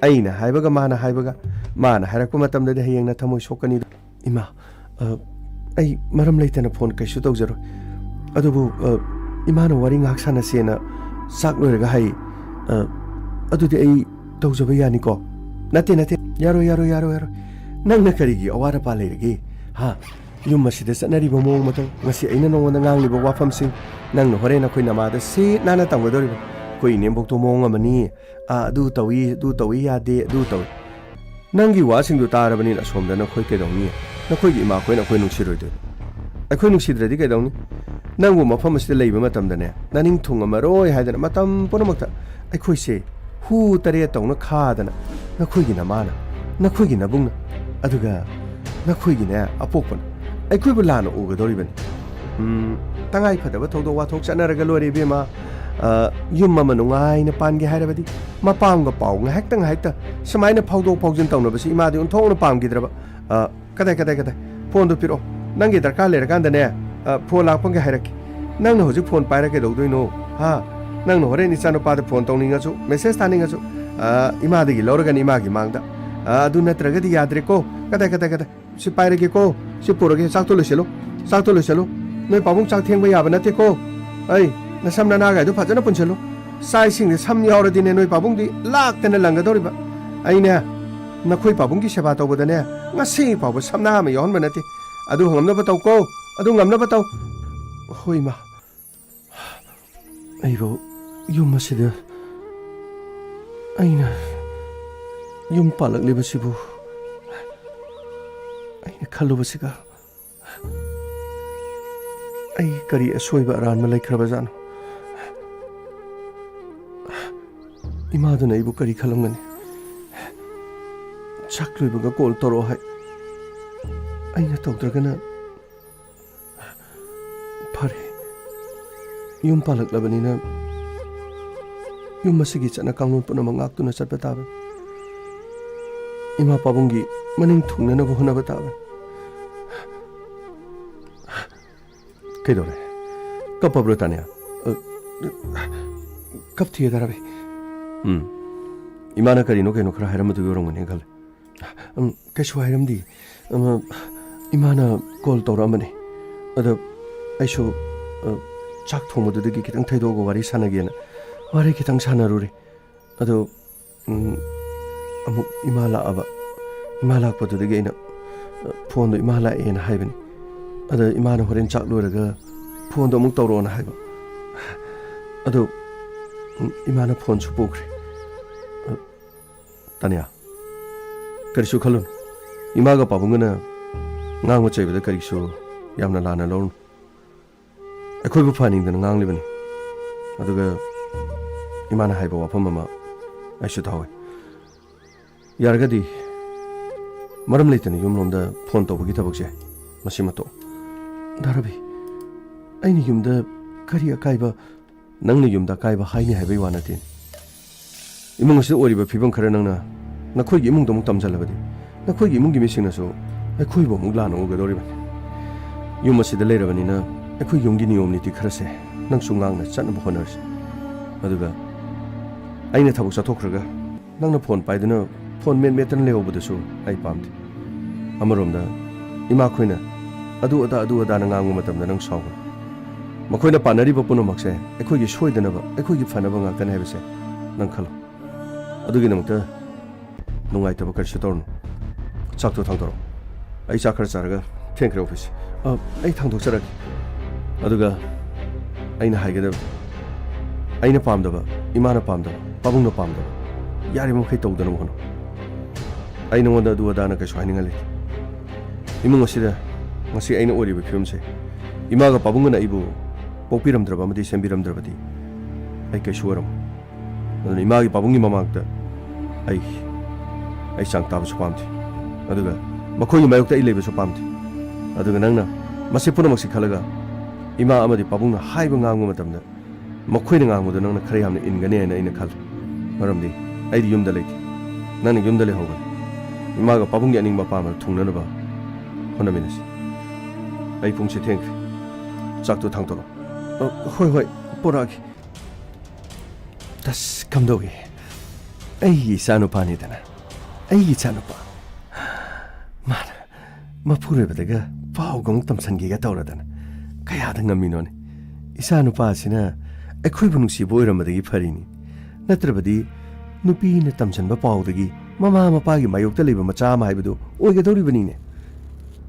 ꯑꯩꯅ ꯍꯥꯏꯕꯒ ꯃꯥꯅ ꯍꯥꯏꯕꯒ, ꯃꯥꯅ ꯍꯥꯏꯔꯛꯄ ꯃꯇꯝꯗꯗꯤ ꯍꯌꯦꯡ ꯅꯊꯃꯣꯏ ꯁꯣꯛꯀꯅꯤ꯫ ꯏꯃꯥ, ꯑ, ꯑꯩ ꯃꯔꯝ ꯂꯩꯇꯅ ꯐꯣꯟ ꯀꯩꯁꯨ ꯇꯧꯖꯔꯣꯏ꯫ ꯑꯗꯨꯕꯨ, ꯑ, ꯏꯃꯥꯅ ꯋꯥꯔꯤ ꯉꯥꯏꯍꯥꯛ ꯁꯥꯟꯅꯁꯦꯅ ꯆꯥꯛ ꯂꯣꯏꯔꯒ ꯍꯥꯏ꯫ ꯑ, ꯑꯗꯨꯗꯤ ꯑꯩ ꯇꯧꯖꯕ ꯌꯥꯅꯤꯀꯣ? ꯅꯠꯇꯦ, ꯅꯠꯇꯦ, ꯌꯥꯔꯣꯏ, ꯌꯥꯔꯣꯏ, ꯌꯥꯔꯣꯏ, ꯌꯥꯔꯣꯏ꯫ ꯅꯪꯅ ꯀꯔꯤꯒꯤ ꯑꯋꯥꯠ ꯑꯄꯥ ꯂꯩꯔꯒꯦ? ꯍꯥ? ꯌꯨꯝ ꯑꯁꯤꯗ ꯆꯠꯅꯔꯤꯕ ꯃꯑꯣꯡ ꯃꯇꯧ, ꯉꯁꯤ ꯑꯩꯅ ꯅꯉꯣꯟꯗ ꯉꯥꯡꯂꯤꯕ ꯋꯥꯐꯝꯁꯤꯡ, ꯅꯪꯅ ꯍꯣꯔꯦꯟ ꯑꯩꯈꯣꯏ ꯅꯃꯥꯗ ꯁꯤꯠ ꯅꯥꯟꯅ ꯇꯝꯒꯗꯧꯔꯤꯕꯅꯤ꯫ ꯑꯩꯈꯣꯏ ꯏꯅꯦꯝꯕꯣꯛꯇꯣ ꯃꯑꯣꯡ ꯑꯃꯅꯤ, ꯑꯥ, ꯑꯗꯨ ꯇꯧꯏ, ꯑꯗꯨ ꯇꯧꯏ ꯌꯥꯗꯦ, ꯑꯗꯨ ꯇꯧꯏ꯫ ꯅꯪꯒꯤ ꯋꯥꯁꯤꯡꯗꯨ ꯇꯥꯔꯕꯅꯤꯅ ꯑꯁꯣꯝꯗ ꯅꯈꯣꯏ ꯀꯩꯗꯧꯅꯤ? ꯅꯈꯣꯏꯒꯤ ꯏꯃꯥꯈꯣꯏꯅ ꯑꯩꯈꯣꯏ ꯅꯨꯡꯁꯤꯔꯣꯏꯗꯣꯏꯅꯤ꯫ ꯑꯩꯈꯣꯏ ꯅꯨꯡꯁꯤꯗ꯭ꯔꯗꯤ ꯀꯩꯗꯧꯅꯤ? ꯅꯪꯕꯨ ꯃꯐꯝ ꯑꯁꯤꯗ ꯂꯩꯕ ꯃꯇꯝꯗꯅꯦ, ꯅꯅꯤꯡ ꯊꯨꯡꯉꯝꯃꯔꯣꯏ ꯍꯥꯏꯗꯅ ꯃꯇꯝ ꯄꯨꯝꯅꯃꯛꯇ ꯑꯩꯈꯣꯏꯁꯦ ꯍꯨ ꯇꯔꯦꯠ ꯇꯧꯅ ꯈꯥꯗꯅ, ꯅꯈꯣꯏꯒꯤ ꯅꯃꯥꯅ, ꯅꯈꯣꯏꯒꯤ ꯅꯕꯨꯡꯅ, ꯑꯗꯨꯒ ꯅꯈꯣꯏꯒꯤꯅꯦ ꯑꯄꯣꯛꯄꯅ ꯑꯩꯈꯣꯏꯕꯨ ꯂꯥꯟꯅ ꯎꯒꯗꯧꯔꯤꯕꯅꯤ꯫ ꯎꯝ, ꯇꯉꯥꯏ ꯐꯗꯕ ꯊꯧꯗꯣꯛ ꯋꯥꯊꯣꯛ ꯆꯠꯅꯔꯒ ꯂꯣꯏꯔꯦ, ꯏꯕꯦꯝꯃ꯫ ꯑ, ꯌꯨꯝ ꯑꯃ ꯅꯨꯡꯉꯥꯏꯅ ꯄꯥꯟꯒꯦ ꯍꯥꯏꯔꯕꯗꯤ ꯃꯄꯥꯝꯒ ꯄꯥꯎ ꯉꯥꯏꯍꯥꯛꯇ ꯉꯥꯏꯍꯥꯛꯇ ꯁꯨꯃꯥꯏꯅ ꯐꯥꯎꯗꯣꯛ ꯐꯥꯎꯖꯤꯟ ꯇꯧꯅꯕꯁꯤ ꯏꯃꯥꯗꯤ ꯑꯣꯟꯊꯣꯛꯅ ꯄꯥꯝꯈꯤꯗ꯭ꯔꯕ꯫ ꯑ, ꯀꯗꯥꯏ, ꯀꯗꯥꯏ, ꯀꯗꯥꯏ? ꯐꯣꯟꯗꯣ ꯄꯤꯔꯛꯑꯣ꯫ ꯅꯪꯒꯤ ꯗꯔꯀꯥꯔ ꯂꯩꯔꯀꯥꯟꯗꯅꯦ, ꯑ, ꯐꯣꯟ ꯂꯥꯛꯄꯒ ꯍꯥꯏꯔꯛꯀꯦ꯫ ꯅꯪꯅ ꯍꯧꯖꯤꯛ ꯐꯣꯟ ꯄꯥꯏꯔ ꯀꯩꯗꯧꯗꯣꯏꯅꯣ? ꯍꯥ? ꯅꯪꯅ ꯍꯣꯔꯦꯟ ꯏꯆꯥꯅꯨꯄꯥꯗ ꯐꯣꯟ ꯇꯧꯅꯤꯡꯉꯁꯨ, ꯃꯦꯁꯦꯖ ꯊꯥꯅꯤꯡꯉꯁꯨ, ꯑ, ꯏꯃꯥꯗꯒꯤ ꯂꯧꯔꯒꯅꯤ, ꯏꯃꯥꯒꯤ ꯃꯥꯡꯗ꯫ ꯑ, ꯑꯗꯨ ꯅꯠꯇ꯭ꯔꯒꯗꯤ ꯌꯥꯗ꯭ꯔꯦꯀꯣ꯫ ꯀꯗꯥꯏ, ꯀꯗꯥꯏ, ꯀꯗꯥꯏ? ꯁꯤ ꯄꯥꯏꯔꯒꯦꯀꯣ, ꯁꯤ ꯄꯨꯔꯒꯦ, ꯆꯥꯛꯇꯣ ꯂꯣꯏꯁꯤꯜꯂꯨ, ꯆꯥꯛꯇꯣ ꯂꯣꯏꯁꯤꯜꯂꯨ꯫ ꯅꯣꯏ ꯄꯥꯕꯨꯡ ꯆꯥꯛ ꯊꯦꯡꯕ ꯌꯥꯕ ꯅꯠꯇꯦꯀꯣ꯫ ꯑꯩ, ꯅꯁꯝ ꯅꯅꯥꯒꯥꯏꯗꯣ ꯐꯖꯅ ꯄꯨꯟꯁꯤꯜꯂꯨ꯫ ꯆꯥꯛ ꯏꯁꯤꯡꯗꯤ ꯁꯝ ꯌꯥꯎꯔꯗꯤꯅꯦ ꯅꯣꯏ ꯄꯥꯕꯨꯡꯗꯤ ꯂꯥꯛꯇꯅ ꯂꯪꯒꯗꯧꯔꯤꯕ꯫ ꯑꯩꯅꯦ, ꯅꯈꯣꯏ ꯄꯥꯕꯨꯡꯒꯤ ꯁꯦꯕꯥ ꯇꯧꯕꯗꯅꯦ ꯉꯁꯤ ꯐꯥꯎꯕ ꯁꯝꯅꯥ ꯑꯃ ꯌꯥꯎꯍꯟꯕ ꯅꯠꯇꯦ꯫ ꯑꯗꯨ ꯉꯝꯅꯕ ꯇꯧꯀꯣ, ꯑꯗꯨ ꯉꯝꯅꯕ ꯇꯧ꯫ ꯍꯣꯏ, ꯏꯃꯥ꯫ ꯑꯩꯕꯨ ꯌꯨꯝ ꯑꯁꯤꯗ ꯑꯩꯅ ꯌꯨꯝ ꯄꯥꯜꯂꯛꯂꯤꯕꯁꯤꯕꯨ ꯑꯩꯅ ꯈꯜꯂꯨꯕꯁꯤꯒ ꯑꯩ ꯀꯔꯤ ꯑꯁꯣꯏꯕ ꯑꯔꯥꯟꯕ ꯂꯩꯈ꯭ꯔꯕꯖꯥꯠꯅꯣ? ꯏꯃꯥꯗꯨꯅ ꯑꯩꯕꯨ ꯀꯔꯤ ꯈꯜꯂꯝꯒꯅꯤ? ꯆꯥꯛ ꯂꯣꯏꯕꯒ ꯀꯣꯜ ꯇꯧꯔꯛꯑꯣ ꯍꯥꯏ꯫ ꯑꯩꯅ ꯇꯧꯗ꯭ꯔꯒꯅ ꯐꯔꯦ꯫ ꯌꯨꯝ ꯄꯥꯜꯂꯛꯂꯕꯅꯤꯅ ꯌꯨꯝ ꯑꯁꯤꯒꯤ ꯆꯠꯅ ꯀꯥꯡꯂꯣꯟ ꯄꯨꯝꯅꯃꯛ ꯉꯥꯛꯇꯨꯅ ꯆꯠꯄ ꯇꯥꯕꯅꯤ꯫ ꯏꯃꯥ ꯄꯥꯕꯨꯡꯒꯤ ꯃꯅꯤꯡ ꯊꯨꯡꯅꯅꯕ ꯍꯣꯠꯅꯕ ꯇꯥꯕꯅꯤ꯫ ꯀꯩꯗꯧꯔꯦ? ꯀꯞꯄꯕ꯭ꯔꯣ, ꯇꯥꯅꯤꯌꯥ? ꯑ, ꯀꯞꯇꯤꯌꯦ, ꯗꯥ ꯔꯕꯤ꯫ ꯎꯝ꯫ ꯏꯃꯥꯅ ꯀꯔꯤꯅꯣ ꯀꯩꯅꯣ ꯈꯔ ꯍꯥꯏꯔꯝꯕꯗꯨꯒꯤ ꯑꯣꯏꯔꯝꯒꯅꯤ ꯈꯜꯂꯦ꯫ ꯎꯝ, ꯀꯩꯁꯨ ꯍꯥꯏꯔꯝꯗꯤꯌꯦ꯫ ꯑ, ꯏꯃꯥꯅ ꯀꯣꯜ ꯇꯧꯔꯛꯑꯝꯕꯅꯦ꯫ ꯑꯗ ꯑꯩꯁꯨ, ꯑ, ꯆꯥꯛ ꯊꯣꯡꯕꯗꯨꯗꯒꯤ ꯈꯤꯇꯪ ꯊꯩꯗꯣꯛꯑꯒ ꯋꯥꯔꯤ ꯁꯥꯟꯅꯒꯦꯅ ꯋꯥꯔꯤ ꯈꯤꯇꯪ ꯁꯥꯟꯅꯔꯨꯔꯦ꯫ ꯑꯗꯣ ꯎꯝ, ꯑꯃꯨꯛ ꯏꯃꯥ ꯂꯥꯛꯑꯕ꯫ ꯏꯃꯥ ꯂꯥꯛꯄꯗꯨꯗꯒꯤ ꯑꯩꯅ, ꯑ, ꯐꯣꯟꯗꯣ ꯏꯃꯥ ꯂꯥꯛꯑꯦꯅ ꯍꯥꯏꯕꯅꯤ꯫ ꯑꯗ ꯏꯃꯥꯅ ꯍꯣꯔꯦꯟ ꯆꯥꯛ ꯂꯣꯏꯔꯒ ꯐꯣꯟꯗꯣ ꯑꯃꯨꯛ ꯇꯧꯔꯛꯑꯣꯅ ꯍꯥꯏꯕ꯫ ꯑꯗꯣ, ꯎꯝ, ꯏꯃꯥꯅ ꯐꯣꯟꯁꯨ ꯄꯨꯈ꯭ꯔꯦ꯫ ꯑ, ꯇꯥꯅꯤꯌꯥ, ꯀꯔꯤꯁꯨ ꯈꯜꯂꯨꯅꯨ꯫ ꯏꯃꯥꯒ ꯄꯥꯕꯨꯡꯒꯅ ꯉꯥꯡꯕ ꯆꯩꯕꯗ ꯀꯔꯤꯁꯨ ꯌꯥꯝꯅ ꯂꯥꯟꯅ ꯂꯧꯔꯨꯅꯨ꯫ ꯑꯩꯈꯣꯏꯕꯨ ꯐꯍꯟꯅꯤꯡꯗꯅ ꯉꯥꯡꯂꯤꯕꯅꯤ꯫ ꯑꯗꯨꯒ ꯏꯃꯥꯅ ꯍꯥꯏꯕ ꯋꯥꯐꯝ ꯑꯃ ꯑꯩꯁꯨ ꯇꯥꯍꯧꯋꯦ꯫ ꯌꯥꯔꯒꯗꯤ ꯃꯔꯝ ꯂꯩꯇꯅ ꯌꯨꯝꯂꯣꯝꯗ ꯐꯣꯟ ꯇꯧꯕꯒꯤ ꯊꯕꯛꯁꯦ ꯃꯁꯤꯃ ꯇꯣꯛꯑꯣ꯫ ꯗꯥ ꯔꯕꯤ, ꯑꯩꯅ ꯌꯨꯝꯗ ꯀꯔꯤ ꯑꯀꯥꯏꯕ? ꯅꯪꯅ ꯌꯨꯝꯗ ꯑꯀꯥꯏꯕ ꯍꯥꯏꯅꯤ ꯍꯥꯏꯕꯒꯤ ꯋꯥ ꯅꯠꯇꯦ꯫ ꯏꯃꯨꯡ ꯑꯁꯤꯗ ꯑꯣꯏꯔꯤꯕ ꯐꯤꯕꯝ ꯈꯔ ꯅꯪꯅ ꯅꯈꯣꯏꯒꯤ ꯏꯃꯨꯡꯗꯃꯨꯛ ꯇꯝꯁꯤꯜꯂꯕꯗꯤ ꯅꯈꯣꯏꯒꯤ ꯏꯃꯨꯡꯒꯤ ꯃꯤꯁꯤꯡꯅꯁꯨ ꯑꯩꯈꯣꯏꯕꯨ ꯑꯃꯨꯛ ꯂꯥꯟꯅ ꯎꯒꯗꯧꯔꯤꯕꯅꯤ꯫ ꯌꯨꯝ ꯑꯁꯤꯗ ꯂꯩꯔꯕꯅꯤꯅ ꯑꯩꯈꯣꯏ ꯌꯨꯝꯒꯤ ꯅꯤꯌꯣꯝ ꯅꯤꯇꯤ ꯈꯔꯁꯦ ꯅꯪꯁꯨ ꯉꯥꯛꯅ ꯆꯠꯅꯕ ꯍꯣꯠꯅꯔꯁꯤ꯫ ꯑꯗꯨꯒ ꯑꯩꯅ ꯊꯕꯛ ꯆꯠꯊꯣꯛꯈ꯭ꯔꯒ ꯅꯪꯅ ꯐꯣꯟ ꯄꯥꯏꯗꯨꯅ ꯐꯣꯟ ꯃꯦꯠ ꯃꯦꯠꯇꯅ ꯂꯩꯍꯧꯕꯗꯨꯁꯨ ꯑꯩ ꯄꯥꯝꯗꯦ꯫ ꯑꯃꯔꯣꯝꯗ ꯏꯃꯥꯈꯣꯏꯅ ꯑꯗꯨ ꯑꯗꯥ ꯑꯗꯨ ꯑꯗꯥꯅ ꯉꯥꯡꯕ ꯃꯇꯝꯗ ꯅꯪ ꯁꯥꯎꯒꯅꯨ꯫ ꯃꯈꯣꯏꯅ ꯄꯥꯟꯅꯔꯤꯕ ꯄꯨꯝꯅꯃꯛꯁꯦ ꯑꯩꯈꯣꯏꯒꯤ ꯁꯣꯏꯗꯅꯕ, ꯑꯩꯈꯣꯏꯒꯤ ꯐꯅꯕ ꯉꯥꯛꯇꯅꯤ ꯍꯥꯏꯕꯁꯦ ꯅꯪ ꯈꯜꯂꯣ꯫ ꯑꯗꯨꯒꯤꯗꯃꯛꯇ ꯅꯨꯡꯉꯥꯏꯇꯕ ꯀꯔꯤꯁꯨ ꯇꯧꯔꯨꯅꯨ꯫ ꯆꯥꯛꯇꯣ ꯊꯥꯡꯗꯣꯔꯛꯑꯣ꯫ ꯑꯩ ꯆꯥꯛ ꯈꯔ ꯆꯥꯔꯒ ꯊꯦꯡꯈ꯭ꯔꯦ ꯑꯣꯐꯤꯁ꯫ ꯑ, ꯑꯩ ꯊꯥꯡꯗꯣꯛꯆꯔꯒꯦ꯫ ꯑꯗꯨꯒ ꯑꯩꯅ ꯍꯥꯏꯒꯗꯕ, ꯑꯩꯅ ꯄꯥꯝꯗꯕ, ꯏꯃꯥꯅ ꯄꯥꯝꯗꯕ, ꯄꯥꯕꯨꯡꯅ ꯄꯥꯝꯗꯕ, ꯌꯥꯔꯤꯕ ꯃꯈꯩ ꯇꯧꯗꯅꯕ ꯍꯣꯠꯅꯧ꯫ ꯑꯩ ꯅꯉꯣꯟꯗ ꯑꯗꯨ ꯑꯗꯥꯅ ꯀꯩꯁꯨ ꯍꯥꯏꯅꯤꯡꯉꯥꯏ ꯂꯩꯇꯦ꯫ ꯏꯃꯨꯡ ꯑꯁꯤꯗ ꯉꯁꯤ ꯑꯩꯅ ꯑꯣꯏꯔꯤꯕ ꯐꯤꯕꯝꯁꯦ ꯏꯃꯥꯒ ꯄꯥꯕꯨꯡꯒꯅ ꯑꯩꯕꯨ ꯄꯣꯛꯄꯤꯔꯝꯗ꯭ꯔꯕ ꯑꯃꯗꯤ ꯁꯦꯝꯕꯤꯔꯝꯗ꯭ꯔꯕꯗꯤ ꯑꯩ ꯀꯩꯁꯨ ꯑꯣꯏꯔꯝꯃꯣꯏ꯫ ꯑꯗꯨꯅ ꯏꯃꯥꯒꯤ ꯄꯥꯕꯨꯡꯒꯤ ꯃꯃꯥꯡꯗ ꯑꯩ ꯑꯩ ꯆꯥꯡ ꯇꯥꯕꯁꯨ ꯄꯥꯝꯗꯦ꯫ ꯑꯗꯨꯒ ꯃꯈꯣꯏꯒꯤ ꯃꯥꯌꯣꯛꯇ ꯑꯩ ꯂꯩꯕꯁꯨ ꯄꯥꯝꯗꯦ꯫ ꯑꯗꯨꯒ ꯅꯪꯅ ꯃꯁꯤ ꯄꯨꯝꯅꯃꯛꯁꯤ ꯈꯜꯂꯒ ꯏꯃꯥ ꯑꯃꯗꯤ ꯄꯥꯕꯨꯡꯅ ꯍꯥꯏꯕ ꯉꯥꯡꯕ ꯃꯇꯝꯗ ꯃꯈꯣꯏꯅ ꯉꯥꯡꯕꯗꯨ ꯅꯪꯅ ꯈꯔ ꯌꯥꯝꯅ ꯏꯟꯒꯅꯤ ꯍꯥꯏꯅ ꯑꯩꯅ ꯈꯜꯂꯤ꯫ ꯃꯔꯝꯗꯤ ꯑꯩꯗꯤ ꯌꯨꯝꯗ ꯂꯩꯇꯦ꯫ ꯅꯪꯅ ꯌꯨꯝꯗ ꯂꯩꯍꯧꯒꯅꯤ꯫ ꯏꯃꯥꯒ ꯄꯥꯕꯨꯡꯒꯤ ꯑꯅꯤꯡꯕ ꯑꯄꯥꯝꯕꯗꯨ ꯊꯨꯡꯅꯅꯕ ꯍꯣꯠꯅꯃꯤꯟꯅꯁꯤ꯫ ꯑꯩ ꯄꯨꯡꯁꯦ ꯊꯦꯡꯈ꯭ꯔꯦ꯫ ꯆꯥꯛꯇꯨ ꯊꯥꯡꯇꯣꯔꯛꯑꯣ꯫ ꯑ, ꯍꯣꯏ, ꯍꯣꯏ, ꯄꯨꯔꯛꯑꯒꯦ꯫ ꯇꯁ, ꯀꯝꯗꯧꯏ? ꯑꯩꯒꯤ ꯏꯆꯥꯅꯨꯄꯥꯅꯤꯗꯅ꯫ ꯑꯩꯒꯤ ꯏꯆꯥꯅꯨꯄꯥ꯫ ꯃꯥꯅ ꯃꯄꯨꯔꯣꯏꯕꯗꯒ ꯄꯥꯎꯒ ꯑꯃꯨꯛ ꯇꯝꯁꯟꯒꯦꯒ ꯇꯧꯔꯗꯅ꯫ ꯀꯌꯥꯗ ꯉꯝꯃꯤꯅꯣꯅꯦ? ꯏꯆꯥꯅꯨꯄꯥꯁꯤꯅ ꯑꯩꯈꯣꯏꯕꯨ ꯅꯨꯡꯁꯤꯕ ꯑꯣꯏꯔꯝꯕꯗꯒꯤ ꯐꯔꯤꯅꯤ꯫ ꯅꯠꯇ꯭ꯔꯕꯗꯤ ꯅꯨꯄꯤꯅ ꯇꯝꯁꯟꯕ ꯄꯥꯎꯗꯒꯤ ꯃꯃꯥ ꯃꯄꯥꯒꯤ ꯃꯥꯌꯣꯛꯇ ꯂꯩꯕ ꯃꯆꯥ ꯑꯃ ꯍꯥꯏꯕꯗꯨ ꯑꯣꯏꯒꯗꯧꯔꯤꯕꯅꯤꯅꯦ꯫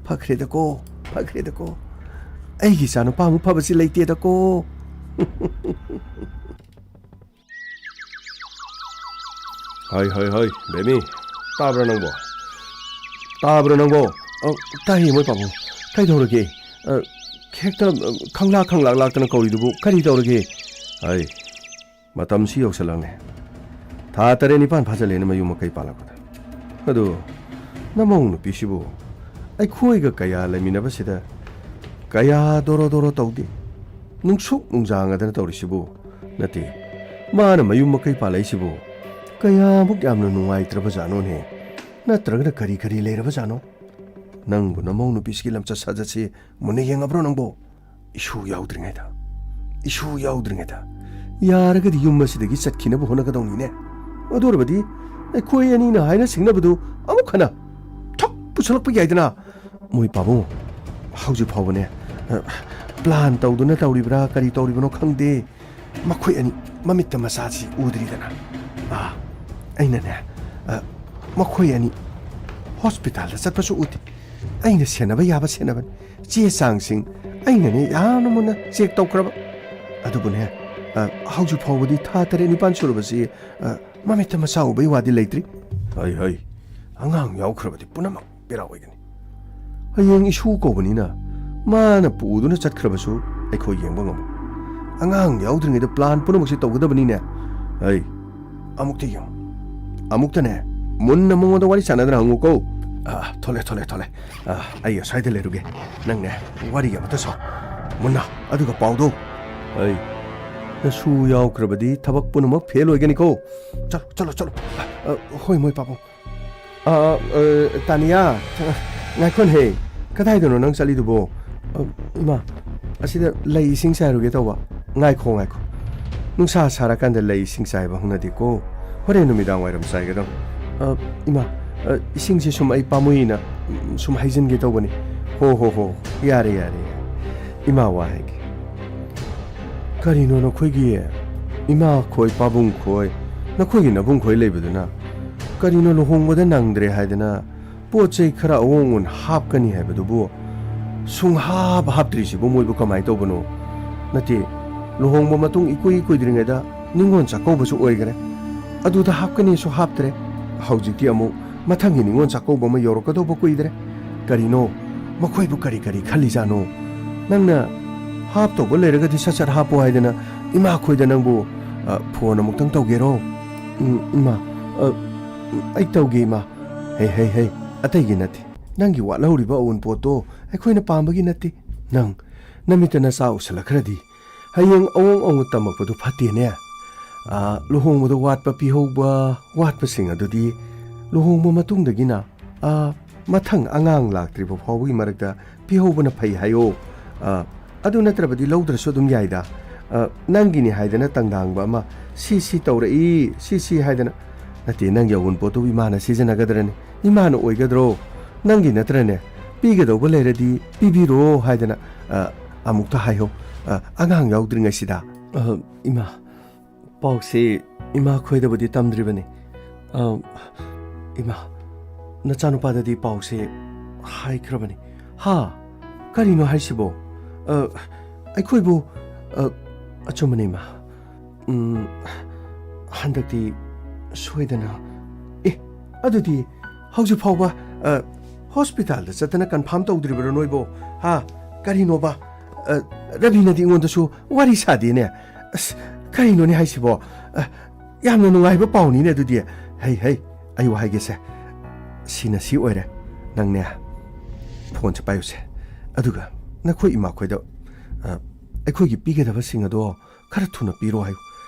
ꯐꯈ꯭ꯔꯦꯗꯀꯣ, ꯐꯈ꯭ꯔꯦꯗꯀꯣ꯫ ꯑꯩꯒꯤ ꯏꯆꯥꯅꯨꯄꯥꯃꯨꯛ ꯐꯕꯁꯤ ꯂꯩꯇꯦꯗꯀꯣ꯫ ꯍꯣꯏ, ꯍꯣꯏ, ꯍꯣꯏ, ꯕꯦꯃꯤ, ꯇꯥꯕ꯭ꯔꯥ ꯅꯪꯕꯣ? ꯇꯥꯕ꯭ꯔꯥ ꯅꯪꯕꯣ? ꯑ, ꯇꯥꯏꯌꯦ, ꯃꯣꯏ ꯄꯥꯕꯨꯡ꯫ ꯀꯩꯗꯧꯔꯒꯦ? ꯑ, ꯍꯦꯛꯇ, ꯑ, ꯈꯪꯂꯥꯛ ꯈꯪꯂꯥꯛ ꯂꯥꯛꯇꯅ ꯀꯧꯔꯤꯗꯨꯕꯨ ꯀꯔꯤ ꯇꯧꯔꯒꯦ? ꯑꯩ, ꯃꯇꯝꯁꯤ ꯌꯧꯁꯤꯜꯂꯛꯂꯦ꯫ ꯊꯥ ꯇꯔꯦꯠ ꯅꯤꯄꯥꯟ ꯐꯥꯖꯤꯜꯂꯦꯅ ꯃꯌꯨꯝ ꯃꯀꯩ ꯄꯥꯜꯂꯛꯄꯗ꯫ ꯑꯗꯨ ꯅꯃꯧ ꯅꯨꯄꯤꯁꯤꯕꯨ ꯑꯩꯈꯣꯏꯒ ꯀꯌꯥ ꯂꯩꯃꯤꯟꯅꯕꯁꯤꯗ ꯀꯌꯥ ꯗꯣꯔꯣ ꯗꯣꯔꯣ ꯇꯧꯗꯦ? ꯅꯨꯡꯁꯨꯛ ꯅꯨꯡꯖꯥꯡꯉꯗꯅ ꯇꯧꯔꯤꯁꯤꯕꯨ? ꯅꯠꯇꯦ, ꯃꯥꯅ ꯃꯌꯨꯝ ꯃꯀꯩ ꯄꯥꯜꯂꯛꯏꯁꯤꯕꯨ ꯀꯌꯥꯃꯨꯛ ꯌꯥꯝꯅ ꯅꯨꯡꯉꯥꯏꯇ꯭ꯔꯕꯖꯥꯠꯅꯣꯅꯦ? ꯅꯠꯇ꯭ꯔꯒꯅ ꯀꯔꯤ ꯀꯔꯤ ꯂꯩꯔꯕꯖꯥꯠꯅꯣ? ꯅꯪꯕꯨ ꯅꯃꯧ ꯅꯨꯄꯤꯁꯤꯒꯤ ꯂꯝꯆꯠ ꯁꯥꯖꯠꯁꯤ ꯃꯨꯟꯅ ꯌꯦꯡꯉꯕ꯭ꯔꯣ ꯅꯪꯕꯣ? ꯏꯁꯨ ꯌꯥꯎꯗ꯭ꯔꯤꯉꯩꯗ, ꯏꯁꯨ ꯌꯥꯎꯗ꯭ꯔꯤꯉꯩꯗ ꯌꯥꯔꯒꯗꯤ ꯌꯨꯝ ꯑꯁꯤꯗꯒꯤ ꯆꯠꯈꯤꯅꯕ ꯍꯣꯠꯅꯒꯗꯧꯅꯤꯅꯦ꯫ ꯑꯗꯨ ꯑꯣꯏꯔꯕꯗꯤ ꯑꯩꯈꯣꯏ ꯑꯅꯤꯅ ꯍꯥꯏꯅ ꯁꯤꯡꯅꯕꯗꯨ ꯑꯃꯨꯛ ꯍꯟꯅ ꯊꯛ ꯄꯨꯁꯜꯂꯛꯄ ꯌꯥꯏꯗꯅ꯫ ꯃꯣꯏ ꯄꯥꯕꯨꯡ ꯍꯧꯖꯤꯛ ꯐꯥꯎꯕꯅꯦ, ꯑ, ꯄ꯭ꯂꯥꯟ ꯇꯧꯗꯨꯅ ꯇꯧꯔꯤꯕ꯭ꯔꯥ ꯀꯔꯤ ꯇꯧꯔꯤꯕꯅꯣ ꯈꯪꯗꯦ꯫ ꯃꯈꯣꯏ ꯑꯅꯤ ꯃꯃꯤꯠꯇ ꯃꯆꯥꯁꯤ ꯎꯗ꯭ꯔꯤꯗꯅ꯫ ꯑꯥ, ꯑꯩꯅꯅꯦ, ꯑ, ꯃꯈꯣꯏ ꯑꯅꯤ ꯍꯣꯁꯄꯤꯇꯥꯜꯗ ꯆꯠꯄꯁꯨ ꯎꯗꯦ꯫ ꯑꯩꯅ ꯁꯦꯟꯅꯕ ꯌꯥꯕ ꯁꯦꯟꯅꯕꯅꯤ꯫ ꯆꯦ ꯆꯥꯡꯁꯤꯡ ꯑꯩꯅꯅꯦ ꯌꯥꯝꯅ ꯃꯨꯟꯅ ꯆꯦꯛ ꯇꯧꯈ꯭ꯔꯕ꯫ ꯑꯗꯨꯕꯨꯅꯦ, ꯑ, ꯍꯧꯖꯤꯛ ꯐꯥꯎꯕꯗꯤ ꯊꯥ ꯇꯔꯦꯠ ꯅꯤꯄꯥꯟ ꯁꯨꯔꯕꯁꯤ, ꯑ, ꯃꯃꯤꯠꯇ ꯃꯆꯥ ꯎꯕꯒꯤ ꯋꯥꯗꯤ ꯂꯩꯇ꯭ꯔꯤ꯫ ꯍꯩ, ꯍꯩ, ꯑꯉꯥꯡ ꯌꯥꯎꯈ꯭ꯔꯕꯗꯤ ꯄꯨꯝꯅꯃꯛ ꯕꯦꯔꯥ ꯑꯣꯏꯒꯅꯤ꯫ ꯍꯌꯦꯡ ꯏꯁꯨ ꯀꯧꯕꯅꯤꯅ ꯃꯥꯅ ꯄꯨꯗꯨꯅ ꯆꯠꯈ꯭ꯔꯕꯁꯨ ꯑꯩꯈꯣꯏ ꯌꯦꯡꯕ ꯉꯝꯃꯣꯏ꯫ ꯑꯉꯥꯡ ꯌꯥꯎꯗ꯭ꯔꯤꯉꯩꯗ plan ꯄꯨꯝꯅꯃꯛꯁꯦ ꯇꯧꯒꯗꯕꯅꯤꯅꯦ꯫ ꯑꯩ ꯑꯃꯨꯛꯇ ꯌꯦꯡꯉꯨ꯫ ꯑꯃꯨꯛꯇꯅꯦ, ꯃꯨꯟꯅ ꯃꯉꯣꯟꯗ ꯋꯥꯔꯤ ꯁꯥꯟꯅꯗꯅ ꯍꯪꯉꯨꯀꯣ꯫ ꯑ, ꯊꯣꯛꯂꯦ, ꯊꯣꯛꯂꯦ, ꯊꯣꯛꯂꯦ꯫ ꯑ, ꯑꯩ ꯑꯁ꯭ꯋꯥꯏꯗ ꯂꯩꯔꯨꯒꯦ꯫ ꯅꯪꯅꯦ, ꯋꯥꯔꯤ ꯑꯃꯇ ꯁꯥꯎ꯫ ꯃꯨꯟꯅ, ꯑꯗꯨꯒ ꯄꯥꯎꯗꯣ꯫ ꯑꯩ, ꯅꯁꯨ ꯌꯥꯎꯈ꯭ꯔꯕꯗꯤ ꯊꯕꯛ ꯄꯨꯝꯅꯃꯛ fail ꯑꯣꯏꯒꯅꯤꯀꯣ꯫ ꯆꯠꯂꯣ, ꯆꯠꯂꯣ, ꯆꯠꯂꯣ꯫ ꯑ, ꯑ, ꯍꯣꯏ, ꯃꯣꯏ ꯄꯥꯕꯨꯡ꯫ ꯑ, ꯑ, ꯇꯥꯅꯤꯌꯥ, ꯉꯥꯏꯈꯣꯅꯦꯍꯦ꯫ ꯀꯗꯥꯏꯗꯅꯣ ꯅꯪ ꯆꯠꯂꯤꯗꯨꯕꯣ? ꯑ, ꯏꯃꯥ, ꯑꯁꯤꯗ ꯂꯩ ꯏꯁꯤꯡ ꯆꯥꯏꯔꯨꯒꯦ ꯇꯧꯕ꯫ ꯉꯥꯏꯈꯣ, ꯉꯥꯏꯈꯣ꯫ ꯅꯨꯡꯁꯥ ꯁꯥꯔꯀꯥꯟꯗ ꯂꯩ ꯏꯁꯤꯡ ꯆꯥꯏꯕ ꯍꯧꯅꯗꯦꯀꯣ꯫ ꯍꯣꯔꯦꯟ ꯅꯨꯃꯤꯗꯥꯡ ꯋꯥꯏꯔꯝ ꯆꯥꯏꯒꯗꯧꯅꯤ꯫ ꯑ, ꯏꯃꯥ, ꯑ, ꯏꯁꯤꯡꯁꯦ ꯁꯨꯝ ꯑꯩ ꯄꯥꯝꯃꯨꯏꯅ, ꯎꯝ, ꯁꯨꯝ ꯍꯩꯖꯤꯟꯒꯦ ꯇꯧꯕꯅꯤ꯫ ꯍꯣ, ꯍꯣ, ꯍꯣ, ꯌꯥꯔꯦ, ꯌꯥꯔꯦ, ꯌꯥꯔꯦ꯫ ꯏꯃꯥ, ꯋꯥ ꯍꯥꯏꯒꯦ꯫ ꯀꯔꯤꯅꯣ ꯅꯈꯣꯏꯒꯤ ꯏꯃꯥ ꯈꯣꯏ, ꯄꯥꯕꯨꯡ ꯈꯣꯏ, ꯅꯈꯣꯏꯒꯤ ꯅꯕꯨꯡ ꯈꯣꯏ ꯂꯩꯕꯗꯨꯅ ꯀꯔꯤꯅꯣ ꯂꯨꯍꯣꯡꯕꯗ ꯅꯪꯗ꯭ꯔꯦ ꯍꯥꯏꯗꯅ ꯄꯣꯠ ꯆꯩ ꯈꯔ ꯑꯑꯣꯟ ꯑꯑꯣꯟ ꯍꯥꯞꯀꯅꯤ ꯍꯥꯏꯕꯗꯨꯕꯨ ꯁꯨꯡꯍꯥꯞ ꯍꯥꯞꯇ꯭ꯔꯤꯁꯤꯕꯨ ꯃꯣꯏꯕꯨ ꯀꯃꯥꯏꯅ ꯇꯧꯕꯅꯣ? ꯅꯠꯇꯦ, ꯂꯨꯍꯣꯡꯕ ꯃꯇꯨꯡ ꯏꯀꯨꯏ ꯀꯨꯏꯗ꯭ꯔꯤꯉꯩꯗ ꯅꯤꯉꯣꯜ ꯆꯥꯛꯀꯧꯕꯁꯨ ꯑꯣꯏꯈ꯭ꯔꯦ, ꯑꯗꯨꯗ ꯍꯥꯞꯀꯅꯤꯁꯨ ꯍꯥꯞꯇ꯭ꯔꯦ꯫ ꯍꯧꯖꯤꯛꯇꯤ ꯑꯃꯨꯛ ꯃꯊꯪꯒꯤ ꯅꯤꯉꯣꯜ ꯆꯥꯛꯀꯧꯕ ꯑꯃ ꯌꯧꯔꯛꯀꯗꯧꯕ ꯀꯨꯏꯗ꯭ꯔꯦ꯫ ꯀꯔꯤꯅꯣ? ꯃꯈꯣꯏꯕꯨ ꯀꯔꯤ ꯀꯔꯤ ꯈꯜꯂꯤꯖꯥꯠꯅꯣ? ꯅꯪꯅ ꯍꯥꯞꯇꯧꯕ ꯂꯩꯔꯒꯗꯤ ꯁꯠ ꯁꯠ ꯍꯥꯞꯄꯣ ꯍꯥꯏꯗꯅ ꯏꯃꯥ ꯈꯣꯏꯗ ꯅꯪꯕꯨ, ꯑ, phone ꯑꯃꯨꯛꯇꯪ ꯇꯧꯒꯦꯔꯣ? ꯎꯝ, ꯏꯃꯥ, ꯑ, ꯑꯩ ꯇꯧꯒꯦ, ꯏꯃꯥ꯫ ꯍꯩ, ꯍꯩ, ꯍꯩ, ꯑꯇꯩꯒꯤ ꯅꯠꯇꯦ꯫ ꯅꯪꯒꯤ ꯋꯥꯠꯍꯧꯔꯤꯕ ꯑꯋꯨꯟꯄꯣꯠꯇꯣ ꯑꯩꯈꯣꯏꯅ ꯄꯥꯝꯕꯒꯤ ꯅꯠꯇꯦ꯫ ꯅꯪ ꯅꯃꯤꯠꯇ ꯅꯆꯥ ꯎꯁꯜꯂꯛꯈ꯭ꯔꯗꯤ ꯍꯌꯦꯡ ꯑꯋꯣꯡ ꯑꯋꯣꯡ ꯇꯝꯃꯛꯄꯗꯨ ꯐꯠꯇꯦꯅꯦ꯫ ꯑ, ꯂꯨꯍꯣꯡꯕꯗ ꯋꯥꯠꯄ ꯄꯤꯍꯧꯕ, ꯋꯥꯠꯄꯁꯤꯡ ꯑꯗꯨꯗꯤ ꯂꯨꯍꯣꯡꯕ ꯃꯇꯨꯡꯗꯒꯤꯅ, ꯑ, ꯃꯊꯪ ꯑꯉꯥꯡ ꯂꯥꯛꯇ꯭ꯔꯤꯕ ꯐꯥꯎꯕꯒꯤ ꯃꯔꯛꯇ ꯄꯤꯍꯧꯕꯅ ꯐꯩ ꯍꯥꯏꯌꯣ꯫ ꯑ, ꯑꯗꯨ ꯅꯠꯇ꯭ꯔꯕꯗꯤ ꯂꯧꯗ꯭ꯔꯁꯨ ꯑꯗꯨꯝ ꯌꯥꯏꯗ꯫ ꯑ, ꯅꯪꯒꯤꯅꯤ ꯍꯥꯏꯗꯅ ꯇꯪꯗꯥꯡꯕ ꯑꯃ ꯁꯤ ꯁꯤ ꯇꯧꯔꯛꯏ, ꯁꯤ ꯁꯤ ꯍꯥꯏꯗꯅ꯫ ꯅꯠꯇꯦ, ꯅꯪꯒꯤ ꯑꯋꯨꯟꯄꯣꯠꯇꯨꯕꯨ ꯏꯃꯥꯅ ꯁꯤꯖꯤꯟꯅꯒꯗ꯭ꯔꯅꯤ? ꯏꯃꯥꯅ ꯑꯣꯏꯒꯗ꯭ꯔꯣ? ꯅꯪꯒꯤ ꯅꯠꯇ꯭ꯔꯅꯦ? ꯄꯤꯒꯗꯧꯕ ꯂꯩꯔꯗꯤ ꯄꯤꯕꯤꯔꯣ ꯍꯥꯏꯗꯅ, ꯑ, ꯑꯃꯨꯛꯇ ꯍꯥꯏꯍꯧ꯫ ꯑ, ꯑꯉꯥꯡ ꯌꯥꯎꯗ꯭ꯔꯤꯉꯩꯁꯤꯗ꯫ ꯑ, ꯏꯃꯥ, ꯄꯥꯎꯁꯤ ꯏꯃꯥ ꯈꯣꯏꯗꯕꯨꯗꯤ ꯇꯝꯗ꯭ꯔꯤꯕꯅꯤ꯫ ꯑ, ꯏꯃꯥ, ꯅꯆꯥꯅꯨꯄꯥꯗꯗꯤ ꯄꯥꯎꯁꯤ ꯍꯥꯏꯈ꯭ꯔꯕꯅꯤ꯫ ꯍꯥ? ꯀꯔꯤꯅꯣ ꯍꯥꯏꯁꯤꯕꯣ? ꯑ, ꯑꯩꯈꯣꯏꯕꯨ, ꯑ, ꯑꯆꯨꯝꯕꯅꯤ, ꯏꯃꯥ꯫ ꯎꯝ, ꯍꯟꯗꯛꯇꯤ ꯁꯣꯏꯗꯅ꯫ ꯑꯦ, ꯑꯗꯨꯗꯤ ꯍꯧꯖꯤꯛ ꯐꯥꯎꯕ, ꯑ, hospitalꯗ ꯆꯠꯇꯅ confirm ꯇꯧꯗ꯭ꯔꯤꯕꯔꯣ ꯅꯣꯏꯕꯣ? ꯍꯥ? ꯀꯔꯤꯅꯣꯕ? ꯑ, ꯔꯕꯤꯅꯗꯤ ꯑꯩꯉꯣꯟꯗꯁꯨ ꯋꯥꯔꯤ ꯁꯥꯗꯦꯅꯦ꯫ ꯑꯁ, ꯀꯔꯤꯅꯣꯅꯦ ꯍꯥꯏꯁꯤꯕꯣ? ꯑ, ꯌꯥꯝꯅ ꯅꯨꯡꯉꯥꯏꯕ ꯄꯥꯎꯅꯤꯅꯦ ꯑꯗꯨꯗꯤ꯫ ꯍꯩ, ꯍꯩ, ꯑꯩ ꯋꯥ ꯍꯥꯏꯒꯦꯁꯦ꯫ ꯁꯤꯅ ꯁꯤ ꯑꯣꯏꯔꯦ꯫ ꯅꯪꯅꯦ, ꯐꯣꯟꯁꯦ ꯄꯥꯏꯌꯨꯁꯦ꯫ ꯑꯗꯨꯒ ꯅꯈꯣꯏ ꯏꯃꯥꯈꯣꯏꯗ, ꯑ, ꯑꯩꯈꯣꯏꯒꯤ ꯄꯤꯒꯗꯕꯁꯤꯡ ꯑꯗꯣ ꯈꯔ ꯊꯨꯅ ꯄꯤꯔꯣ ꯍꯥꯏꯌꯨ꯫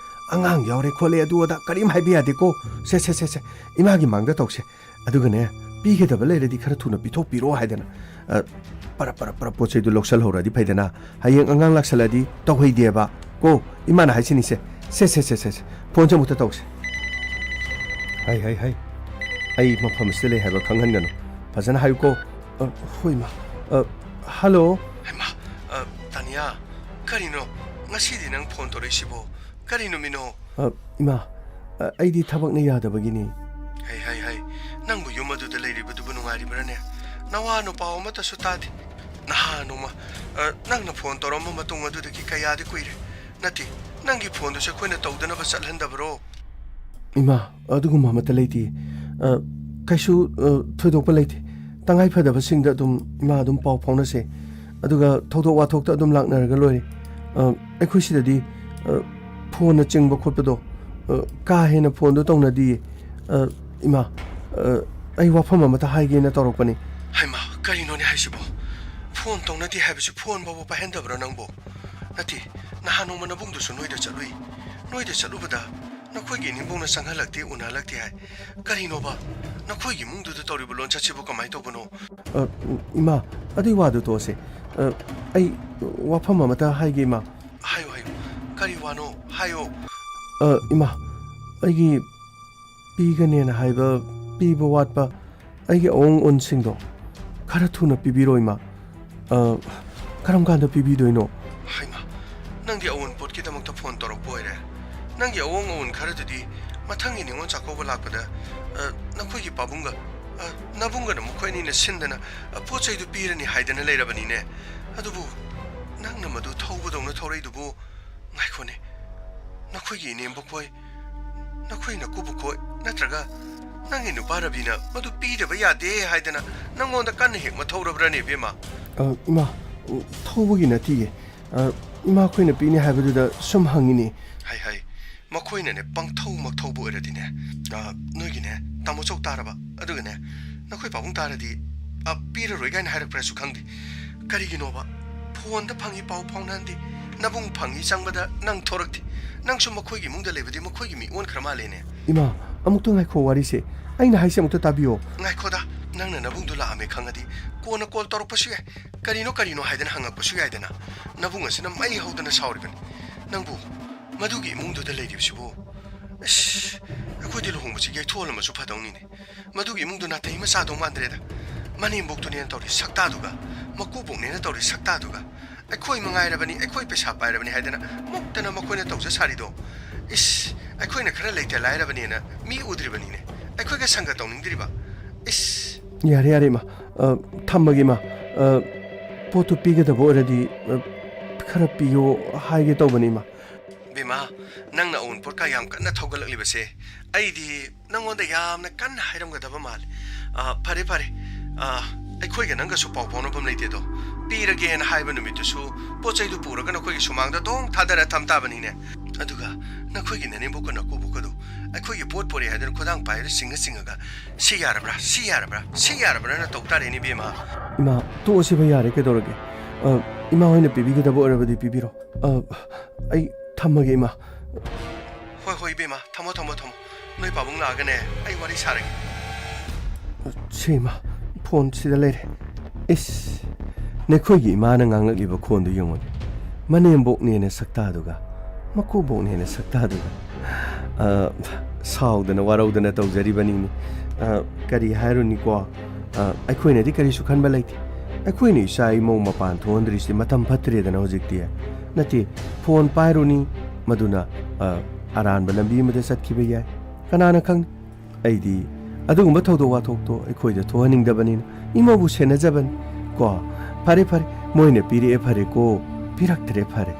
"ꯑꯉꯥꯡ ꯌꯥꯎꯔꯦ ꯈꯣꯠꯂꯦ ꯑꯗꯨ ꯑꯗꯥ ꯀꯔꯤꯝ ꯍꯥꯏꯕ ꯌꯥꯗꯦꯀꯣ꯫ ꯁꯦ, ꯁꯦ, ꯁꯦ, ꯁꯦ, ꯏꯃꯥꯒꯤ ꯃꯥꯡꯗ ꯇꯧꯁꯦ꯫ ꯑꯗꯨꯒꯅꯦ, ꯄꯤꯒꯗꯕ ꯂꯩꯔꯗꯤ ꯈꯔ ꯊꯨꯅ ꯄꯤꯊꯣꯛꯄꯤꯔꯣ" ꯍꯥꯏꯗꯅ, ꯑ, ꯄꯔꯞ, ꯄꯔꯞ, ꯄꯔꯞ ꯄꯣꯠ ꯆꯩꯗꯨ ꯂꯧꯁꯜꯍꯧꯔꯗꯤ ꯐꯩꯗꯅ꯫ ꯍꯌꯦꯡ ꯑꯉꯥꯡ ꯂꯥꯛꯁꯜꯂꯗꯤ ꯇꯧꯍꯩꯗꯦꯕ꯫ ꯀꯣ, ꯏꯃꯥꯅ ꯍꯥꯏꯁꯤꯅꯤꯁꯦ꯫ ꯁꯦ, ꯁꯦ, ꯁꯦ, ꯁꯦ, ꯁꯦ꯫ ꯐꯣꯟꯁꯦ ꯑꯃꯨꯛꯇ ꯇꯧꯁꯦ꯫ ꯍꯩ, ꯍꯩ, ꯍꯩ꯫ ꯑꯩ ꯃꯐꯝꯁꯤꯗ ꯂꯩ ꯍꯥꯏꯕ ꯈꯪꯍꯟꯒꯅꯨ꯫ ꯐꯖꯅ ꯍꯥꯏꯌꯨꯀꯣ꯫ ꯑ, ꯍꯣꯏ, ꯏꯃꯥ꯫ ꯑ, ꯍꯜꯂꯣ? ꯍꯩꯃꯥ, ꯑ, ꯇꯥꯅꯤꯌꯥ, ꯀꯔꯤꯅꯣ? ꯉꯁꯤꯗꯤ ꯅꯪ ꯐꯣꯟ ꯇꯧꯔꯛꯏꯁꯤꯕꯣ? ꯀꯔꯤ ꯅꯨꯃꯤꯠꯅꯣ? ꯑ, ꯏꯃꯥ, ꯑ, ꯑꯩꯗꯤ ꯊꯕꯛꯅ ꯌꯥꯗꯕꯒꯤꯅꯤ꯫ ꯍꯩ, ꯍꯩ, ꯍꯩ꯫ ꯅꯪꯕꯨ ꯌꯨꯝ ꯑꯗꯨꯗ ꯂꯩꯔꯤꯕꯗꯨꯕꯨ ꯅꯨꯡꯉꯥꯏꯔꯤꯕ꯭ꯔꯥꯅꯦ? ꯅꯋꯥ ꯅꯄꯥꯎ ꯑꯃꯠꯇꯁꯨ ꯇꯥꯗꯦ꯫ ꯅꯍꯥ ꯅꯣꯡꯃ, ꯑ, ꯅꯪꯅ ꯐꯣꯟ ꯇꯧꯔꯝꯕ ꯃꯇꯨꯡ ꯑꯗꯨꯗꯒꯤ ꯀꯌꯥꯗꯤ ꯀꯨꯏꯔꯦ꯫ ꯅꯠꯇꯦ, ꯅꯪꯒꯤ ꯐꯣꯟꯗꯨꯁꯨ ꯑꯩꯈꯣꯏꯅ ꯇꯧꯗꯅꯕ ꯆꯠꯍꯟꯗꯕꯔꯣ? ꯏꯃꯥ, ꯑꯗꯨꯒꯨꯝꯕ ꯑꯃꯠꯇ ꯂꯩꯇꯦ꯫ ꯑ, ꯀꯩꯁꯨ, ꯑ, ꯊꯣꯏꯗꯣꯛꯄ ꯂꯩꯇꯦ꯫ ꯇꯉꯥꯏ ꯐꯗꯕꯁꯤꯡꯗ ꯑꯗꯨꯝ ꯏꯃꯥ ꯑꯗꯨꯝ ꯄꯥꯎ ꯐꯥꯎꯅꯁꯦ꯫ ꯑꯗꯨꯒ ꯊꯧꯗꯣꯛ ꯋꯥꯊꯣꯛꯇ ꯑꯗꯨꯝ ꯂꯥꯛꯅꯔꯒ ꯂꯣꯏꯔꯦ꯫ ꯑ, ꯑꯩꯈꯣꯏ ꯁꯤꯗꯗꯤ, ꯑ, ꯐꯣꯟꯅ ꯆꯤꯡꯕ ꯈꯣꯠꯄꯗꯣ, ꯑ, ꯀꯥ ꯍꯦꯟꯅ ꯐꯣꯟꯗꯣ ꯇꯧꯅꯗꯤꯌꯦ꯫ ꯑ, ꯏꯃꯥ, ꯑ, ꯑꯩ ꯋꯥꯐꯝ ꯑꯃꯇ ꯍꯥꯏꯒꯦꯅ ꯇꯧꯔꯛꯄꯅꯤ꯫ ꯍꯩꯃꯥ, ꯀꯔꯤꯅꯣꯅꯦ ꯍꯥꯏꯁꯤꯕꯣ? ꯐꯣꯟ ꯇꯧꯅꯗꯦ ꯍꯥꯏꯕꯁꯤ ꯐꯣꯟ ꯐꯥꯎꯕ ꯄꯥꯏꯍꯟꯗꯕ꯭ꯔꯣ ꯅꯪꯕꯣ? ꯅꯠꯇꯦ, ꯅꯍꯥꯟ ꯅꯣꯡꯃ ꯅꯕꯨꯡꯗꯨꯁꯨ ꯅꯣꯏꯗ ꯆꯠꯂꯨꯏ꯫ ꯅꯣꯏꯗ ꯆꯠꯂꯨꯕꯗ ꯅꯈꯣꯏꯒꯤ ꯏꯅꯦꯝꯕꯣꯛꯅ ꯆꯪꯍꯜꯂꯛꯇꯦ, ꯎꯅꯍꯜꯂꯛꯇꯦ ꯍꯥꯏ꯫ ꯀꯔꯤꯅꯣꯕ? ꯅꯈꯣꯏꯒꯤ ꯏꯃꯨꯡꯗꯨꯗ ꯇꯧꯔꯤꯕ ꯂꯣꯟꯆꯠꯁꯤꯕꯨ ꯀꯃꯥꯏꯅ ꯇꯧꯕꯅꯣ? ꯑ, ꯏꯃꯥ, ꯑꯗꯨꯏ ꯋꯥꯗꯨ ꯇꯣꯛꯑꯁꯦ꯫ ꯑ, ꯑꯩ ꯋꯥꯐꯝ ꯑꯃꯇ ꯍꯥꯏꯒꯦ, ꯏꯃꯥ꯫ ꯍꯥꯏꯌꯨ, ꯍꯥꯏꯌꯨ꯫ ꯀꯔꯤ ꯋꯥꯅꯣ? ꯍꯥꯏꯌꯣ꯫ ꯑ, ꯏꯃꯥ, ꯑꯩꯒꯤ ꯄꯤꯒꯅꯦꯅ ꯍꯥꯏꯕ ꯄꯤꯕ ꯋꯥꯠꯄ ꯑꯩꯒꯤ ꯑꯋꯣꯡ ꯑꯣꯟꯁꯤꯡꯗꯣ ꯈꯔ ꯊꯨꯅ ꯄꯤꯕꯤꯔꯣ, ꯏꯃꯥ꯫ ꯑ, ꯀꯔꯝ ꯀꯥꯟꯗ ꯄꯤꯕꯤꯗꯣꯏꯅꯣ? ꯍꯩꯃꯥ, ꯅꯪꯗꯤ ꯑꯋꯣꯟꯄꯣꯠꯀꯤꯗꯃꯛꯇ ꯐꯣꯟ ꯇꯧꯔꯛꯄ ꯑꯣꯏꯔꯦ꯫ ꯅꯪꯒꯤ ꯑꯋꯣꯡ ꯑꯋꯣꯟ ꯈꯔꯗꯨꯗꯤ ꯃꯊꯪꯒꯤ ꯅꯤꯉꯣꯜ ꯆꯥꯛꯀꯧꯕ ꯂꯥꯛꯄꯗ, ꯑ, ꯅꯈꯣꯏꯒꯤ ꯄꯥꯕꯨꯡꯒ, ꯑ, ꯅꯕꯨꯡꯒꯅ ꯃꯈꯣꯏ ꯑꯅꯤꯅ ꯁꯤꯟꯗꯅ, ꯑ, ꯄꯣꯠ ꯆꯩꯗꯨ ꯄꯤꯔꯅꯤ ꯍꯥꯏꯗꯅ ꯂꯩꯔꯕꯅꯤꯅꯦ꯫ ꯑꯗꯨꯕꯨ ꯅꯪꯅ ꯃꯗꯨ ꯊꯧꯕꯗꯧꯅ ꯊꯧꯔꯛꯏꯗꯨꯕꯨ, ꯉꯥꯏꯈꯣꯅꯦ, ꯅꯈꯣꯏꯒꯤ ꯏꯅꯦꯝꯕꯣꯛꯈꯣꯏ, ꯅꯈꯣꯏ ꯅꯀꯨꯕꯣꯛꯈꯣꯏ, ꯅꯠꯇ꯭ꯔꯒ ꯅꯪꯒꯤ ꯅꯨꯄꯥ ꯔꯕꯤꯅ ꯃꯗꯨ ꯄꯤꯗꯕ ꯌꯥꯗꯦ ꯍꯥꯏꯗꯅ ꯅꯪꯉꯣꯟꯗ ꯀꯟꯅ ꯍꯦꯛ ꯃꯊꯧꯔꯕ꯭ꯔꯅꯦ, ꯏꯕꯦꯝꯃ? ꯑ, ꯏꯃꯥ, ꯎꯝ, ꯊꯧꯕꯒꯤ ꯅꯠꯇꯤꯌꯦ꯫ ꯑ, ꯏꯃꯥꯈꯣꯏꯅ ꯄꯤꯅꯤ ꯍꯥꯏꯕꯗꯨꯗ ꯁꯨꯝ ꯍꯪꯉꯤꯅꯦ꯫ ꯍꯩ, ꯍꯩ, ꯃꯈꯣꯏꯅꯅꯦ ꯄꯪꯊꯧ ꯃꯛꯊꯧꯕ ꯑꯣꯏꯔꯗꯤꯅꯦ, ꯑ, ꯅꯣꯏꯒꯤꯅꯦ ꯇꯥꯃꯣ ꯆꯧ ꯇꯥꯔꯕ? ꯑꯗꯨꯒꯅꯦ, ꯅꯈꯣꯏ ꯄꯥꯕꯨꯡ ꯇꯥꯔꯗꯤ, ꯑ, ꯄꯤꯔꯔꯣꯏ ꯀꯥꯏꯅ ꯍꯥꯏꯔꯛꯄ꯭ꯔꯁꯨ ꯈꯪꯗꯦ꯫ ꯀꯔꯤꯒꯤꯅꯣꯕ? ꯐꯣꯟꯗ ꯐꯪꯉꯤ ꯄꯥꯎ ꯐꯥꯎꯅꯍꯟꯗꯦ, ꯅꯕꯨꯡ ꯐꯪꯉꯤ ꯆꯪꯕꯗ ꯅꯪ ꯊꯣꯔꯛꯇꯦ꯫ ꯅꯪꯁꯨ ꯃꯈꯣꯏꯒꯤ ꯏꯃꯨꯡꯗ ꯂꯩꯕꯗꯤ ꯃꯈꯣꯏꯒꯤ ꯃꯤ ꯑꯣꯟꯈ꯭ꯔ ꯃꯥꯜꯂꯦꯅꯦ꯫ ꯏꯃꯥ, ꯑꯃꯨꯛꯇ ꯉꯥꯏꯈꯣ ꯋꯥꯔꯤꯁꯦ꯫ ꯑꯩꯅ ꯍꯥꯏꯁꯦ ꯑꯃꯨꯛꯇ ꯇꯥꯕꯤꯌꯣ꯫ ꯉꯥꯏꯈꯣꯗ, ꯅꯪꯅ ꯅꯕꯨꯡꯗꯣ ꯂꯥꯛꯑꯝꯃꯦ ꯈꯪꯉꯗꯤ ꯀꯣꯟꯅ ꯀꯣꯜ ꯇꯧꯔꯛꯄꯁꯨ ꯌꯥꯏ꯫ ꯀꯔꯤꯅꯣ ꯀꯔꯤꯅꯣ ꯍꯥꯏꯗꯅ ꯍꯪꯉꯛꯄꯁꯨ ꯌꯥꯏꯗꯅ꯫ ꯅꯕꯨꯡ ꯑꯁꯤꯅ ꯃꯩ ꯍꯧꯗꯅ ꯁꯥꯎꯔꯤꯕꯅꯤ꯫ ꯅꯪꯕꯨ ꯃꯗꯨꯒꯤ ꯏꯃꯨꯡꯗꯨꯗ ꯂꯩꯔꯤꯕꯁꯤꯕꯨ, ꯑꯁ, ꯑꯩꯈꯣꯏꯗꯤ ꯂꯨꯍꯣꯡꯕꯁꯤ ꯌꯩꯊꯣꯛꯍꯜꯂꯝꯃꯁꯨ ꯐꯗꯧꯅꯤꯅꯦ꯫ ꯃꯗꯨꯒꯤ ꯏꯃꯨꯡꯗꯨ ꯅꯥꯇꯩ ꯑꯃ ꯆꯥꯗꯧ ꯃꯥꯟꯗ꯭ꯔꯦꯗ꯫ ꯃꯅꯦꯝꯕꯣꯛꯇꯨꯅꯦꯅ ꯇꯧꯔꯤ ꯁꯛꯇꯥꯗꯨꯒ, ꯃꯀꯨꯕꯣꯛꯅꯦꯅ ꯇꯧꯔꯤ ꯁꯛꯇꯥꯗꯨꯒ, ꯑꯩꯈꯣꯏ ꯃꯉꯥꯏꯔꯕꯅꯤ, ꯑꯩꯈꯣꯏ ꯄꯩꯁꯥ ꯄꯥꯏꯔꯕꯅꯤ ꯍꯥꯏꯗꯅ ꯃꯨꯛꯇꯅ ꯃꯈꯣꯏꯅ ꯇꯧꯖ ꯁꯥꯔꯤꯗꯣ꯫ ꯏꯁ, ꯑꯩꯈꯣꯏꯅ ꯈꯔ ꯂꯩꯇ ꯂꯥꯏꯔꯕꯅꯦꯅ ꯃꯤ ꯎꯗ꯭ꯔꯤꯕꯅꯤꯅꯦ꯫ ꯑꯩꯈꯣꯏꯒ ꯁꯪꯒ ꯇꯧꯅꯤꯡꯗ꯭ꯔꯤꯕ꯫ ꯏꯁ꯫ ꯌꯥꯔꯦ, ꯌꯥꯔꯦ, ꯏꯃꯥ꯫ ꯑ, ꯊꯝꯃꯒꯦ, ꯏꯃꯥ꯫ ꯑ, ꯄꯣꯠꯇꯨ ꯄꯤꯒꯗꯕ ꯑꯣꯏꯔꯗꯤ, ꯑ, ꯈꯔ ꯄꯤꯌꯣ ꯍꯥꯏꯒꯦ ꯇꯧꯕꯅꯤ, ꯏꯃꯥ꯫ ꯕꯦꯝꯃ, ꯅꯪꯅ ꯑꯎꯟꯄꯣꯠꯀ ꯌꯥꯝ ꯀꯟꯅ ꯊꯧꯒꯠꯂꯛꯂꯤꯕꯁꯦ, ꯑꯩꯗꯤ ꯅꯪꯉꯣꯟꯗ ꯌꯥꯝꯅ ꯀꯟꯅ ꯍꯥꯏꯔꯝꯒꯗꯕ ꯃꯥꯜꯂꯦ꯫ ꯑ, ꯐꯔꯦ, ꯐꯔꯦ꯫ ꯑ, ꯑꯩꯈꯣꯏꯒ ꯅꯪꯒꯁꯨ ꯄꯥꯎ ꯐꯥꯎꯅꯐꯝ ꯂꯩꯇꯦꯗꯣ꯫ ꯄꯤꯔꯒꯦꯅ ꯍꯥꯏꯕ ꯅꯨꯃꯤꯠꯇꯨꯁꯨ ꯄꯣꯠ ꯆꯩꯗꯨ ꯄꯨꯔꯒ ꯅꯈꯣꯏꯒꯤ ꯁꯨꯃꯥꯡꯗ ꯗꯣꯡ ꯊꯥꯗꯔ ꯊꯝ ꯇꯥꯕꯅꯤꯅꯦ꯫ ꯑꯗꯨꯒ ꯅꯈꯣꯏꯒꯤ ꯅꯅꯦꯝꯕꯣꯛꯀ ꯅꯀꯨꯕꯣꯛꯀꯗꯣ ꯑꯩꯈꯣꯏꯒꯤ ꯄꯣꯠ ꯄꯣꯔꯛꯑꯦ ꯍꯥꯏꯗꯨꯅ ꯈꯨꯗꯥꯡ ꯄꯥꯏꯔ ꯆꯤꯡꯉ ꯆꯤꯡꯉꯒ, "ꯁꯤ ꯌꯥꯔꯕ꯭ꯔꯥ? ꯁꯤ ꯌꯥꯔꯕ꯭ꯔꯥ? ꯁꯤ ꯌꯥꯔꯕ꯭ꯔꯥꯅ" ꯇꯧ ꯇꯥꯔꯦꯅꯦ, ꯏꯕꯦꯝꯃ꯫ ꯏꯃꯥ, ꯇꯣꯛꯑꯁꯤꯕ, ꯌꯥꯔꯦ, ꯀꯩꯗꯧꯔꯒꯦ? ꯑ, ꯏꯃꯥ ꯍꯣꯏꯅ ꯄꯤꯕꯤꯒꯗꯕ ꯑꯣꯏꯔꯕꯗꯤ ꯄꯤꯕꯤꯔꯣ꯫ ꯑ, ꯑꯩ ꯊꯝꯃꯒꯦ, ꯏꯃꯥ꯫ ꯍꯣꯏ, ꯍꯣꯏ, ꯏꯕꯦꯝꯃ, ꯊꯝꯃꯣ, ꯊꯝꯃꯣ, ꯊꯝꯃꯣ꯫ ꯅꯣꯏ ꯄꯥꯕꯨꯡ ꯂꯥꯛꯑꯒꯅꯦ, ꯑꯩ ꯋꯥꯔꯤ ꯁꯥꯔꯒꯦ꯫ ꯁꯦ, ꯏꯃꯥ, ꯐꯣꯟ ꯁꯤꯗ ꯂꯩꯔꯦ꯫ ꯏꯁ, ꯅꯈꯣꯏꯒꯤ ꯏꯃꯥꯅ ꯉꯥꯡꯂꯛꯂꯤꯕ ꯈꯣꯟꯗꯨ ꯌꯦꯡꯉꯨꯅꯦ꯫ ꯃꯅꯦꯝꯕꯣꯛꯅꯦꯅ ꯁꯛꯇꯥꯗꯨꯒ, ꯃꯀꯨꯕꯣꯛꯅꯦꯅ ꯁꯛꯇꯥꯗꯨꯒ꯫ ꯑ, ꯁꯥꯎꯗꯅ ꯋꯥꯔꯧꯗꯅ ꯇꯧꯖꯔꯤꯕꯅꯤꯅꯦ꯫ ꯑ, ꯀꯔꯤ ꯍꯥꯏꯔꯨꯅꯤꯀꯣ? ꯑ, ꯑꯩꯈꯣꯏꯅꯗꯤ ꯀꯔꯤꯁꯨ ꯈꯟꯕ ꯂꯩꯇꯦ꯫ ꯑꯩꯈꯣꯏꯅ ꯏꯆꯥ ꯏꯃꯧ ꯃꯄꯥꯟ ꯊꯣꯛꯍꯟꯗ꯭ꯔꯤꯁꯤꯗꯤ ꯃꯇꯝ ꯐꯠꯇ꯭ꯔꯦꯗꯅ ꯍꯧꯖꯤꯛꯇꯤ꯫ ꯅꯠꯇꯦ, ꯐꯣꯟ ꯄꯥꯏꯔꯨꯅꯤ, ꯃꯗꯨꯅ, ꯑ, ꯑꯔꯥꯟꯕ ꯂꯝꯕꯤ ꯑꯃꯗ ꯆꯠꯈꯤꯕ ꯌꯥꯏ꯫ ꯀꯅꯥꯅ ꯈꯪ? ꯑꯩꯗꯤ ꯑꯗꯨꯒꯨꯝꯕ ꯊꯧꯗꯣꯛ ꯋꯥꯊꯣꯛꯇꯣ ꯑꯩꯈꯣꯏꯗ ꯊꯣꯛꯍꯟꯅꯤꯡꯗꯕꯅꯤꯅ ꯏꯃꯧꯕꯨ ꯁꯦꯟꯅꯖꯕꯅꯤ꯫ ꯀꯣ, ꯐꯔꯦ, ꯐꯔꯦ, ꯃꯣꯏꯅ ꯄꯤꯔꯛꯑꯦ ꯐꯔꯦꯀꯣ, ꯄꯤꯔꯛꯇ꯭ꯔꯦ ꯐꯔꯦ꯫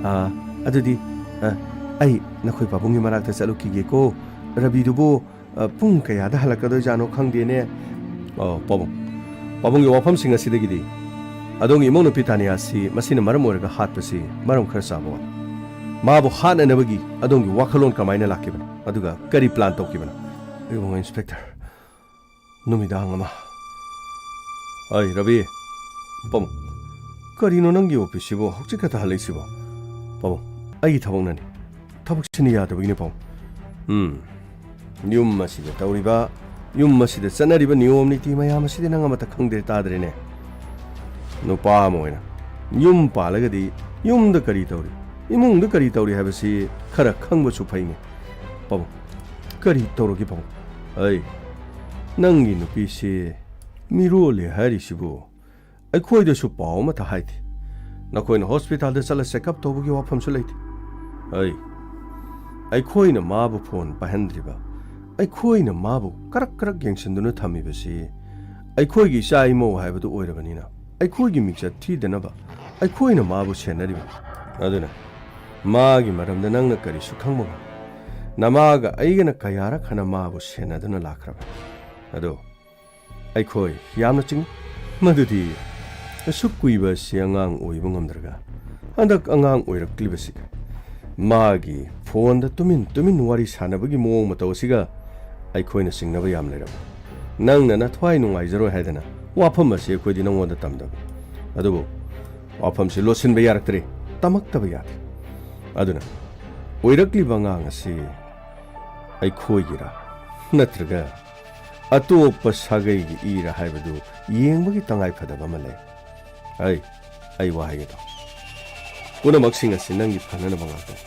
ꯑ, ꯑꯗꯨꯗꯤ, ꯑ, ꯑꯩ ꯅꯈꯣꯏ ꯄꯥꯕꯨꯡꯒꯤ ꯃꯅꯥꯛꯇ ꯆꯠꯂꯨꯈꯤꯒꯦꯀꯣ꯫ ꯔꯕꯤꯗꯨꯕꯨ, ꯑ, ꯄꯨꯡ ꯀꯌꯥꯗ ꯍꯜꯂꯛꯀꯗꯣꯏꯖꯥꯠꯅꯣ ꯈꯪꯗꯦꯅꯦ꯫ ꯑ, ꯄꯥꯕꯨꯡ, ꯄꯥꯕꯨꯡꯒꯤ ꯋꯥꯐꯝꯁꯤꯡ ꯑꯁꯤꯗꯒꯤꯗꯤ ꯑꯗꯣꯝꯒꯤ ꯏꯃꯧ ꯅꯨꯄꯤ ꯇꯥꯅꯤꯌꯥꯁꯤ ꯃꯁꯤꯅ ꯃꯔꯝ ꯑꯣꯏꯔꯒ ꯍꯥꯠꯄꯁꯤ ꯃꯔꯝ ꯈꯔ ꯆꯥꯕ ꯋꯥꯠꯂꯤ꯫ ꯃꯥꯕꯨ ꯍꯥꯠꯅꯅꯕꯒꯤ ꯑꯗꯣꯝꯒꯤ ꯋꯥꯈꯜꯂꯣꯟ ꯀꯃꯥꯏꯅ ꯂꯥꯛꯈꯤꯕꯅꯣ? ꯑꯗꯨꯒ ꯀꯔꯤ plan ꯇꯧꯈꯤꯕꯅꯣ? ꯏꯕꯨꯡꯉꯣ ꯏꯟꯁꯄꯦꯛꯇꯔ, ꯅꯨꯃꯤꯗꯥꯡ ꯑꯃ꯫ ꯑꯩ ꯔꯕꯤ, ꯄꯥꯕꯨꯡ, ꯀꯔꯤꯅꯣ ꯅꯪꯒꯤ ꯑꯣꯐꯤꯁꯁꯤꯕꯨ ꯍꯧꯖꯤꯛ ꯈꯛꯇ ꯍꯜꯂꯛꯏꯁꯤꯕꯣ? ꯄꯥꯕꯨꯡ, ꯑꯩꯒꯤ ꯊꯕꯛꯅꯅꯤ꯫ ꯊꯕꯛꯁꯤꯅ ꯌꯥꯗꯕꯒꯤꯅꯦ, ꯄꯥꯕꯨꯡ꯫ ꯎꯝ, ꯌꯨꯝ ꯑꯁꯤꯗ ꯇꯧꯔꯤꯕ, ꯌꯨꯝ ꯑꯁꯤꯗ ꯆꯠꯅꯔꯤꯕ ꯅꯤꯌꯣꯝ ꯅꯤꯇꯤ ꯃꯌꯥꯝ ꯑꯁꯤꯗꯤ ꯅꯪ ꯑꯃꯠꯇ ꯈꯪꯗ꯭ꯔꯦ ꯇꯥꯗ꯭ꯔꯦꯅꯦ꯫ ꯅꯨꯄꯥ ꯑꯃ ꯑꯣꯏꯅ ꯌꯨꯝ ꯄꯥꯜꯂꯒꯗꯤ ꯌꯨꯝꯗ ꯀꯔꯤ ꯇꯧꯔꯤ, ꯏꯃꯨꯡꯗ ꯀꯔꯤ ꯇꯧꯔꯤ ꯍꯥꯏꯕꯁꯤ ꯈꯔ ꯈꯪꯕꯁꯨ ꯐꯩꯅꯦ꯫ ꯄꯥꯕꯨꯡ, ꯀꯔꯤ ꯇꯧꯔꯒꯦ ꯄꯥꯕꯨꯡ? ꯑꯩ, ꯅꯪꯒꯤ ꯅꯨꯄꯤꯁꯤ ꯃꯤꯔꯣꯜꯂꯤ ꯍꯥꯏꯔꯤꯁꯤꯕꯨ ꯑꯩꯈꯣꯏꯗꯁꯨ ꯄꯥꯎ ꯑꯃꯠꯇ ꯍꯥꯏꯗꯦ꯫ ꯅꯈꯣꯏꯅ ꯍꯣꯁꯄꯤꯇꯥꯜꯗ ꯆꯠꯂ check up ꯇꯧꯕꯒꯤ ꯋꯥꯐꯝꯁꯨ ꯂꯩꯇꯦ꯫ ꯑꯩ, ꯑꯩꯈꯣꯏꯅ ꯃꯥꯕꯨ ꯐꯣꯟ ꯄꯥꯏꯍꯟꯗ꯭ꯔꯤꯕ, ꯑꯩꯈꯣꯏꯅ ꯃꯥꯕꯨ ꯀꯔꯛ ꯀꯔꯛ ꯌꯦꯡꯁꯤꯟꯗꯨꯅ ꯊꯝꯃꯤꯕꯁꯤ ꯑꯩꯈꯣꯏꯒꯤ ꯏꯆꯥ ꯏꯃꯧ ꯍꯥꯏꯕꯗꯨ ꯑꯣꯏꯔꯕꯅꯤꯅ ꯑꯩꯈꯣꯏꯒꯤ ꯃꯤꯡꯆꯠ ꯊꯤꯗꯅꯕ ꯑꯩꯈꯣꯏꯅ ꯃꯥꯕꯨ ꯁꯦꯟꯅꯔꯤꯕꯅꯤ꯫ ꯑꯗꯨꯅ ꯃꯥꯒꯤ ꯃꯔꯝꯗ ꯅꯪꯅ ꯀꯔꯤꯁꯨ ꯈꯪꯕ ꯉꯝ-, ꯅꯃꯥꯒ ꯑꯩꯒꯅ ꯀꯌꯥꯔꯛ ꯍꯟꯅ ꯃꯥꯕꯨ ꯁꯦꯟꯅꯗꯨꯅ ꯂꯥꯛꯈ꯭ꯔꯕꯅꯤ꯫ ꯑꯗꯣ ꯑꯩꯈꯣꯏ ꯌꯥꯝꯅ ꯆꯤꯡꯅꯩ꯫ ꯃꯗꯨꯗꯤ ꯑꯁꯨꯛ ꯀꯨꯏꯕ ꯑꯁꯤ ꯑꯉꯥꯡ ꯑꯣꯏꯕ ꯉꯝꯗ꯭ꯔꯒ ꯍꯟꯗꯛ ꯑꯉꯥꯡ ꯑꯣꯏꯔꯛꯂꯤꯕꯁꯤꯒ ꯃꯥꯒꯤ ꯐꯣꯟꯗ ꯇꯨꯃꯤꯟ ꯇꯨꯃꯤꯟ ꯋꯥꯔꯤ ꯁꯥꯟꯅꯕꯒꯤ ꯃꯑꯣꯡ ꯃꯇꯧ ꯑꯁꯤꯒ ꯑꯩꯈꯣꯏꯅ ꯆꯤꯡꯅꯕ ꯌꯥꯝ ꯂꯩꯔꯕꯅꯤ꯫ ꯅꯪꯅ ꯅꯊ꯭ꯋꯥꯏ ꯅꯨꯡꯉꯥꯏꯖꯔꯣꯏ ꯍꯥꯏꯗꯅ ꯋꯥꯐꯝ ꯑꯁꯤ ꯑꯩꯈꯣꯏꯗꯤ ꯅꯉꯣꯟꯗ ꯇꯝꯗꯕꯅꯤ꯫ ꯑꯗꯨꯕꯨ ꯋꯥꯐꯝꯁꯤ ꯂꯣꯠꯁꯤꯟꯕ ꯌꯥꯔꯛꯇ꯭ꯔꯦ, ꯇꯝꯃꯛꯇꯕ ꯌꯥꯗ꯭ꯔꯦ꯫ ꯑꯗꯨꯅ ꯑꯣꯏꯔꯛꯂꯤꯕ ꯑꯉꯥꯡ ꯑꯁꯤ ꯑꯩꯈꯣꯏꯒꯤꯔꯥ ꯅꯠꯇ꯭ꯔꯒ ꯑꯇꯣꯞꯄ ꯁꯥꯒꯩꯒꯤ ꯏꯔꯥ ꯍꯥꯏꯕꯗꯨ ꯌꯦꯡꯕꯒꯤ ꯇꯉꯥꯏ ꯐꯗꯕ ꯑꯃ ꯂꯩ꯫ ꯑꯩ, ꯑꯩ ꯋꯥ ꯍꯥꯏꯒꯦ ꯇꯥꯎ꯫ ꯄꯨꯝꯅꯃꯛꯁꯤꯡ ꯑꯁꯤ ꯅꯪꯒꯤ ꯐꯅꯅꯕ ꯉꯥꯛꯇꯅꯤ꯫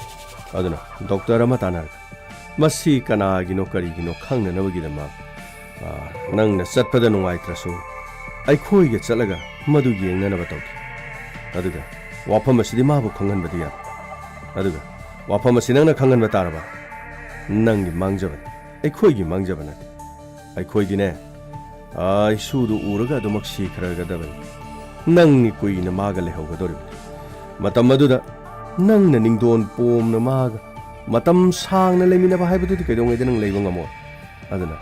ꯑꯗꯨꯅ ꯗꯣꯛꯇꯔ ꯑꯃ ꯇꯥꯟꯅꯔꯒ ꯃꯁꯤ ꯀꯅꯥꯒꯤꯅꯣ ꯀꯔꯤꯒꯤꯅꯣ ꯈꯪꯅꯅꯕꯒꯤꯗꯃꯛ, ꯑ, ꯅꯪꯅ ꯆꯠꯄꯗ ꯅꯨꯡꯉꯥꯏꯇ꯭ꯔꯁꯨ ꯑꯩꯈꯣꯏꯒ ꯆꯠꯂꯒ ꯃꯗꯨ ꯌꯦꯡꯅꯅꯕ ꯇꯧꯒꯦ꯫ ꯑꯗꯨꯒ ꯋꯥꯐꯝ ꯑꯁꯤꯗꯤ ꯃꯥꯕꯨ ꯈꯪꯍꯟꯕꯗꯤ ꯌꯥꯔꯣꯏ꯫ ꯑꯗꯨꯒ ꯋꯥꯐꯝ ꯑꯁꯤ ꯅꯪꯅ ꯈꯪꯍꯟꯕ ꯇꯥꯔꯕ ꯅꯪꯒꯤ ꯃꯥꯡꯖꯕꯅꯤ, ꯑꯩꯈꯣꯏꯒꯤ ꯃꯥꯡꯖꯕ ꯅꯠꯇꯦ꯫ ꯑꯩꯈꯣꯏꯒꯤꯅꯦ, ꯑꯥ, ꯏꯁꯨꯗꯨ ꯎꯔꯒ ꯑꯗꯨꯃꯛ ꯁꯤꯈ꯭ꯔꯒꯗꯕꯅꯤ꯫ ꯅꯪꯅꯤ ꯀꯨꯏꯅ ꯃꯥꯒ ꯂꯩꯍꯧꯒꯗꯧꯔꯤꯕꯅꯤ꯫ ꯃꯇꯝ ꯑꯗꯨꯗ ꯅꯪꯅ ꯅꯤꯡꯗꯣꯟ ꯄꯣꯝꯅ ꯃꯥꯒ ꯃꯇꯝ ꯁꯥꯡꯅ ꯂꯩꯃꯤꯟꯅꯕ ꯍꯥꯏꯕꯗꯨꯗꯤ ꯀꯩꯗꯧꯉꯩꯗ ꯅꯪ ꯂꯩꯕ ꯉꯝꯃꯣꯏ꯫ ꯑꯗꯨꯅ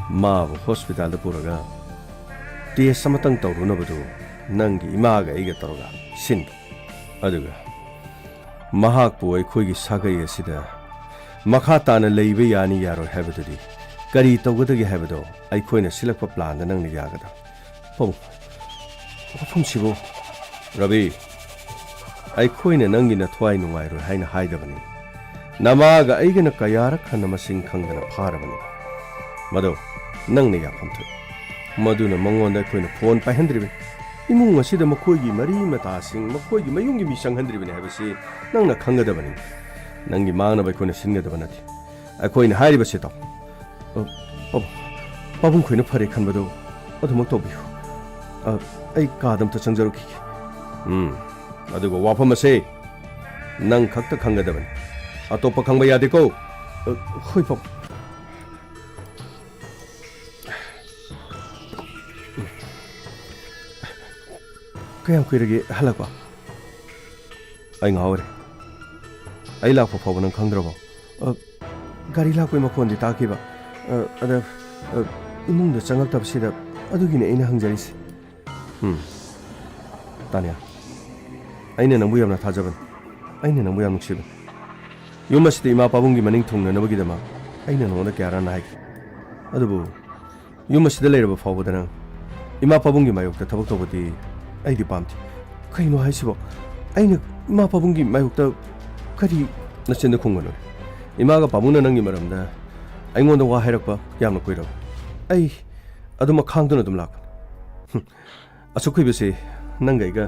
ꯃꯥꯕꯨ ꯍꯣꯁꯄꯤꯇꯥꯜꯗ ꯄꯨꯔꯒ ꯇꯦꯁ ꯑꯃꯇꯪ ꯇꯧꯔꯨꯅꯕꯗꯨ ꯅꯪꯒꯤ ꯏꯃꯥꯒ ꯑꯩꯒ ꯇꯧꯔꯒ ꯁꯤꯟꯒꯦ꯫ ꯑꯗꯨꯒ ꯃꯍꯥꯛꯄꯨ ꯑꯩꯈꯣꯏꯒꯤ ꯁꯥꯒꯩ ꯑꯁꯤꯗ ꯃꯈꯥ ꯇꯥꯅ ꯂꯩꯕ ꯌꯥꯅꯤ ꯌꯥꯔꯣꯏ ꯍꯥꯏꯕꯗꯨꯗꯤ ꯀꯔꯤ ꯇꯧꯒꯗꯒꯦ ꯍꯥꯏꯕꯗꯣ ꯑꯩꯈꯣꯏꯅ ꯁꯤꯜꯂꯛꯄ ꯄ꯭ꯂꯥꯟꯗ ꯅꯪꯅ ꯌꯥꯒꯗ꯭ꯔꯥ? ꯄꯥꯕꯨꯡ, ꯋꯥꯐꯝꯁꯤꯕꯨ? ꯔꯕꯤ, ꯑꯩꯈꯣꯏꯅ ꯅꯪꯒꯤ ꯅꯊ꯭ꯋꯥꯏ ꯅꯨꯡꯉꯥꯏꯔꯣꯏ ꯍꯥꯏꯅ ꯍꯥꯏꯗꯕꯅꯤ꯫ ꯅꯃꯥꯒ ꯑꯩꯒꯅ ꯀꯌꯥꯔꯛ ꯍꯟꯅ ꯃꯁꯤꯡ ꯈꯪꯗꯅ ꯐꯥꯔꯕꯅꯤ꯫ ꯃꯗꯣ ꯅꯪꯅ ꯌꯥꯐꯝ ꯊꯣꯛꯏ꯫ ꯃꯗꯨꯅ ꯃꯉꯣꯟꯗ ꯑꯩꯈꯣꯏꯅ ꯐꯣꯟ ꯄꯥꯏꯍꯟꯗ꯭ꯔꯤꯕꯅꯤ꯫ ꯏꯃꯨꯡ ꯑꯁꯤꯗ ꯃꯈꯣꯏꯒꯤ ꯃꯔꯤ ꯃꯇꯥꯁꯤꯡ, ꯃꯈꯣꯏꯒꯤ ꯃꯌꯨꯝꯒꯤ ꯃꯤ ꯆꯪꯍꯟꯗ꯭ꯔꯤꯕꯅꯤ ꯍꯥꯏꯕꯁꯤ ꯅꯪꯅ ꯈꯪꯒꯗꯕꯅꯤ꯫ ꯅꯪꯒꯤ ꯃꯥꯡꯅꯕ ꯑꯩꯈꯣꯏꯅ ꯁꯤꯟꯒꯗꯕ ꯅꯠꯇꯦ꯫ ꯑꯩꯈꯣꯏꯅ ꯍꯥꯏꯔꯤꯕꯁꯤ ꯇꯧ꯫ ꯑ, ꯄꯥꯕꯨꯡ, ꯄꯥꯕꯨꯡ ꯈꯣꯏꯅ ꯐꯔꯦ ꯈꯟꯕꯗꯣ ꯑꯗꯨꯃꯛ ꯇꯧꯕꯤꯌꯨ꯫ ꯑ, ꯑꯩ ꯀꯥꯗ ꯑꯝꯇ ꯆꯪꯖꯔꯨꯈꯤꯒꯦ꯫ ꯎꯝ, ꯑꯗꯨꯒ ꯋꯥꯐꯝ ꯑꯁꯦ ꯅꯪ ꯈꯛꯇ ꯈꯪꯒꯗꯕꯅꯤ꯫ ꯑꯇꯣꯞꯄ ꯈꯪꯕ ꯌꯥꯗꯦꯀꯣ꯫ ꯑ, ꯍꯣꯏ, ꯄꯥꯕꯨꯡ꯫ ꯀꯌꯥꯝ ꯀꯨꯏꯔꯒꯦ ꯍꯜꯂꯛꯄ? ꯑꯩ ꯉꯥꯎꯔꯦ꯫ ꯑꯩ ꯂꯥꯛꯄ ꯐꯥꯎꯕ ꯅꯪ ꯈꯪꯗ꯭ꯔꯕꯣ? ꯑ, ꯒꯥꯔꯤ ꯂꯥꯛꯄꯩ ꯃꯈꯣꯟꯗꯤ ꯇꯥꯈꯤꯕ꯫ ꯑ, ꯑꯗ, ꯑ, ꯏꯃꯨꯡꯗ ꯆꯪꯉꯛꯇꯕꯁꯤꯗ, ꯑꯗꯨꯒꯤꯅꯦ ꯑꯩꯅ ꯍꯪꯖꯔꯤꯁꯦ꯫ ꯎꯝ꯫ ꯇꯥꯅꯤꯌꯥ, ꯑꯩꯅ ꯅꯪꯕꯨ ꯌꯥꯝꯅ ꯊꯥꯖꯕꯅꯤ꯫ ꯑꯩꯅ ꯅꯪꯕꯨ ꯌꯥꯝ ꯅꯨꯡꯁꯤꯕꯅꯤ꯫ ꯌꯨꯝ ꯑꯁꯤꯗ ꯏꯃꯥ ꯄꯥꯕꯨꯡꯒꯤ ꯃꯅꯤꯡ ꯊꯨꯡꯅꯅꯕꯒꯤꯗꯃꯛ ꯑꯩꯅ ꯅꯉꯣꯟꯗ ꯀꯌꯥꯔꯛ ꯍꯥꯏꯈ꯭ꯔꯦ꯫ ꯑꯗꯨꯕꯨ ꯌꯨꯝ ꯑꯁꯤꯗ ꯂꯩꯔꯕ ꯐꯥꯎꯕꯗ ꯅꯪ ꯏꯃꯥ ꯄꯥꯕꯨꯡꯒꯤ ꯃꯥꯌꯣꯛꯇ ꯊꯕꯛ ꯇꯧꯕꯗꯤ ꯑꯩꯗꯤ ꯄꯥꯝꯗꯦ꯫ ꯀꯩꯅꯣ ꯍꯥꯏꯁꯤꯕꯣ? ꯑꯩꯅ ꯏꯃꯥ ꯄꯥꯕꯨꯡꯒꯤ ꯃꯥꯌꯣꯛꯇ ꯀꯔꯤ? ꯅꯆꯤꯟꯗ ꯈꯨꯝꯒꯅꯨ꯫ ꯏꯃꯥꯒ ꯄꯥꯕꯨꯡꯅ ꯅꯪꯒꯤ ꯃꯔꯝꯗ ꯑꯩꯉꯣꯟꯗ ꯋꯥ ꯍꯥꯏꯔꯛꯄ ꯌꯥꯝꯅ ꯀꯨꯏꯔꯕ꯫ ꯑꯩ ꯑꯗꯨꯃꯛ ꯈꯥꯡꯗꯨꯅ ꯑꯗꯨꯝ ꯂꯥꯛꯄꯅꯤ꯫ ꯍꯨꯝ꯫ ꯑꯁꯨꯛ ꯀꯨꯏꯕꯁꯤ ꯅꯪꯒ ꯑꯩꯒ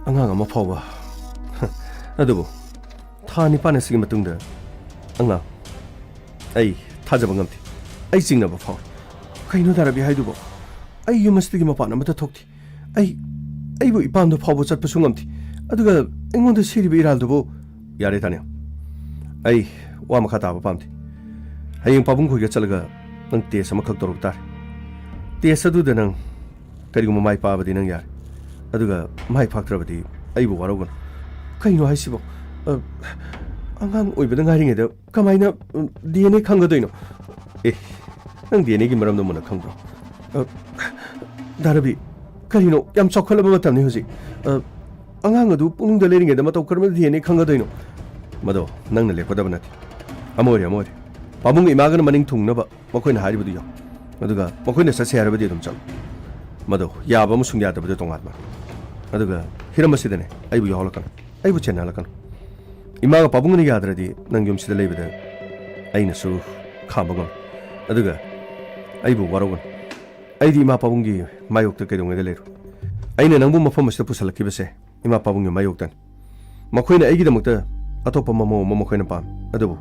ꯑꯉꯥꯡ ꯑꯃ ꯐꯥꯎꯕ꯫ ꯑꯗꯨꯕꯨ ꯊꯥ ꯅꯤꯄꯥꯟ ꯑꯁꯤꯒꯤ ꯃꯇꯨꯡꯗ ꯑꯉꯥꯡ꯫ ꯑꯩ ꯊꯥꯖꯕ ꯉꯝꯗꯦ꯫ ꯑꯩ ꯆꯤꯡꯅꯕ ꯐꯥꯎꯏ꯫ ꯀꯩꯅꯣ ꯗꯥ ꯔꯕꯤ ꯍꯥꯏꯗꯨꯕꯣ? ꯑꯩ ꯌꯨꯝ ꯑꯁꯤꯗꯒꯤ ꯃꯄꯥꯟ ꯑꯃꯠꯇ ꯊꯣꯛꯇꯦ꯫ ꯑꯩ, ꯑꯩꯕꯨ ꯏꯄꯥꯝꯗ ꯐꯥꯎꯕ ꯆꯠꯄꯁꯨ ꯉꯝꯗꯦ꯫ ꯑꯗꯨꯒ ꯑꯩꯉꯣꯟꯗ ꯁꯤꯔꯤꯕ ꯏꯔꯥꯜꯗꯨꯕꯨ? ꯌꯥꯔꯦ ꯇꯥꯅꯤꯌꯥ, ꯑꯩ ꯋꯥ ꯃꯈꯥ ꯇꯥꯕ ꯄꯥꯝꯗꯦ꯫ ꯍꯌꯦꯡ ꯄꯥꯕꯨꯡ ꯈꯣꯏꯒ ꯆꯠꯂꯒ ꯅꯪ ꯇꯦꯁ ꯑꯃꯈꯛ ꯇꯧꯔꯛ ꯇꯥꯔꯦ꯫ ꯇꯦꯁ ꯑꯗꯨꯗ ꯅꯪ ꯀꯔꯤꯒꯨꯝꯕ ꯃꯥꯏ ꯄꯥꯕꯗꯤ ꯅꯪ ꯌꯥꯔꯦ꯫ ꯑꯗꯨꯒ ꯃꯥꯏ ꯄꯥꯛꯇ꯭ꯔꯕꯗꯤ ꯑꯩꯕꯨ ꯋꯥꯔꯧꯒꯅꯨ꯫ ꯀꯩꯅꯣ ꯍꯥꯏꯁꯤꯕꯣ? ꯑ, ꯑꯉꯥꯡ ꯑꯣꯏꯕꯗ ꯉꯥꯏꯔꯤꯉꯩꯗ ꯀꯃꯥꯏꯅ, ꯎꯝ, ꯗꯤ ꯑꯦꯟ ꯑꯦ ꯈꯪꯒꯗꯣꯏꯅꯣ? ꯑꯦ, ꯅꯪ ꯗꯤ ꯑꯦꯟ ꯑꯦꯒꯤ ꯃꯔꯝꯗ ꯃꯨꯟꯅ ꯈꯪꯕ꯭ꯔꯣ? ꯑ, ꯗꯥ ꯔꯕꯤ, ꯀꯔꯤꯅꯣ? ꯌꯥꯝ ꯆꯥꯎꯈꯠꯂꯕ ꯃꯇꯝꯅꯤ ꯍꯧꯖꯤꯛ꯫ ꯑ, ꯑꯉꯥꯡ ꯑꯗꯨ ꯄꯨꯛꯅꯨꯡꯗ ꯂꯩꯔꯤꯉꯩꯗ ꯃꯇꯧ ꯀꯔꯝꯅ ꯊꯦꯡꯅꯩ ꯈꯪꯒꯗꯣꯏꯅꯣ? ꯃꯗꯣ ꯅꯪꯅ ꯂꯦꯞꯀꯗꯕ ꯅꯠꯇꯦ꯫ ꯑꯃ ꯑꯣꯏꯔꯦ, ꯑꯃ ꯑꯣꯏꯔꯦ꯫ ꯄꯥꯕꯨꯡꯒ ꯏꯃꯥꯒꯅ ꯃꯅꯤꯡ ꯊꯨꯡꯅꯕ ꯃꯈꯣꯏꯅ ꯍꯥꯏꯔꯤꯕꯗꯨ ꯌꯥꯎ꯫ ꯑꯗꯨꯒ ꯃꯈꯣꯏꯅ ꯆꯠꯁꯦ ꯍꯥꯏꯔꯕꯗꯤ ꯑꯗꯨꯝ ꯆꯠꯂꯨ꯫ ꯃꯗꯣ ꯌꯥꯕ ꯑꯃꯁꯨꯡ ꯌꯥꯗꯕꯗꯨ ꯇꯣꯉꯥꯟꯕ꯫ ꯑꯗꯨꯒ ꯍꯤꯔꯝ ꯑꯁꯤꯗꯅꯦ, ꯑꯩꯕꯨ ꯌꯥꯎꯍꯜꯂꯛꯀꯅꯨ꯫ ꯑꯩꯕꯨ ꯆꯦꯟꯅꯍꯜꯂꯛꯀꯅꯨ꯫ ꯏꯃꯥꯒ ꯄꯥꯕꯨꯡꯒꯅ ꯌꯥꯗ꯭ꯔꯗꯤ ꯅꯪ ꯌꯨꯝꯁꯤꯗ ꯂꯩꯕꯗ ꯑꯩꯅꯁꯨ ꯈꯥꯝꯕ ꯉꯝꯃꯣꯏ꯫ ꯑꯗꯨꯒ ꯑꯩꯕꯨ ꯋꯥꯔꯧꯒꯅꯨ꯫ ꯑꯩꯗꯤ ꯏꯃꯥ ꯄꯥꯕꯨꯡꯒꯤ ꯃꯥꯌꯣꯛꯇ ꯀꯩꯗꯧꯉꯩꯗ ꯂꯩꯔꯣꯏ꯫ ꯑꯩꯅ ꯅꯪꯕꯨ ꯃꯐꯝ ꯑꯁꯤꯗ ꯄꯨꯁꯜꯂꯛꯈꯤꯕꯁꯦ ꯏꯃꯥ ꯄꯥꯕꯨꯡꯒꯤ ꯃꯥꯌꯣꯛꯇꯅꯤ꯫ ꯃꯈꯣꯏꯅ ꯑꯩꯒꯤꯗꯃꯛꯇ ꯑꯇꯣꯞꯄ ꯃꯃꯧ ꯑꯃ ꯃꯈꯣꯏꯅ ꯄꯥꯝꯃꯤ꯫ ꯑꯗꯨꯕꯨ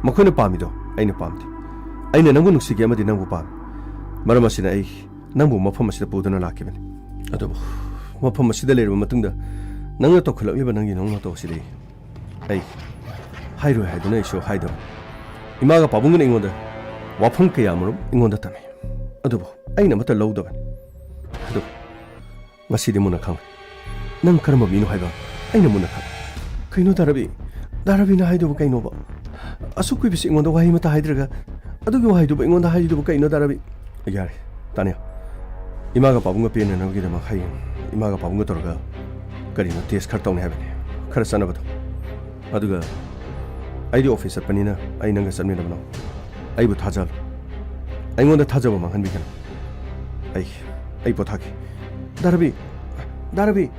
ꯃꯈꯣꯏꯅ ꯄꯥꯝꯃꯤꯗꯣ ꯑꯩꯅ ꯄꯥꯝꯗꯦ꯫ ꯑꯩꯅ ꯅꯪꯕꯨ ꯅꯨꯡꯁꯤꯈꯤ ꯑꯃꯗꯤ ꯅꯪꯕꯨ ꯄꯥꯝꯃꯤ꯫ ꯃꯔꯝ ꯑꯁꯤꯅ ꯑꯩ ꯅꯪꯕꯨ ꯃꯐꯝ ꯑꯁꯤꯗ ꯄꯨꯗꯨꯅ ꯂꯥꯛꯈꯤꯕꯅꯤ꯫ ꯑꯗꯨꯕꯨ ꯃꯐꯝ ꯑꯁꯤꯗ ꯂꯩꯔꯕ ꯃꯇꯨꯡꯗ ꯅꯪꯅ ꯇꯧꯈꯠꯂꯛꯂꯤꯕ ꯅꯪꯒꯤ ꯅꯑꯣꯡ ꯃꯇꯧ ꯑꯁꯤꯗꯤ ꯑꯩ ꯍꯥꯏꯔꯣꯏ ꯍꯥꯏꯗꯨꯅ ꯑꯩꯁꯨ ꯍꯥꯏꯗꯕꯅꯤ꯫ ꯏꯃꯥꯒ ꯄꯥꯕꯨꯡꯒꯅ ꯑꯩꯉꯣꯟꯗ ꯋꯥꯐꯝ ꯀꯌꯥ ꯑꯃꯔꯣꯝ ꯑꯩꯉꯣꯟꯗ ꯇꯝꯃꯤ꯫ ꯑꯗꯨꯕꯨ ꯑꯩꯅ ꯑꯃꯠꯇ ꯂꯧꯗꯕꯅꯤ꯫ ꯑꯗꯨꯕꯨ ꯉꯁꯤꯗꯤ ꯃꯨꯟꯅ ꯈꯪꯂꯦ꯫ ꯅꯪ ꯀꯔꯝꯕ ꯃꯤꯅꯣ ꯍꯥꯏꯕ ꯑꯩꯅ ꯃꯨꯟꯅ ꯈꯪꯂꯦ꯫ ꯀꯩꯅꯣ ꯗꯥ ꯔꯕꯤ? ꯗꯥ ꯔꯕꯤꯅ ꯍꯥꯏꯗꯨꯕꯨ ꯀꯩꯅꯣꯕ? ꯑꯁꯨꯛ ꯀꯨꯏꯕꯁꯤ ꯑꯩꯉꯣꯟꯗ ꯋꯥꯍꯩ ꯑꯃꯠꯇ ꯍꯥꯏꯗ꯭ꯔꯒ ꯑꯗꯨꯒꯤ ꯋꯥꯍꯩꯗꯨꯕꯨ ꯑꯩꯉꯣꯟꯗ ꯍꯥꯏꯔꯤꯗꯨꯕꯨ ꯀꯩꯅꯣ ꯗꯥ ꯔꯕꯤ? ꯌꯥꯔꯦ, ꯇꯥꯅꯤꯌꯥ꯫ ꯏꯃꯥꯒ ꯄꯥꯕꯨꯡꯒ ꯄꯦꯟꯅꯅꯕꯒꯤꯗꯃꯛ ꯍꯌꯦꯡ ꯏꯃꯥꯒ ꯄꯥꯕꯨꯡꯒ ꯇꯧꯔꯒ ꯀꯔꯤꯅꯣ ꯇꯦꯁ ꯈꯔ ꯇꯧꯅꯤ ꯍꯥꯏꯕꯅꯤ, ꯈꯔ ꯆꯠꯅꯕꯗꯣ꯫ ꯑꯗꯨꯒ ꯑꯩꯗꯤ ꯑꯣꯐꯤꯁ ꯆꯠꯄꯅꯤꯅ ꯑꯩ ꯅꯪꯒ ꯆꯠꯃꯤꯟꯅꯕꯅꯣ꯫ ꯑꯩꯕꯨ ꯊꯥꯖꯍꯜꯂꯨ꯫ ꯑꯩꯉꯣꯟꯗ ꯊꯥꯖꯕ ꯃꯥꯡꯍꯟꯕꯤꯒꯅꯨ꯫ ꯑꯩ, ꯑꯩ ꯄꯣꯊꯥꯒꯦ꯫ ꯗꯥ ꯔꯕꯤ! ꯗꯥ ꯔꯕꯤ!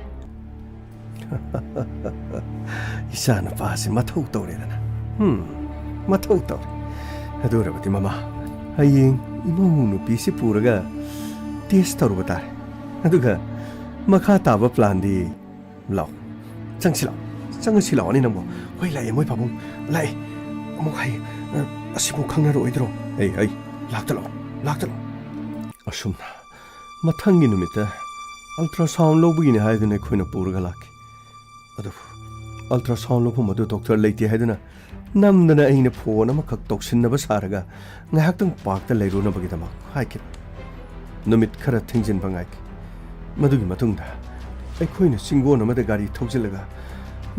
ꯏꯆꯥ ꯅꯨꯄꯥꯁꯤ ꯃꯊꯧ ꯇꯧꯔꯦꯗꯅ꯫ ꯍꯝ, ꯃꯊꯧ ꯇꯧꯔꯦ꯫ ꯑꯗꯨ ꯑꯣꯏꯔꯕꯗꯤ ꯃꯃꯥ, ꯍꯌꯦꯡ ꯏꯃꯧ ꯅꯨꯄꯤꯁꯤ ꯄꯨꯔꯒ ꯇꯦꯁ ꯇꯧꯔꯨꯕ ꯇꯥꯔꯦ꯫ ꯑꯗꯨꯒ ꯃꯈꯥ ꯇꯥꯕ ꯄ꯭ꯂꯥꯟꯗꯤ? ꯂꯥꯎ, ꯆꯪꯁꯤ ꯂꯥꯎ, ꯆꯪꯉꯁꯤ ꯂꯥꯎ, ꯑꯅꯤ ꯅꯪꯕꯣ꯫ ꯍꯣꯏ, ꯂꯥꯛꯑꯦ, ꯃꯣꯏ ꯄꯥꯕꯨꯡ ꯂꯥꯛꯑꯦ꯫ ꯑꯃꯨꯛ ꯍꯥꯏ, ꯑ, ꯑꯁꯤꯕꯨ ꯈꯪꯅꯔꯣꯏꯗ꯭ꯔꯣ? ꯑꯩ, ꯑꯩ, ꯂꯥꯛꯇ ꯂꯥꯎ, ꯂꯥꯛꯇ ꯂꯥꯎ꯫ ꯑꯁꯨꯝꯅ ꯃꯊꯪꯒꯤ ꯅꯨꯃꯤꯠꯇ ultrasound ꯂꯧꯕꯒꯤꯅꯤ ꯍꯥꯏꯗꯨꯅ ꯑꯩꯈꯣꯏꯅ ꯄꯨꯔꯒ ꯂꯥꯛꯈꯤ꯫ ꯑꯗꯨꯕꯨ ultrasound ꯂꯧꯐꯝ ꯑꯗꯨ ꯗꯣꯛꯇꯔ ꯂꯩꯇꯦ ꯍꯥꯏꯗꯨꯅ ꯅꯝꯗꯅ ꯑꯩꯅ ꯐꯣꯟ ꯑꯃꯈꯛ ꯇꯧꯁꯤꯟꯅꯕ ꯁꯥꯔꯒ ꯉꯥꯏꯍꯥꯛꯇꯪ ꯄꯥꯔꯛꯇ ꯂꯩꯔꯨꯅꯕꯒꯤꯗꯃꯛ ꯍꯥꯏꯈꯤꯕꯅꯤ꯫ ꯅꯨꯃꯤꯠ ꯈꯔ ꯊꯦꯡꯖꯤꯟꯕ ꯉꯥꯏꯈꯤ꯫ ꯃꯗꯨꯒꯤ ꯃꯇꯨꯡꯗ ꯑꯩꯈꯣꯏꯅ ꯆꯤꯡꯒꯣꯟ ꯑꯃꯗ ꯒꯥꯔꯤ ꯊꯧꯖꯤꯜꯂꯒ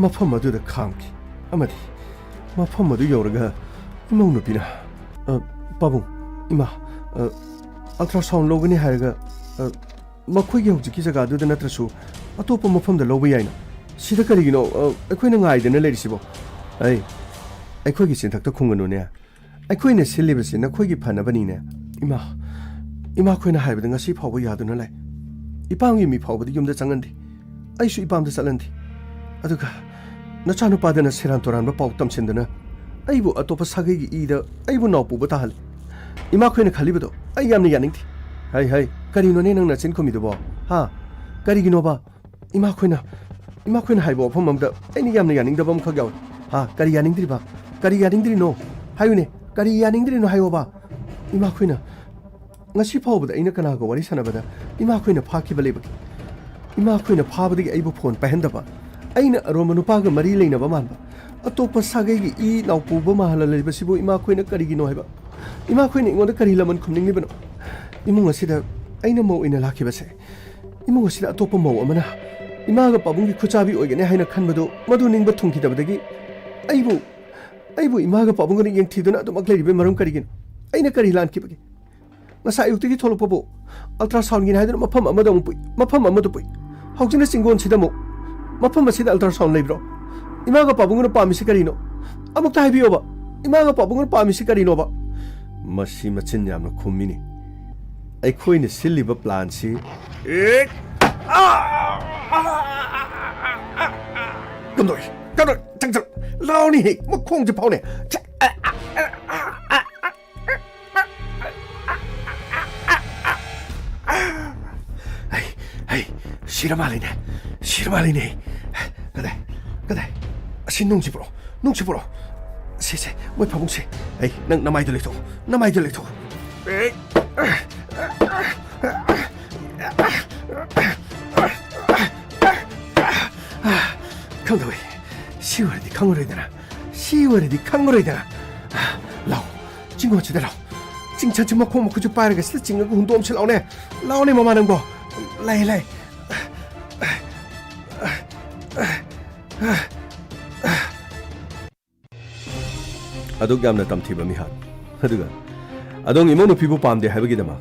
ꯃꯐꯝ ꯑꯗꯨꯗ ꯈꯥꯝꯈꯤ ꯑꯃꯗꯤ ꯃꯐꯝ ꯑꯗꯨ ꯌꯧꯔꯒ ꯏꯃꯧ ꯅꯨꯄꯤꯅ, "ꯑ, ꯄꯥꯕꯨꯡ, ꯏꯃꯥ, ꯑ, ultrasound ꯂꯧꯒꯅꯤ ꯍꯥꯏꯔꯒ, ꯑ, ꯃꯈꯣꯏꯒꯤ ꯍꯧꯖꯤꯛꯀꯤ ꯖꯒꯥꯗꯨꯗ ꯅꯠꯇ꯭ꯔꯁꯨ ꯑꯇꯣꯞꯄ ꯃꯐꯝꯗ ꯂꯧꯕ ꯌꯥꯏꯅ꯫ ꯁꯤꯗ ꯀꯔꯤꯒꯤꯅꯣ, ꯑ, ꯑꯩꯈꯣꯏꯅ ꯉꯥꯏꯗꯅ ꯂꯩꯔꯤꯁꯤꯕꯣ? ꯑꯩ, ꯑꯩꯈꯣꯏꯒꯤ ꯆꯤꯟꯊꯛꯇ ꯈꯨꯝꯒꯅꯨꯅꯦ꯫ ꯑꯩꯈꯣꯏꯅ ꯁꯤꯜꯂꯤꯕꯁꯤ ꯅꯈꯣꯏꯒꯤ ꯐꯅꯕꯅꯤꯅꯦ꯫ ꯏꯃꯥ, ꯏꯃꯥꯈꯣꯏꯅ ꯍꯥꯏꯕꯗ ꯉꯁꯤ ꯐꯥꯎꯕ ꯌꯥꯗꯨꯅ ꯂꯩ꯫ ꯏꯄꯥꯝꯒꯤ ꯃꯤ ꯐꯥꯎꯕꯗꯤ ꯌꯨꯝꯗ ꯆꯪꯍꯟꯗꯦ꯫ ꯑꯩꯁꯨ ꯏꯄꯥꯝꯗ ꯆꯠꯍꯟꯗꯦ꯫ ꯑꯗꯨꯒ ꯅꯆꯥꯅꯨꯄꯥꯗꯅ ꯁꯦꯔꯥꯟ ꯇꯨꯔꯥꯟꯕ ꯄꯥꯎ ꯇꯝꯁꯤꯟꯗꯨꯅ ꯑꯩꯕꯨ ꯑꯇꯣꯞꯄ ꯁꯥꯒꯩꯒꯤ ꯏꯗ ꯑꯩꯕꯨ ꯅꯥꯎ ꯄꯨꯕ ꯇꯥꯍꯜꯂꯤ꯫ ꯏꯃꯥꯈꯣꯏꯅ ꯈꯜꯂꯤꯕꯗꯣ ꯑꯩ ꯌꯥꯝꯅ ꯌꯥꯅꯤꯡꯗꯦ꯫ ꯍꯩ, ꯍꯩ, ꯀꯔꯤꯅꯣꯅꯦ ꯅꯪ ꯅꯆꯤꯟ ꯈꯨꯝꯃꯤꯗꯨꯕꯣ? ꯍꯥ? ꯀꯔꯤꯒꯤꯅꯣꯕ? ꯏꯃꯥꯈꯣꯏꯅ, ꯏꯃꯥꯈꯣꯏꯅ ꯍꯥꯏꯕ ꯋꯥꯐꯝ ꯑꯃꯗ ꯑꯩꯅ ꯌꯥꯝꯅ ꯌꯥꯅꯤꯡꯗꯕ ꯑꯃꯈꯛ ꯌꯥꯎꯏ꯫ ꯍꯥ? ꯀꯔꯤ ꯌꯥꯅꯤꯡꯗ꯭ꯔꯤꯕ? ꯀꯔꯤ ꯌꯥꯅꯤꯡꯗ꯭ꯔꯤꯅꯣ? ꯍꯥꯏꯌꯨꯅꯦ, ꯀꯔꯤ ꯌꯥꯅꯤꯡꯗ꯭ꯔꯤꯅꯣ ꯍꯥꯏꯌꯣꯕ? ꯏꯃꯥꯈꯣꯏꯅ, ꯉꯁꯤ ꯐꯥꯎꯕꯗ ꯑꯩꯅ ꯀꯅꯥꯒ ꯋꯥꯔꯤ ꯁꯥꯟꯅꯕꯗ ꯏꯃꯥꯈꯣꯏꯅ ꯐꯥꯈꯤꯕ ꯂꯩꯕꯒꯦ? ꯏꯃꯥꯈꯣꯏꯅ ꯐꯥꯕꯗꯒꯤ ꯑꯩꯕꯨ ꯐꯣꯟ ꯄꯥꯏꯍꯟꯗꯕ, ꯑꯩꯅ ꯑꯔꯣꯟꯕ ꯅꯨꯄꯥꯒ ꯃꯔꯤ ꯂꯩꯅꯕ ꯃꯥꯟꯕ, ꯑꯇꯣꯞꯄ ꯁꯥꯒꯩꯒꯤ ꯏ ꯅꯥꯎ ꯄꯨꯕ ꯃꯥꯜꯍꯜꯂ ꯂꯩꯕꯁꯤꯕꯨ ꯏꯃꯥꯈꯣꯏꯅ ꯀꯔꯤꯒꯤꯅꯣ ꯍꯥꯏꯕ? ꯏꯃꯥꯈꯣꯏꯅ ꯑꯩꯉꯣꯟꯗ ꯀꯔꯤ ꯂꯃꯟ ꯈꯨꯝꯅꯤꯡꯂꯤꯕꯅꯣ? ꯏꯃꯨꯡ ꯑꯁꯤꯗ ꯑꯩꯅ ꯃꯧ ꯑꯣꯏꯅ ꯂꯥꯛꯈꯤꯕꯁꯦ, ꯏꯃꯨꯡ ꯑꯁꯤꯗ ꯑꯇꯣꯞꯄ ꯃꯧ ꯑꯃꯅ ꯏꯃꯥꯒ ꯄꯥꯕꯨꯡꯒꯤ ꯈꯨꯠꯆꯥꯕꯤ ꯑꯣꯏꯒꯅꯤ ꯍꯥꯏꯅ ꯈꯟꯕꯗꯨ, ꯃꯗꯨ ꯅꯤꯡꯕ ꯊꯨꯡꯈꯤꯗꯕꯗꯒꯤ ꯑꯩꯕꯨ, ꯑꯩꯕꯨ ꯏꯃꯥꯒ ꯄꯥꯕꯨꯡꯒꯅ ꯌꯦꯡꯊꯤꯗꯨꯅ ꯑꯗꯨꯃꯛ ꯂꯩꯔꯤꯕꯒꯤ ꯃꯔꯝ ꯀꯔꯤꯒꯤꯅꯣ? ꯑꯩꯅ ꯀꯔꯤ ꯂꯥꯟꯈꯤꯕꯒꯦ? ꯉꯁꯥꯏ ꯑꯌꯨꯛꯇꯒꯤ ꯊꯣꯛꯂꯛꯄꯕꯨ ultrasoundꯒꯤꯅꯤ ꯍꯥꯏꯗꯨꯅ ꯃꯐꯝ ꯑꯃꯗ ꯑꯃꯨꯛ ꯄꯨꯏ, ꯃꯐꯝ ꯑꯃꯗ ꯄꯨꯏ꯫ ꯍꯧꯖꯤꯛꯅ ꯆꯤꯡꯒꯣꯟꯁꯤꯗ ꯑꯃꯨꯛ꯫ ꯃꯐꯝ ꯑꯁꯤꯗ ultrasound ꯂꯩꯕ꯭ꯔꯣ? ꯏꯃꯥꯒ ꯄꯥꯕꯨꯡꯒꯅ ꯄꯥꯝꯃꯤꯁꯤ ꯀꯔꯤꯅꯣ? ꯑꯃꯨꯛꯇ ꯍꯥꯏꯕꯤꯌꯣꯕ꯫ ꯏꯃꯥꯒ ꯄꯥꯕꯨꯡꯒꯅ ꯄꯥꯝꯃꯤꯁꯤ ꯀꯔꯤꯅꯣꯕ? ꯃꯁꯤ ꯃꯆꯤꯟ ꯌꯥꯝꯅ ꯈꯨꯝꯃꯤꯅꯤ꯫ ꯑꯩꯈꯣꯏꯅ ꯁꯤꯜꯂꯤꯕ planꯁꯤ꯫ ꯑꯦ! ꯑꯥ! ꯀꯝꯗꯧꯏ? ꯀꯝꯗꯧꯏ? ꯆꯪꯁꯤꯜꯂꯣ꯫ ꯂꯥꯎꯅꯦꯍꯦ, ꯃꯈꯣꯡꯁꯦ ꯐꯥꯎꯅꯦ꯫ ꯍꯩ, ꯍꯩ, ꯁꯤꯔ ꯃꯥꯜꯂꯤꯅꯦ, ꯁꯤꯔ ꯃꯥꯜꯂꯤꯅꯦ꯫ ꯀꯗꯥꯏ, ꯀꯗꯥꯏ? ꯑꯁꯤ ꯅꯨꯡꯁꯤ ꯄꯨꯔꯛꯑꯣ, ꯅꯨꯡꯁꯤ ꯄꯨꯔꯛꯑꯣ꯫ ꯁꯦ, ꯁꯦ, ꯃꯣꯏ ꯐꯃꯨꯡꯁꯦ꯫ ꯑꯩ, ꯅꯪ ꯅꯃꯥꯏꯗꯣ ꯂꯩꯊꯣꯛꯑꯣ, ꯅꯃꯥꯏꯗꯣ ꯂꯩꯊꯣꯛꯑꯣ꯫ ꯀꯝꯗꯧꯏ? ꯁꯤ ꯑꯣꯏꯔꯗꯤ ꯈꯪꯉꯔꯣꯏꯗꯅ, ꯁꯤ ꯑꯣꯏꯔꯗꯤ ꯈꯪꯉꯔꯣꯏꯗꯅ꯫ ꯂꯥꯎ, ꯆꯤꯡꯒꯣꯟꯁꯤꯗ ꯂꯥꯎ꯫ ꯆꯤꯡꯁꯟꯁꯤ ꯃꯈꯣꯡ ꯃꯈꯨꯠꯁꯨ ꯄꯥꯏꯔꯒ ꯁꯤꯗ ꯆꯤꯡꯉꯒ ꯍꯨꯟꯗꯣꯛꯑꯝꯁꯤ ꯂꯥꯎꯅꯦ꯫ ꯂꯥꯎꯅꯦ ꯃꯃꯥ ꯅꯪꯕꯣ꯫ ꯂꯥꯏ, ꯂꯥꯏ꯫ ꯑꯗꯨꯛ ꯌꯥꯝꯅ ꯇꯝꯊꯤꯕ ꯃꯤꯍꯥꯠ, ꯑꯗꯨꯒ ꯑꯗꯣꯝꯒꯤ ꯏꯃꯧ ꯅꯨꯄꯤꯕꯨ ꯄꯥꯝꯗꯦ ꯍꯥꯏꯕꯒꯤꯗꯃꯛ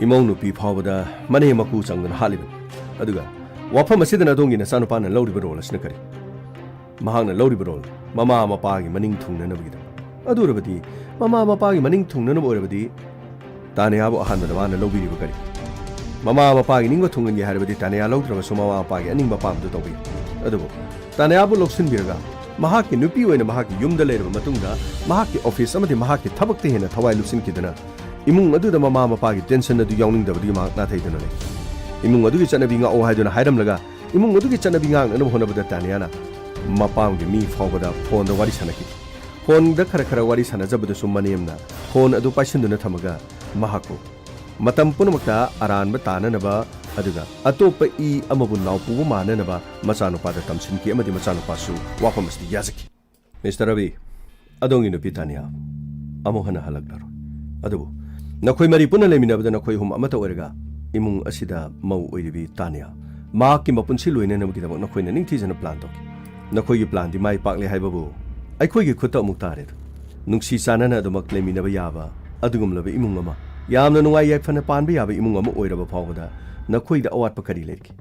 ꯏꯃꯧ ꯅꯨꯄꯤ ꯐꯥꯎꯕꯗ ꯃꯅꯦꯝ ꯃꯀꯨ ꯆꯪꯗꯅ ꯍꯥꯠꯂꯤꯕꯅꯤ꯫ ꯑꯗꯨꯒ ꯋꯥꯐꯝ ꯑꯁꯤꯗꯅ ꯑꯗꯣꯝꯒꯤ ꯅꯆꯥꯅꯨꯄꯥꯅ ꯂꯧꯔꯤꯕ ꯔꯣꯜ ꯑꯁꯤꯅ ꯀꯔꯤ? ꯃꯍꯥꯛꯅ ꯂꯧꯔꯤꯕ ꯔꯣꯜ ꯃꯃꯥ ꯃꯄꯥꯒꯤ ꯃꯅꯤꯡ ꯊꯨꯡꯅꯅꯕꯒꯤꯗꯃꯛ꯫ ꯑꯗꯨ ꯑꯣꯏꯔꯕꯗꯤ, ꯃꯃꯥ ꯃꯄꯥꯒꯤ ꯃꯅꯤꯡ ꯊꯨꯡꯅꯅꯕ ꯑꯣꯏꯔꯕꯗꯤ, ꯇꯥꯅꯤꯌꯥꯕꯨ ꯑꯍꯥꯟꯕꯗ ꯃꯥꯅ ꯂꯧꯕꯤꯔꯤꯕ ꯀꯔꯤ? ꯃꯃꯥ ꯃꯄꯥꯒꯤ ꯅꯤꯡꯕ ꯊꯨꯡꯍꯟꯒꯦ ꯍꯥꯏꯔꯕꯗꯤ ꯇꯥꯅꯤꯌꯥ ꯂꯧꯗ꯭ꯔꯕꯁꯨ ꯃꯃꯥ ꯃꯄꯥꯒꯤ ꯑꯅꯤꯡꯕ ꯑꯄꯥꯝꯕꯗꯨ ꯇꯧꯕ ꯌꯥꯏ꯫ ꯑꯗꯨꯕꯨ ꯇꯥꯅꯤꯌꯥꯕꯨ ꯂꯧꯁꯤꯟꯕꯤꯔꯒ ꯃꯍꯥꯛꯀꯤ ꯅꯨꯄꯤ ꯑꯣꯏꯅ ꯃꯍꯥꯛꯀꯤ ꯌꯨꯝꯗ ꯂꯩꯔꯕ ꯃꯇꯨꯡꯗ ꯃꯍꯥꯛꯀꯤ ꯑꯣꯐꯤꯁ ꯑꯃꯗꯤ ꯃꯍꯥꯛꯀꯤ ꯊꯕꯛꯇ ꯍꯦꯟꯅ ꯊꯋꯥꯏ ꯂꯨꯞꯁꯤꯟꯈꯤꯗꯅ ꯏꯃꯨꯡ ꯑꯗꯨꯗ ꯃꯃꯥ ꯃꯄꯥꯒꯤ ꯇꯦꯟꯁꯟ ꯑꯗꯨ ꯌꯥꯎꯅꯤꯡꯗꯕꯗꯒꯤ ꯃꯍꯥꯛ ꯅꯥꯊꯩꯗꯅ ꯂꯩ꯫ ꯏꯃꯨꯡ ꯑꯗꯨꯒꯤ ꯆꯠꯅꯕꯤ ꯉꯥꯛꯑꯣ ꯍꯥꯏꯗꯨꯅ ꯍꯥꯏꯔꯝꯂꯒ ꯏꯃꯨꯡ ꯑꯗꯨꯒꯤ ꯆꯠꯅꯕꯤ ꯉꯥꯛꯅꯅꯕ ꯍꯣꯠꯅꯕꯗ ꯇꯥꯅꯤꯌꯥꯅ ꯃꯄꯥꯝꯒꯤ ꯃꯤ ꯐꯥꯎꯕꯗ ꯐꯣꯟꯗ ꯋꯥꯔꯤ ꯁꯥꯟꯅꯈꯤꯗꯦ꯫ ꯐꯣꯟꯗ ꯈꯔ ꯈꯔ ꯋꯥꯔꯤ ꯁꯥꯟꯅꯖꯕꯗꯁꯨ ꯃꯅꯦꯝꯅ ꯐꯣꯟ ꯑꯗꯨ ꯄꯥꯏꯁꯤꯟꯗꯨꯅ ꯊꯝꯃꯒ ꯃꯍꯥꯛꯄꯨ ꯃꯇꯝ ꯄꯨꯝꯅꯃꯛꯇ ꯑꯔꯥꯟꯕ ꯇꯥꯅꯅꯕ ꯑꯗꯨꯒ ꯑꯇꯣꯞꯄ ꯏ ꯑꯃꯕꯨ ꯅꯥꯎꯄꯨꯕ ꯃꯥꯟꯅꯅꯕ ꯃꯆꯥꯅꯨꯄꯥꯗ ꯇꯝꯁꯤꯟꯈꯤ ꯑꯃꯗꯤ ꯃꯆꯥꯅꯨꯄꯥꯁꯨ ꯋꯥꯐꯝ ꯑꯁꯤꯗ ꯌꯥꯖꯈꯤ꯫ "ꯃꯤꯁꯇꯔ ꯔꯕꯤ, ꯑꯗꯣꯝꯒꯤ ꯅꯨꯄꯤ ꯇꯥꯅꯤꯌꯥ ꯑꯃꯨꯛ ꯍꯟꯅ ꯍꯜꯂꯛꯂꯔꯣꯏ꯫ ꯑꯗꯨꯕꯨ ꯅꯈꯣꯏ ꯃꯔꯤ ꯄꯨꯟꯅ ꯂꯩꯃꯤꯟꯅꯕꯗ ꯅꯈꯣꯏ ꯑꯍꯨꯝ ꯑꯃꯠꯇ ꯑꯣꯏꯔꯒ ꯏꯃꯨꯡ ꯑꯁꯤꯗ ꯃꯧ ꯑꯣꯏꯔꯤꯕꯤ ꯇꯥꯅꯤꯌꯥ ꯃꯍꯥꯛꯀꯤ ꯃꯄꯨꯟꯁꯤ ꯂꯣꯏꯅꯅꯕꯒꯤꯗꯃꯛ ꯅꯈꯣꯏꯅ ꯅꯤꯡꯊꯤꯖꯅ ꯄ꯭ꯂꯥꯟ ꯇꯧꯈꯤ꯫ ꯅꯈꯣꯏꯒꯤ ꯄ꯭ꯂꯥꯟꯗꯤ ꯃꯥꯏ ꯄꯥꯛꯂꯦ ꯍꯥꯏꯕꯕꯨ ꯑꯩꯈꯣꯏꯒꯤ ꯈꯨꯠꯇ ꯑꯃꯨꯛ ꯇꯥꯔꯦꯗꯣ꯫ ꯅꯨꯡꯁꯤ ꯆꯥꯟꯅꯅ ꯑꯗꯨꯃꯛ ꯂꯩꯃꯤꯟꯅꯕ ꯌꯥꯕ ꯑꯗꯨꯒꯨꯝꯂꯕ ꯏꯃꯨꯡ ꯑꯃ, ꯌꯥꯝꯅ ꯅꯨꯡꯉꯥꯏ ꯌꯥꯏꯐꯅ ꯄꯥꯟꯕ ꯌꯥꯕ ꯏꯃꯨꯡ ꯑꯃ ꯑꯣꯏꯔꯕ ꯐꯥꯎꯕꯗ ꯅꯈꯣꯏꯗ ꯑꯋꯥꯠꯄ ꯀꯔꯤ ꯂꯩꯔꯤꯒꯦ?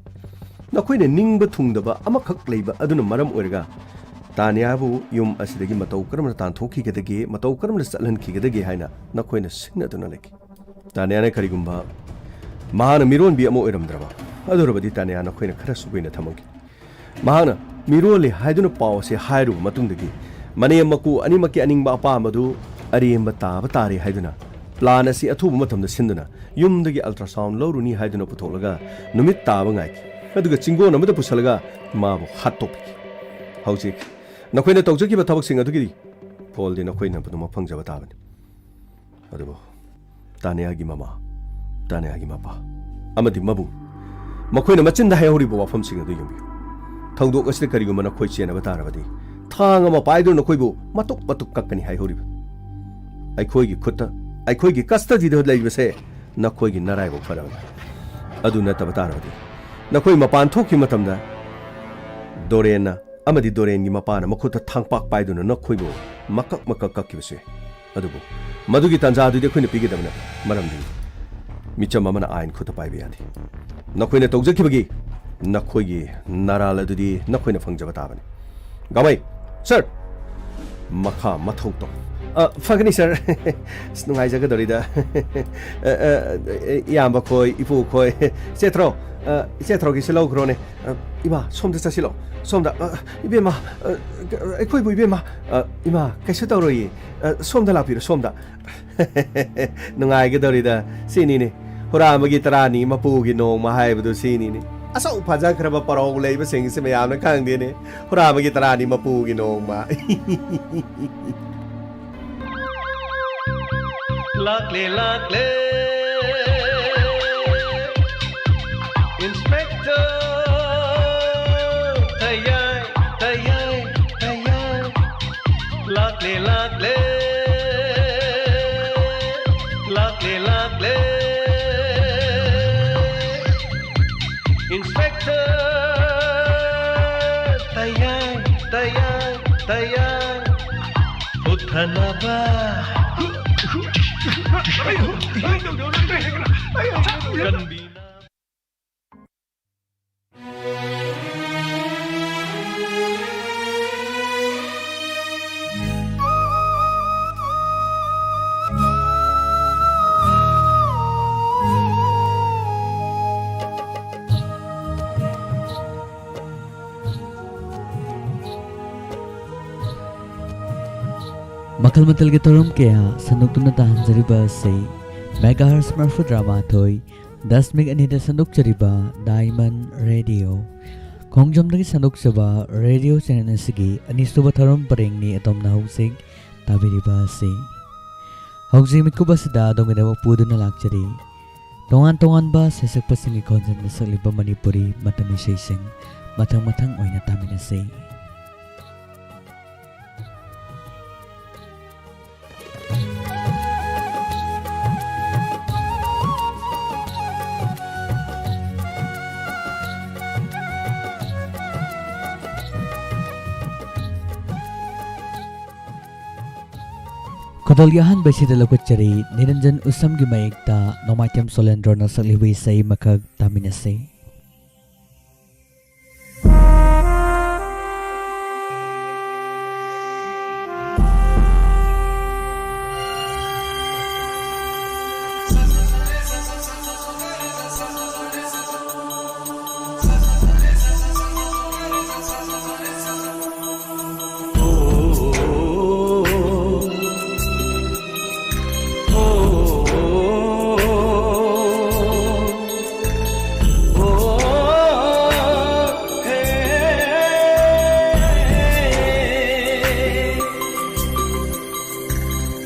ꯅꯈꯣꯏꯅ ꯅꯤꯡꯕ ꯊꯨꯡꯗꯕ ꯑꯃꯈꯛ ꯂꯩꯕ ꯑꯗꯨꯅ ꯃꯔꯝ ꯑꯣꯏꯔꯒ ꯇꯥꯅꯤꯌꯥꯕꯨ ꯌꯨꯝ ꯑꯁꯤꯗꯒꯤ ꯃꯇꯧ ꯀꯔꯝꯅ ꯇꯥꯟꯊꯣꯛꯈꯤꯒꯗꯒꯦ, ꯃꯇꯧ ꯀꯔꯝꯅ ꯆꯠꯍꯟꯈꯤꯒꯗꯒꯦ ꯍꯥꯏꯅ ꯅꯈꯣꯏꯅ ꯁꯤꯡꯅꯗꯨꯅ ꯂꯩꯈꯤ꯫ ꯇꯥꯅꯤꯌꯥꯅ ꯀꯔꯤꯒꯨꯝꯕ ꯃꯍꯥꯛꯅ ꯃꯤꯔꯣꯟꯕꯤ ꯑꯃ ꯑꯣꯏꯔꯝꯗ꯭ꯔꯕ, ꯑꯗꯨ ꯑꯣꯏꯔꯕꯗꯤ ꯇꯥꯅꯤꯌꯥ ꯅꯈꯣꯏꯅ ꯈꯔ ꯁꯨꯒꯨꯏꯅ ꯊꯝꯃꯝꯈꯤ꯫ ꯃꯍꯥꯛꯅ ꯃꯤꯔꯣꯜꯂꯤ ꯍꯥꯏꯗꯨꯅ ꯄꯥꯎ ꯑꯁꯤ ꯍꯥꯏꯔꯨꯕ ꯃꯇꯨꯡꯗꯒꯤ ꯃꯅꯦꯝ ꯃꯀꯨ ꯑꯅꯤꯃꯛꯀꯤ ꯑꯅꯤꯡꯕ ꯑꯄꯥꯝꯕꯗꯨ ꯑꯔꯦꯝꯕ ꯇꯥꯕ ꯇꯥꯔꯦ ꯍꯥꯏꯗꯨꯅ ꯄ꯭ꯂꯥꯟ ꯑꯁꯤ ꯑꯊꯨꯕ ꯃꯇꯝꯗ ꯁꯤꯟꯗꯨꯅ ꯌꯨꯝꯗꯒꯤ ꯑꯜꯇ꯭ꯔꯥꯁꯥꯎꯟ ꯂꯧꯔꯨꯅꯤ ꯍꯥꯏꯗꯨꯅ ꯄꯨꯊꯣꯛꯂꯒ ꯅꯨꯃꯤꯠ ꯇꯥꯕ ꯉꯥꯏꯈꯤ꯫ ꯑꯗꯨꯒ ꯆꯤꯡꯒꯣꯟ ꯑꯃꯗ ꯄꯨꯁꯜꯂꯒ ꯃꯥꯕꯨ ꯍꯥꯠꯇꯣꯛꯄꯤꯈꯤ꯫ ꯍꯧꯖꯤꯛ ꯅꯈꯣꯏꯅ ꯇꯧꯖꯈꯤꯕ ꯊꯕꯛꯁꯤꯡ ꯑꯗꯨꯒꯤ ꯐꯣꯜꯗꯤ ꯅꯈꯣꯏꯅ ꯄꯨꯝꯅꯃꯛ ꯐꯪꯖꯕ ꯇꯥꯕꯅꯤ꯫ ꯑꯗꯨꯕꯨ ꯇꯥꯅꯤꯌꯥꯒꯤ ꯃꯃꯥ, ꯇꯥꯅꯤꯌꯥꯒꯤ ꯃꯄꯥ ꯑꯃꯗꯤ ꯃꯕꯨꯡ, ꯃꯈꯣꯏꯅ ꯃꯆꯤꯟꯗ ꯍꯥꯏꯍꯧꯔꯤꯕ ꯋꯥꯐꯝꯁꯤꯡ ꯑꯗꯨ ꯌꯦꯡꯕꯤꯌꯨ꯫ ꯊꯧꯗꯣꯛ ꯑꯁꯤꯗ ꯀꯔꯤꯒꯨꯝꯕ ꯅꯈꯣꯏ ꯆꯦꯟꯅꯕ ꯇꯥꯔꯕꯗꯤ ꯊꯥꯡ ꯑꯃ ꯄꯥꯏꯗꯨꯅ ꯅꯈꯣꯏꯕꯨ ꯃꯇꯨꯞ ꯃꯇꯨꯞ ꯀꯛꯀꯅꯤ ꯍꯥꯏꯍꯧꯔꯤꯕ꯫ ꯑꯩꯈꯣꯏꯒꯤ ꯈꯨꯠꯇ, ꯑꯩꯈꯣꯏꯒꯤ ꯀꯁꯇꯗꯤꯗ ꯂꯩꯕꯁꯦ ꯅꯈꯣꯏꯒꯤ ꯅꯔꯥꯏꯕꯛ ꯐꯔꯕꯅꯤ꯫ ꯑꯗꯨ ꯅꯠꯇꯕ ꯇꯥꯔꯕꯗꯤ ꯅꯈꯣꯏ ꯃꯄꯥꯟ ꯊꯣꯛꯈꯤꯕ ꯃꯇꯝꯗ ꯗꯣꯔꯦꯟꯅ ꯑꯃꯗꯤ ꯗꯣꯔꯦꯟꯒꯤ ꯃꯄꯥꯅ ꯃꯈꯨꯠꯇ ꯊꯥꯡꯄꯥꯛ ꯄꯥꯏꯗꯨꯅ ꯅꯈꯣꯏꯕꯨ ꯃꯀꯛ ꯃꯀꯛ ꯀꯛꯈꯤꯕꯁꯨ ꯌꯥꯏ꯫ ꯑꯗꯨꯕꯨ ꯃꯗꯨꯒꯤ ꯇꯥꯟꯖꯥ ꯑꯗꯨꯗꯤ ꯑꯩꯈꯣꯏꯅ ꯄꯤꯒꯗꯕꯅ ꯃꯔꯝꯗꯤ ꯃꯤꯆꯝ ꯑꯃꯅ ꯑꯥꯏꯟ ꯈꯨꯠꯇ ꯄꯥꯏꯕ ꯌꯥꯗꯦ꯫ ꯅꯈꯣꯏꯅ ꯇꯧꯖꯈꯤꯕꯒꯤ ꯅꯈꯣꯏꯒꯤ ꯅꯔꯥꯜ ꯑꯗꯨꯗꯤ ꯅꯈꯣꯏꯅ ꯐꯪꯖꯕ ꯇꯥꯕꯅꯤ꯫ ꯒꯥꯃꯩ, ꯁꯔ! ꯃꯈꯥ ꯃꯊꯧ ꯇꯧ꯫ ꯑ, ꯐꯒꯅꯤ, ꯁꯔ꯫ ꯑꯁ, ꯅꯨꯡꯉꯥꯏꯖꯒꯗꯧꯔꯤꯗ꯫ ꯑ, ꯑ, ꯏꯌꯥꯝꯕ ꯈꯣꯏ, ꯏꯄꯨ ꯈꯣꯏ꯫ ꯏꯆꯦ ꯊ꯭ꯔꯣ, ꯑ, ꯏꯆꯦ ꯊ꯭ꯔꯣꯒꯤꯁꯨ ꯂꯧꯈ꯭ꯔꯣꯅꯦ꯫ ꯑ, ꯏꯃꯥ, ꯁꯣꯝꯗ ꯆꯠꯁꯤꯜꯂꯣ꯫ ꯁꯣꯝꯗ, ꯑ, ꯏꯕꯦꯝꯃ, ꯑ, ꯑꯩꯈꯣꯏꯕꯨ ꯏꯕꯦꯝꯃ, ꯑ, ꯏꯃꯥ, ꯀꯩꯁꯨ ꯇꯧꯔꯣꯏꯌꯦ꯫ ꯑ, ꯁꯣꯝꯗ ꯂꯥꯛꯄꯤꯔꯣ, ꯁꯣꯝꯗ꯫ ꯅꯨꯡꯉꯥꯏꯒꯗꯧꯔꯤꯗ꯫ ꯁꯤꯅꯤꯅꯦ, ꯍꯨꯔꯥꯟꯕꯒꯤ ꯇꯔꯥꯅꯤ ꯃꯄꯨꯒꯤ ꯅꯣꯡꯃ ꯍꯥꯏꯕꯗꯨ ꯁꯤꯅꯤꯅꯦ꯫ ꯑꯁꯨꯛ ꯐꯖꯈ꯭ꯔꯕ ꯄꯔꯧ ꯂꯩꯕꯁꯤꯡꯁꯤ ꯃꯌꯥꯝꯅ ꯈꯪꯗꯦꯅꯦ꯫ ꯍꯨꯔꯥꯟꯕꯒꯤ ꯇꯔꯥꯅꯤ ꯃꯄꯨꯒꯤ ꯅꯣꯡꯃ꯫ ꯂꯥꯛꯂꯦ, ꯂꯥꯛꯂꯦ꯫ Inspector ꯇꯌꯥꯏ, ꯇꯌꯥꯏ, ꯇꯌꯥꯏ꯫ ꯂꯥꯛꯂꯦ, ꯂꯥꯛꯂꯦ꯫ ꯂꯥꯛꯂꯦ, ꯂꯥꯛꯂꯦ꯫ Inspector ꯇꯌꯥꯏ, ꯇꯌꯥꯏ, ꯇꯌꯥꯏ꯫ ꯍꯨꯠꯊꯅꯕ ꯀꯟꯕꯤꯅ꯫ ꯃꯈꯜ ꯃꯊꯦꯜꯒꯤ ꯊꯧꯔꯝ ꯀꯌꯥ ꯁꯟꯗꯣꯛꯇꯨꯅ ꯇꯥꯍꯟꯖꯔꯤꯕ ꯑꯁꯤ megahertz ꯃꯔꯤꯐꯨꯇꯔꯥꯃꯥꯊꯣꯏ ꯗꯁꯃꯤꯛ ꯑꯅꯤꯗ ꯁꯟꯗꯣꯛꯆꯔꯤꯕ Diamond Radio꯫ ꯈꯣꯡꯖꯣꯝꯗꯒꯤ ꯁꯟꯗꯣꯛꯆꯕ radio channel ꯑꯁꯤꯒꯤ ꯑꯅꯤꯁꯨꯕ ꯊꯧꯔꯝ ꯄꯔꯦꯡꯅꯤ ꯑꯗꯣꯝꯅ ꯍꯧꯖꯤꯛ ꯇꯥꯕꯤꯔꯤꯕ ꯑꯁꯤ꯫ ꯍꯧꯖꯤꯛ ꯃꯤꯀꯨꯞ ꯑꯁꯤꯗ ꯑꯗꯣꯝꯒꯤꯗꯃꯛ ꯄꯨꯗꯨꯅ ꯂꯥꯛꯆꯔꯤ ꯇꯣꯉꯥꯟ ꯇꯣꯉꯥꯟꯕ ꯁꯩꯁꯛꯄꯁꯤꯡꯒꯤ ꯈꯣꯟꯖꯦꯜꯗ ꯁꯛꯂꯤꯕ ꯃꯅꯤꯄꯨꯔꯤ ꯃꯇꯝ ꯏꯁꯩꯁꯤꯡ ꯃꯊꯪ ꯃꯊꯪ ꯑꯣꯏꯅ ꯇꯥꯃꯤꯟꯅꯁꯤ꯫ ꯈꯨꯗꯣꯜꯒꯤ ꯑꯍꯥꯟꯕ ꯏꯁꯩꯗ ꯂꯧꯈꯠꯆꯔꯤ ꯅꯤꯔꯟꯖꯟ ꯎꯁꯝꯒꯤ ꯃꯌꯦꯛꯇ ꯅꯣꯡꯃꯥꯏꯊꯦꯝ ꯁꯣꯂꯦꯟꯗ꯭ꯔꯣꯅ ꯁꯛꯂꯤꯕ ꯏꯁꯩ ꯑꯃꯈꯛ ꯇꯥꯃꯤꯟꯅꯁꯤ꯫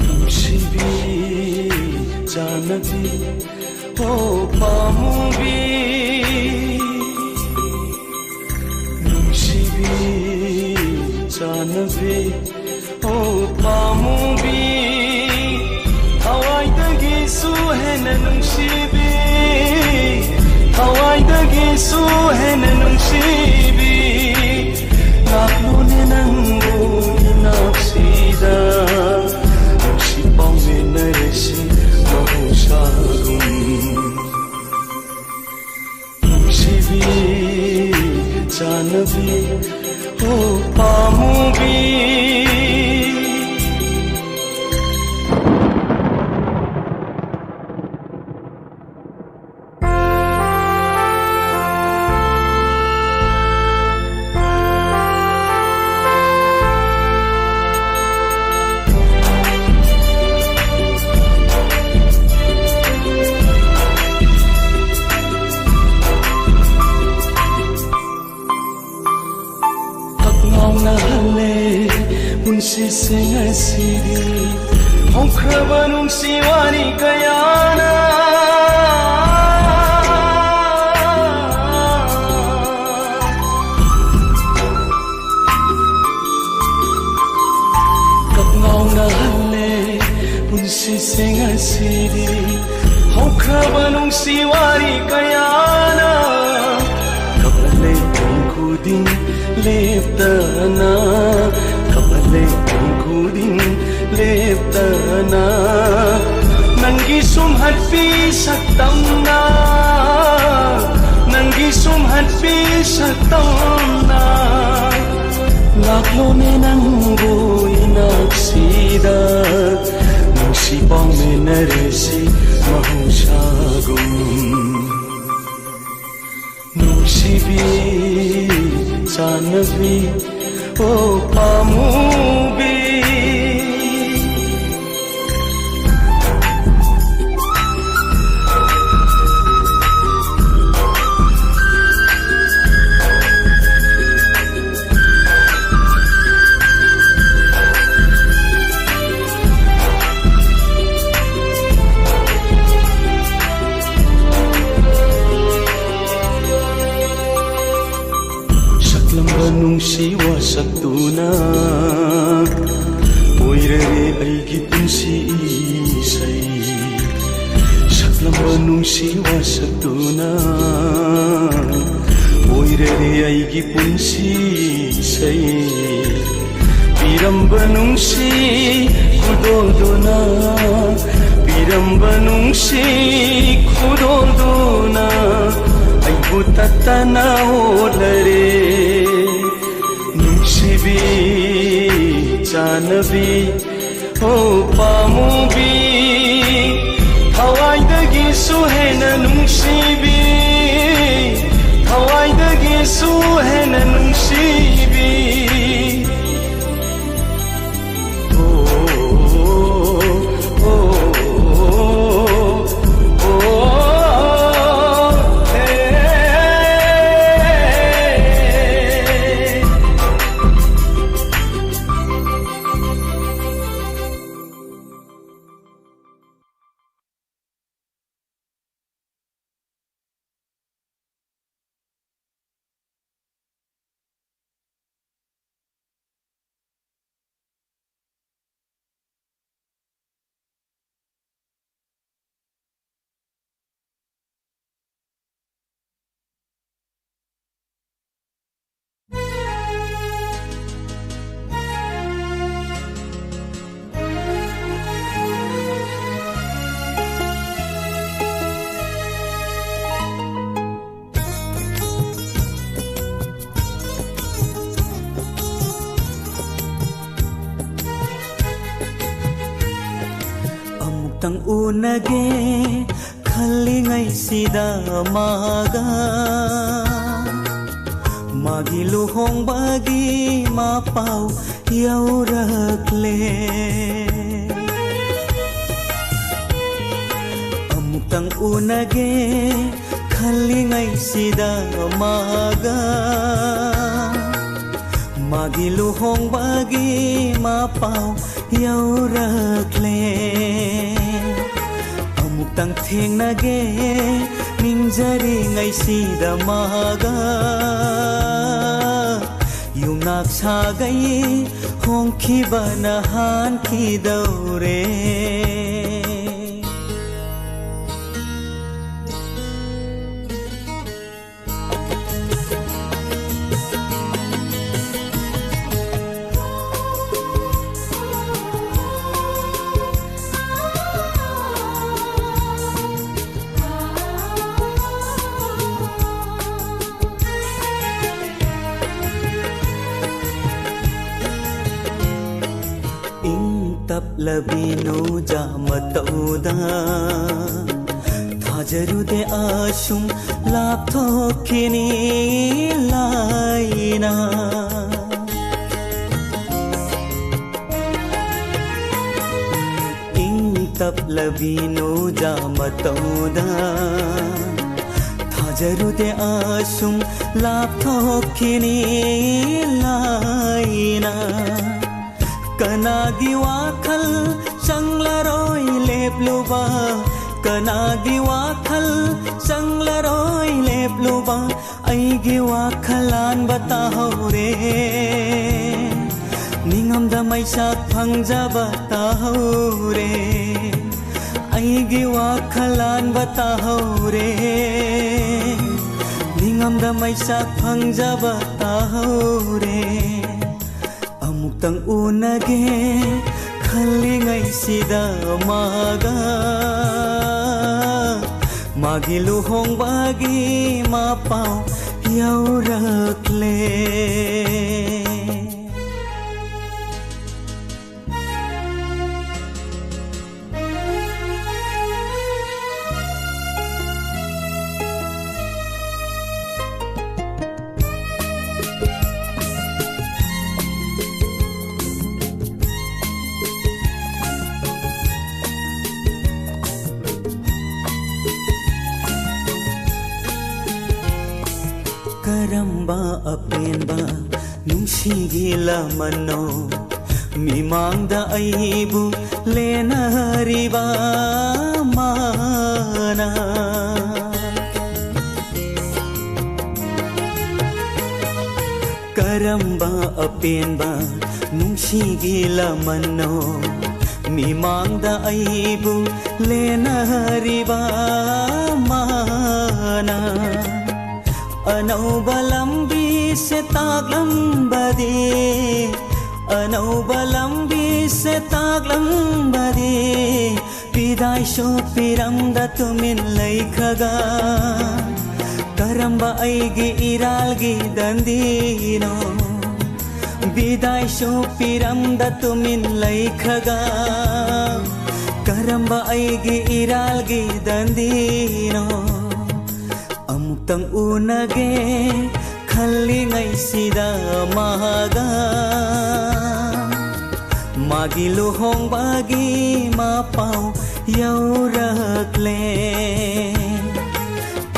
ꯅꯨꯡꯁꯤꯕꯤ ꯆꯥꯟꯅꯕꯤ, ꯑꯣ ꯄꯥꯃꯨꯕꯤ, ꯅꯨꯡꯁꯤꯕꯤ ꯆꯥꯟꯅꯕꯤ, ꯑꯣ ꯄꯥꯃꯨꯕꯤ, ꯊꯋꯥꯏꯗꯒꯤꯁꯨ ꯍꯦꯟꯅ ꯅꯨꯡꯁꯤꯕꯤ, ꯊꯋꯥꯏꯗꯒꯤꯁꯨ ꯍꯦꯟꯅ ꯅꯨꯡꯁꯤꯕꯤ, ꯂꯥꯛꯂꯣꯅꯦ ꯅꯪꯕꯨ ꯏꯅꯥꯛꯁꯤꯗ, ꯅꯨꯡꯁꯤ ꯄꯥꯎꯃꯤꯟꯅꯔꯁꯤ ꯃꯍꯧꯁꯥꯒꯨꯝ꯫ ꯅꯨꯡꯁꯤꯕꯤ ꯆꯥꯟꯅꯕꯤ, ꯑꯣ ꯄꯥꯃꯨꯕꯤ꯫ ꯉꯥꯎꯅꯍꯜꯂꯦ ꯄꯨꯟꯁꯤꯁꯦ ꯉꯁꯤꯗꯤ, ꯍꯧꯈ꯭ꯔꯕ ꯅꯨꯡꯁꯤ ꯋꯥꯔꯤ ꯀꯌꯥꯅ꯫ ꯀꯞ ꯉꯥꯎꯅꯍꯜꯂꯦ ꯄꯨꯟꯁꯤꯁꯦ ꯉꯁꯤꯗꯤ, ꯍꯧꯈ꯭ꯔꯕ ꯅꯨꯡꯁꯤ ꯋꯥꯔꯤ ꯀꯌꯥꯅ꯫ ꯀꯞꯍꯜꯂꯦ ꯄꯨꯡ ꯈꯨꯗꯤꯡ ꯂꯦꯞꯇꯅ, ꯀꯞꯍꯜꯂꯦ ꯄꯨꯡ ꯈꯨꯗꯤꯡ ꯂꯦꯞꯇꯅ ꯅꯪꯒꯤ ꯁꯨꯝꯍꯠꯄꯤ ꯁꯛꯇꯝꯅ, ꯅꯪꯒꯤ ꯁꯨꯝꯍꯠꯄꯤ ꯁꯛꯇꯝꯅ꯫ ꯂꯥꯛꯂꯣꯅꯦ ꯅꯪꯕꯨ ꯏꯅꯥꯛꯁꯤꯗ, ꯅꯨꯡꯁꯤ ꯄꯥꯎꯃꯤꯟꯅꯔꯁꯤ ꯃꯍꯧꯁꯥꯒꯨꯝ꯫ ꯅꯨꯡꯁꯤꯕꯤ ꯆꯥꯟꯅꯕꯤ, ꯑꯣ ꯄꯥꯝꯃꯨꯕꯤ꯫ ꯁꯛꯂꯝꯕ ꯅꯨꯡꯁꯤ ꯋꯥꯁꯛꯇꯨꯅ ꯑꯣꯏꯔꯔꯦ ꯑꯩꯒꯤ ꯄꯨꯟꯁꯤ ꯏꯁꯩ꯫ ꯁꯛꯂꯝꯕ ꯅꯨꯡꯁꯤ ꯋꯥꯁꯛꯇꯨꯅ ꯑꯣꯏꯔꯔꯦ ꯑꯩꯒꯤ ꯄꯨꯟꯁꯤ ꯏꯁꯩ꯫ ꯄꯤꯔꯝꯕ ꯅꯨꯡꯁꯤ ꯈꯨꯗꯣꯜꯗꯨꯅ, ꯄꯤꯔꯝꯕ ꯅꯨꯡꯁꯤ ꯈꯨꯗꯣꯜꯗꯨꯅ ꯑꯩꯕꯨ ꯇꯠꯇꯅ ꯍꯣꯠꯂꯔꯦ꯫ ꯅꯨꯡꯁꯤꯕꯤ ꯆꯥꯟꯅꯕꯤ, ꯑꯣ ꯄꯥꯝꯃꯨꯕꯤ, ꯊꯋꯥꯏꯗꯒꯤꯁꯨ ꯍꯦꯟꯅ ꯅꯨꯡꯁꯤꯕꯤ, ꯊꯋꯥꯏꯗꯒꯤꯁꯨ ꯍꯦꯟꯅ ꯅꯨꯡꯁꯤꯕꯤ꯫ ꯑꯣ, ꯑꯣ, ꯑꯣ, ꯑꯦ꯫ ꯎꯅꯒꯦ ꯈꯜꯂꯤꯉꯩꯁꯤꯗ ꯃꯥꯒ ꯃꯥꯒꯤ ꯂꯨꯍꯣꯡꯕꯒꯤ ꯃꯄꯥꯎ ꯌꯧꯔꯛꯂꯦ꯫ ꯑꯃꯨꯛꯇꯪ ꯎꯅꯒꯦ ꯈꯜꯂꯤꯉꯩꯁꯤꯗ ꯃꯥꯒ ꯃꯥꯒꯤ ꯂꯨꯍꯣꯡꯕꯒꯤ ꯃꯄꯥꯎ ꯌꯧꯔꯛꯂꯦ꯫ ꯑꯃꯨꯛꯇꯪ ꯊꯦꯡꯅꯒꯦ ꯅꯤꯡꯖꯔꯤꯉꯩꯁꯤꯗ ꯃꯥꯒ ꯌꯨꯝꯅꯥꯛ ꯁꯥꯒꯩ ꯍꯣꯡꯈꯤꯕꯅ ꯍꯥꯟꯈꯤꯗꯧꯔꯦ꯫ ꯏꯪ ꯇꯞꯂꯕꯤ ꯅꯨꯡꯖꯥ ꯃꯇꯧꯗ ꯊꯥꯖꯔꯨꯗꯦ ꯑꯁꯨꯝ ꯂꯥꯞꯊꯣꯛꯈꯤꯅꯤ ꯂꯥꯏꯅ꯫ ꯏꯪ ꯇꯞꯂꯕꯤ ꯅꯨꯡꯖꯥ ꯃꯇꯧꯗ ꯊꯥꯖꯔꯨꯗꯦ ꯑꯁꯨꯝ ꯂꯥꯞꯊꯣꯛꯈꯤꯅꯤ ꯂꯥꯏꯅ꯫ ꯀꯅꯥꯒꯤ ꯋꯥꯈꯜ ꯆꯪꯂꯔꯣꯏ ꯂꯦꯞꯂꯨꯕ, ꯀꯅꯥꯒꯤ ꯋꯥꯈꯜ ꯆꯪꯂꯔꯣꯏ ꯂꯦꯞꯂꯨꯕ, ꯑꯩꯒꯤ ꯋꯥꯈꯜ ꯂꯥꯟꯕ ꯇꯥꯍꯧꯔꯦ꯫ ꯅꯤꯡꯉꯝꯗ ꯃꯩꯁꯥꯛ ꯐꯪꯖꯕ ꯇꯥꯍꯧꯔꯦ꯫ ꯑꯩꯒꯤ ꯋꯥꯈꯜ ꯂꯥꯟꯕ ꯇꯥꯍꯧꯔꯦ꯫ ꯅꯤꯡꯉꯝꯗ ꯃꯩꯁꯥꯛ ꯐꯪꯖꯕ ꯇꯥꯍꯧꯔꯦ꯫ ꯑꯃꯨꯛꯇꯪ ꯎꯅꯒꯦ ꯈꯜꯂꯤꯉꯩꯁꯤꯗ ꯃꯥꯒ ꯃꯥꯒꯤ ꯂꯨꯍꯣꯡꯕꯒꯤ ꯃꯄꯥꯎ ꯌꯧꯔꯛꯂꯦ꯫ ꯀꯔꯝꯕ ꯑꯄꯦꯟꯕ ꯅꯨꯡꯁꯤꯒꯤ ꯂꯃꯟꯅꯣ ꯃꯤꯃꯥꯡꯗ ꯑꯩꯕꯨ ꯂꯦꯟꯅꯔꯤꯕ ꯃꯥꯅ? ꯀꯔꯝꯕ ꯑꯄꯦꯟꯕ ꯅꯨꯡꯁꯤꯒꯤ ꯂꯃꯟꯅꯣ ꯃꯤꯃꯥꯡꯗ ꯑꯩꯕꯨ ꯂꯦꯟꯅꯔꯤꯕ ꯃꯥꯅ? ꯑꯅꯧꯕ ꯂꯝꯕꯤꯁꯦ ꯇꯥꯛꯂꯝꯕꯗꯤ, ꯑꯅꯧꯕ ꯂꯝꯕꯤꯁꯦ ꯇꯥꯛꯂꯝꯕꯗꯤ, ꯄꯤꯗꯥꯏꯁꯨ ꯄꯤꯔꯝꯗ ꯇꯨꯃꯤꯟ ꯂꯩꯈ꯭ꯔꯒ, ꯀꯔꯝꯕ ꯑꯩꯒꯤ ꯏꯔꯥꯜꯒꯤ ꯗꯟꯗꯤꯅꯣ? ꯕꯤꯗꯥꯏꯁꯨ ꯄꯤꯔꯝꯗ ꯇꯨꯃꯤꯟ ꯂꯩꯈ꯭ꯔꯒ, ꯀꯔꯝꯕ ꯑꯩꯒꯤ ꯏꯔꯥꯜꯒꯤ ꯗꯟꯗꯤꯅꯣ? ꯑꯃꯨꯛꯇꯪ ꯎꯅꯒꯦ ꯈꯜꯂꯤꯉꯩꯁꯤꯗ ꯃꯥꯒ ꯃꯥꯒꯤ ꯂꯨꯍꯣꯡꯕꯒꯤ ꯃꯄꯥꯎ ꯌꯧꯔꯛꯂꯦ꯫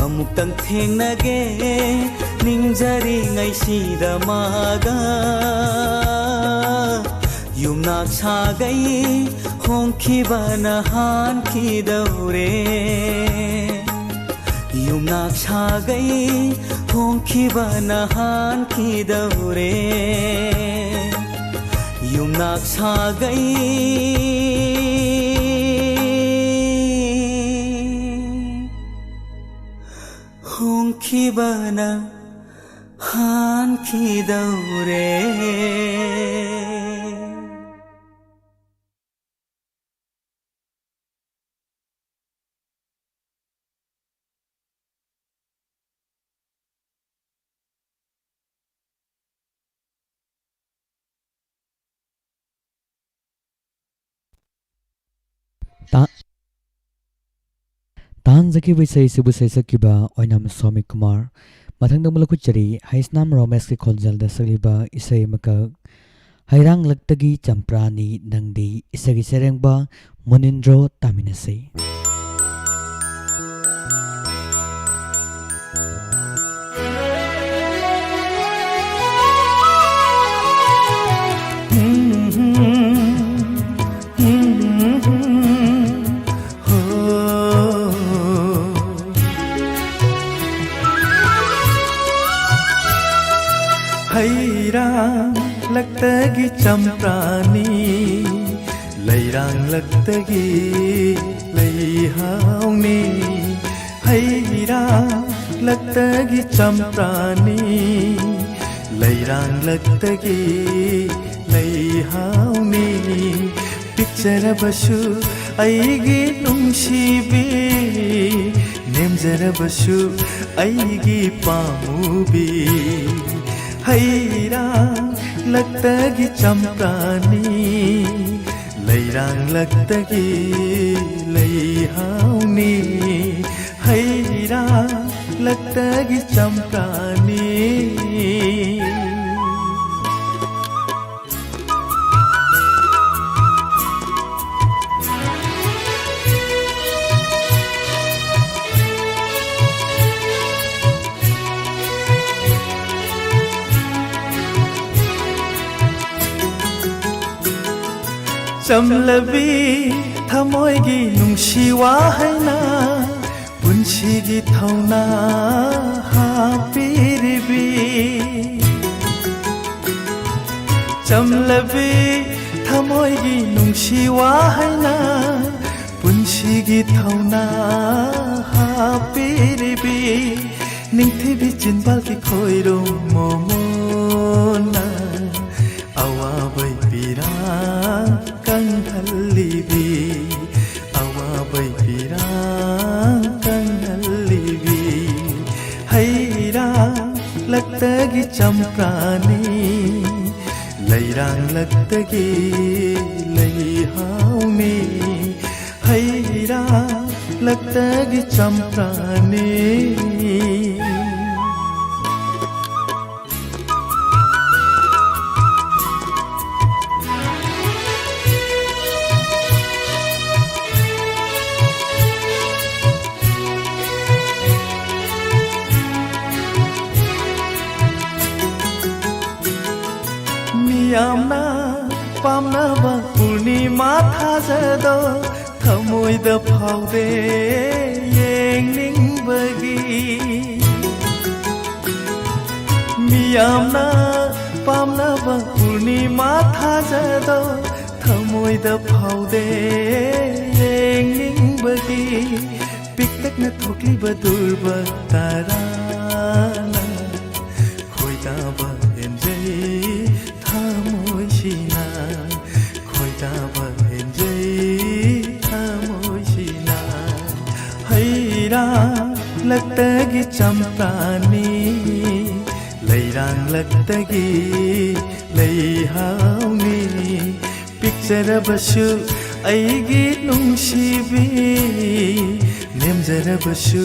ꯑꯃꯨꯛꯇꯪ ꯊꯦꯡꯅꯒꯦ ꯅꯤꯡꯖꯔꯤꯉꯩꯁꯤꯗ ꯃꯥꯒ ꯌꯨꯝꯅꯥꯛ ꯁꯥꯒꯩ ꯍꯣꯡꯈꯤꯕꯅ ꯍꯥꯟꯈꯤꯗꯧꯔꯦ꯫ ꯌꯨꯝꯅꯥꯛ ꯁꯥꯒꯩ ꯍꯣꯡꯈꯤꯕꯅ ꯍꯥꯟꯈꯤꯗꯧꯔꯦ꯫ ꯌꯨꯝꯅꯥꯛ ꯁꯥꯒꯩ ꯍꯣꯡꯈꯤꯕꯅ ꯍꯥꯟꯈꯤꯗꯧꯔꯦ꯫ ꯇꯥ-, ꯇꯥꯍꯟꯖꯈꯤꯕ ꯏꯁꯩ ꯑꯁꯤꯕꯨ ꯁꯩꯁꯛꯈꯤꯕ ꯑꯣꯏꯅꯥꯝ ꯁ꯭ꯋꯥꯃꯤ ꯀꯨꯃꯥꯔ꯫ ꯃꯊꯪꯗ ꯑꯃꯨꯛ ꯂꯧꯈꯠꯆꯔꯤ, ꯍꯩꯁꯅꯥꯝ ꯔꯣꯃꯦꯁꯀꯤ ꯈꯣꯟꯖꯦꯜꯗ ꯁꯛꯂꯤꯕ ꯏꯁꯩ ꯑꯃꯈꯛ, ꯍꯩꯔꯥꯡꯂꯛꯇꯒꯤ ꯆꯝꯄ꯭ꯔꯥꯅꯤ ꯅꯪꯗꯤ꯫ ꯏꯁꯩꯒꯤ ꯁꯩꯔꯦꯡꯕ ꯃꯨꯅꯤꯟꯗ꯭ꯔꯣ꯫ ꯇꯥꯃꯤꯟꯅꯁꯤ꯫ ꯍꯩꯔꯥꯡꯂꯛꯇꯒꯤ ꯆꯝꯄ꯭ꯔꯥꯅꯤ, ꯂꯩꯔꯥꯡꯂꯛꯇꯒꯤ ꯂꯩꯍꯥꯎꯅꯤ꯫ ꯍꯩꯔꯥꯡꯂꯛꯇꯒꯤ ꯆꯝꯄ꯭ꯔꯥꯅꯤ, ꯂꯩꯔꯥꯡꯂꯛꯇꯒꯤ ꯂꯩꯍꯥꯎꯅꯤ꯫ ꯄꯤꯛꯆꯔꯕꯁꯨ ꯑꯩꯒꯤ ꯅꯨꯡꯁꯤꯕꯤ, ꯅꯦꯝꯖꯔꯕꯁꯨ ꯑꯩꯒꯤ ꯄꯥꯝꯃꯨꯕꯤ꯫ ꯍꯩꯔꯥꯡꯂꯛꯇꯒꯤ ꯆꯝꯄ꯭ꯔꯥꯅꯤ, ꯂꯩꯔꯥꯡꯂꯛꯇꯒꯤ ꯂꯩꯍꯥꯎꯅꯤ꯫ ꯍꯩꯔꯥꯡꯂꯛꯇꯒꯤ ꯆꯝꯄ꯭ꯔꯥꯅꯤ꯫ ꯆꯝꯂꯕꯤ ꯊꯃꯣꯏꯒꯤ ꯅꯨꯡꯁꯤ ꯋꯥꯍꯩꯅ ꯄꯨꯟꯁꯤꯒꯤ ꯊꯧꯅꯥ ꯍꯥꯞꯄꯤꯔꯤꯕꯤ꯫ ꯆꯝꯂꯕꯤ ꯊꯃꯣꯏꯒꯤ ꯅꯨꯡꯁꯤ ꯋꯥꯍꯩꯅ ꯄꯨꯟꯁꯤꯒꯤ ꯊꯧꯅꯥ ꯍꯥꯞꯄꯤꯔꯤꯕꯤ꯫ ꯅꯤꯡꯊꯤꯕꯤ ꯆꯤꯟꯕꯥꯜꯒꯤ ꯈꯣꯏꯔꯨꯝ ꯃꯣꯃꯣꯅ ꯑꯋꯥꯕꯩ ꯄꯤꯔꯥꯡ ꯀꯪꯍꯜꯂꯤꯕꯤ꯫ ꯑꯋꯥꯕꯩ ꯄꯤꯔꯥꯡ ꯀꯪꯍꯜꯂꯤꯕꯤ꯫ ꯍꯩꯔꯥꯡꯂꯛꯇꯒꯤ ꯆꯝꯄ꯭ꯔꯥꯅꯤ, ꯂꯩꯔꯥꯡꯂꯛꯇꯒꯤ ꯂꯩꯍꯥꯎꯅꯤ꯫ ꯍꯩꯔꯥꯡꯂꯛꯇꯒꯤ ꯆꯝꯄ꯭ꯔꯥꯅꯤ꯫ ꯃꯤꯌꯥꯝꯅ ꯄꯥꯝꯅꯕ ꯄꯨꯔꯅꯤꯃꯥ ꯊꯥꯖꯗꯣ ꯊꯃꯣꯏꯗ ꯐꯥꯎꯗꯦ ꯌꯦꯡꯅꯤꯡꯕꯒꯤ꯫ ꯃꯤ ꯌꯥꯝꯅ ꯄꯥꯝꯅꯕ ꯄꯨꯔꯅꯤꯃꯥ ꯊꯥꯖꯗꯣ ꯊꯃꯣꯏꯗ ꯐꯥꯎꯗꯦ ꯌꯦꯡꯅꯤꯡꯕꯒꯤ꯫ ꯄꯤꯛꯇꯛꯅ ꯊꯣꯛꯂꯤꯕ ꯗꯨꯔꯕ ꯇꯔꯥꯅ ꯈꯣꯏꯗꯥꯕ ꯍꯦꯟꯖꯩ ꯊꯃꯣꯏꯁꯤꯅ꯫ ꯈꯣꯏꯗꯥꯕ ꯍꯦꯟꯖꯩ ꯊꯃꯣꯏꯁꯤꯅ꯫ ꯍꯩꯔꯥꯡꯂꯛꯇꯒꯤ ꯆꯝꯄ꯭ꯔꯥꯅꯤ, ꯂꯩꯔꯥꯡꯂꯛꯇꯒꯤ ꯂꯩꯍꯥꯎꯅꯤ꯫ ꯄꯤꯛꯆꯔꯕꯁꯨ ꯑꯩꯒꯤ ꯅꯨꯡꯁꯤꯕꯤ, ꯅꯦꯝꯖꯔꯕꯁꯨ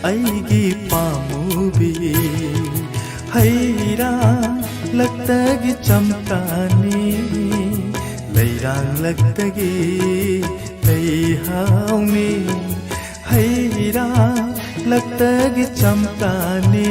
ꯑꯩꯒꯤ ꯄꯥꯝꯃꯨꯕꯤ꯫ ꯍꯩꯔꯥꯡꯂꯛꯇꯒꯤ ꯆꯝꯄ꯭ꯔꯥꯅꯤ, ꯂꯩꯔꯥꯡꯂꯛꯇꯒꯤ ꯂꯩꯍꯥꯎꯅꯤ꯫ ꯍꯩꯔꯥꯡꯂꯛꯇꯒꯤ ꯆꯝꯄ꯭ꯔꯥꯅꯤ꯫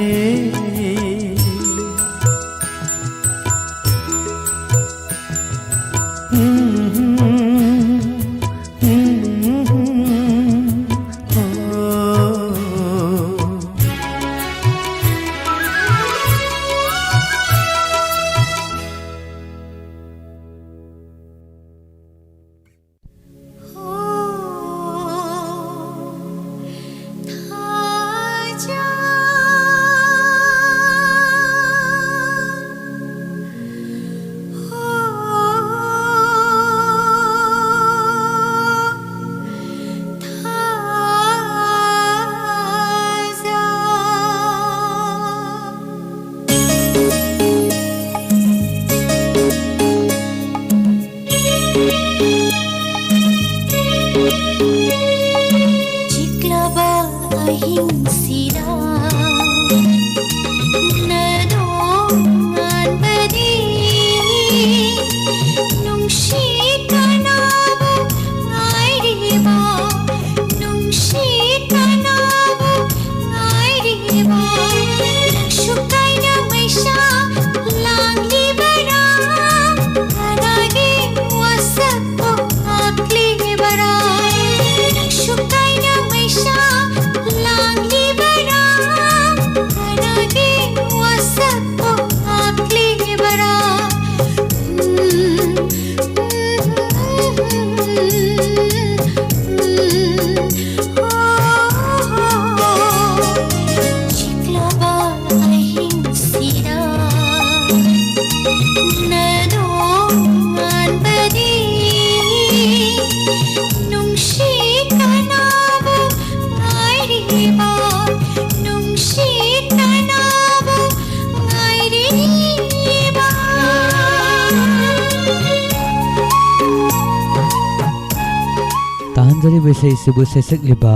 ꯐꯖꯔꯤꯕ ꯏꯁꯩꯁꯤꯕꯨ ꯁꯩꯁꯛꯂꯤꯕ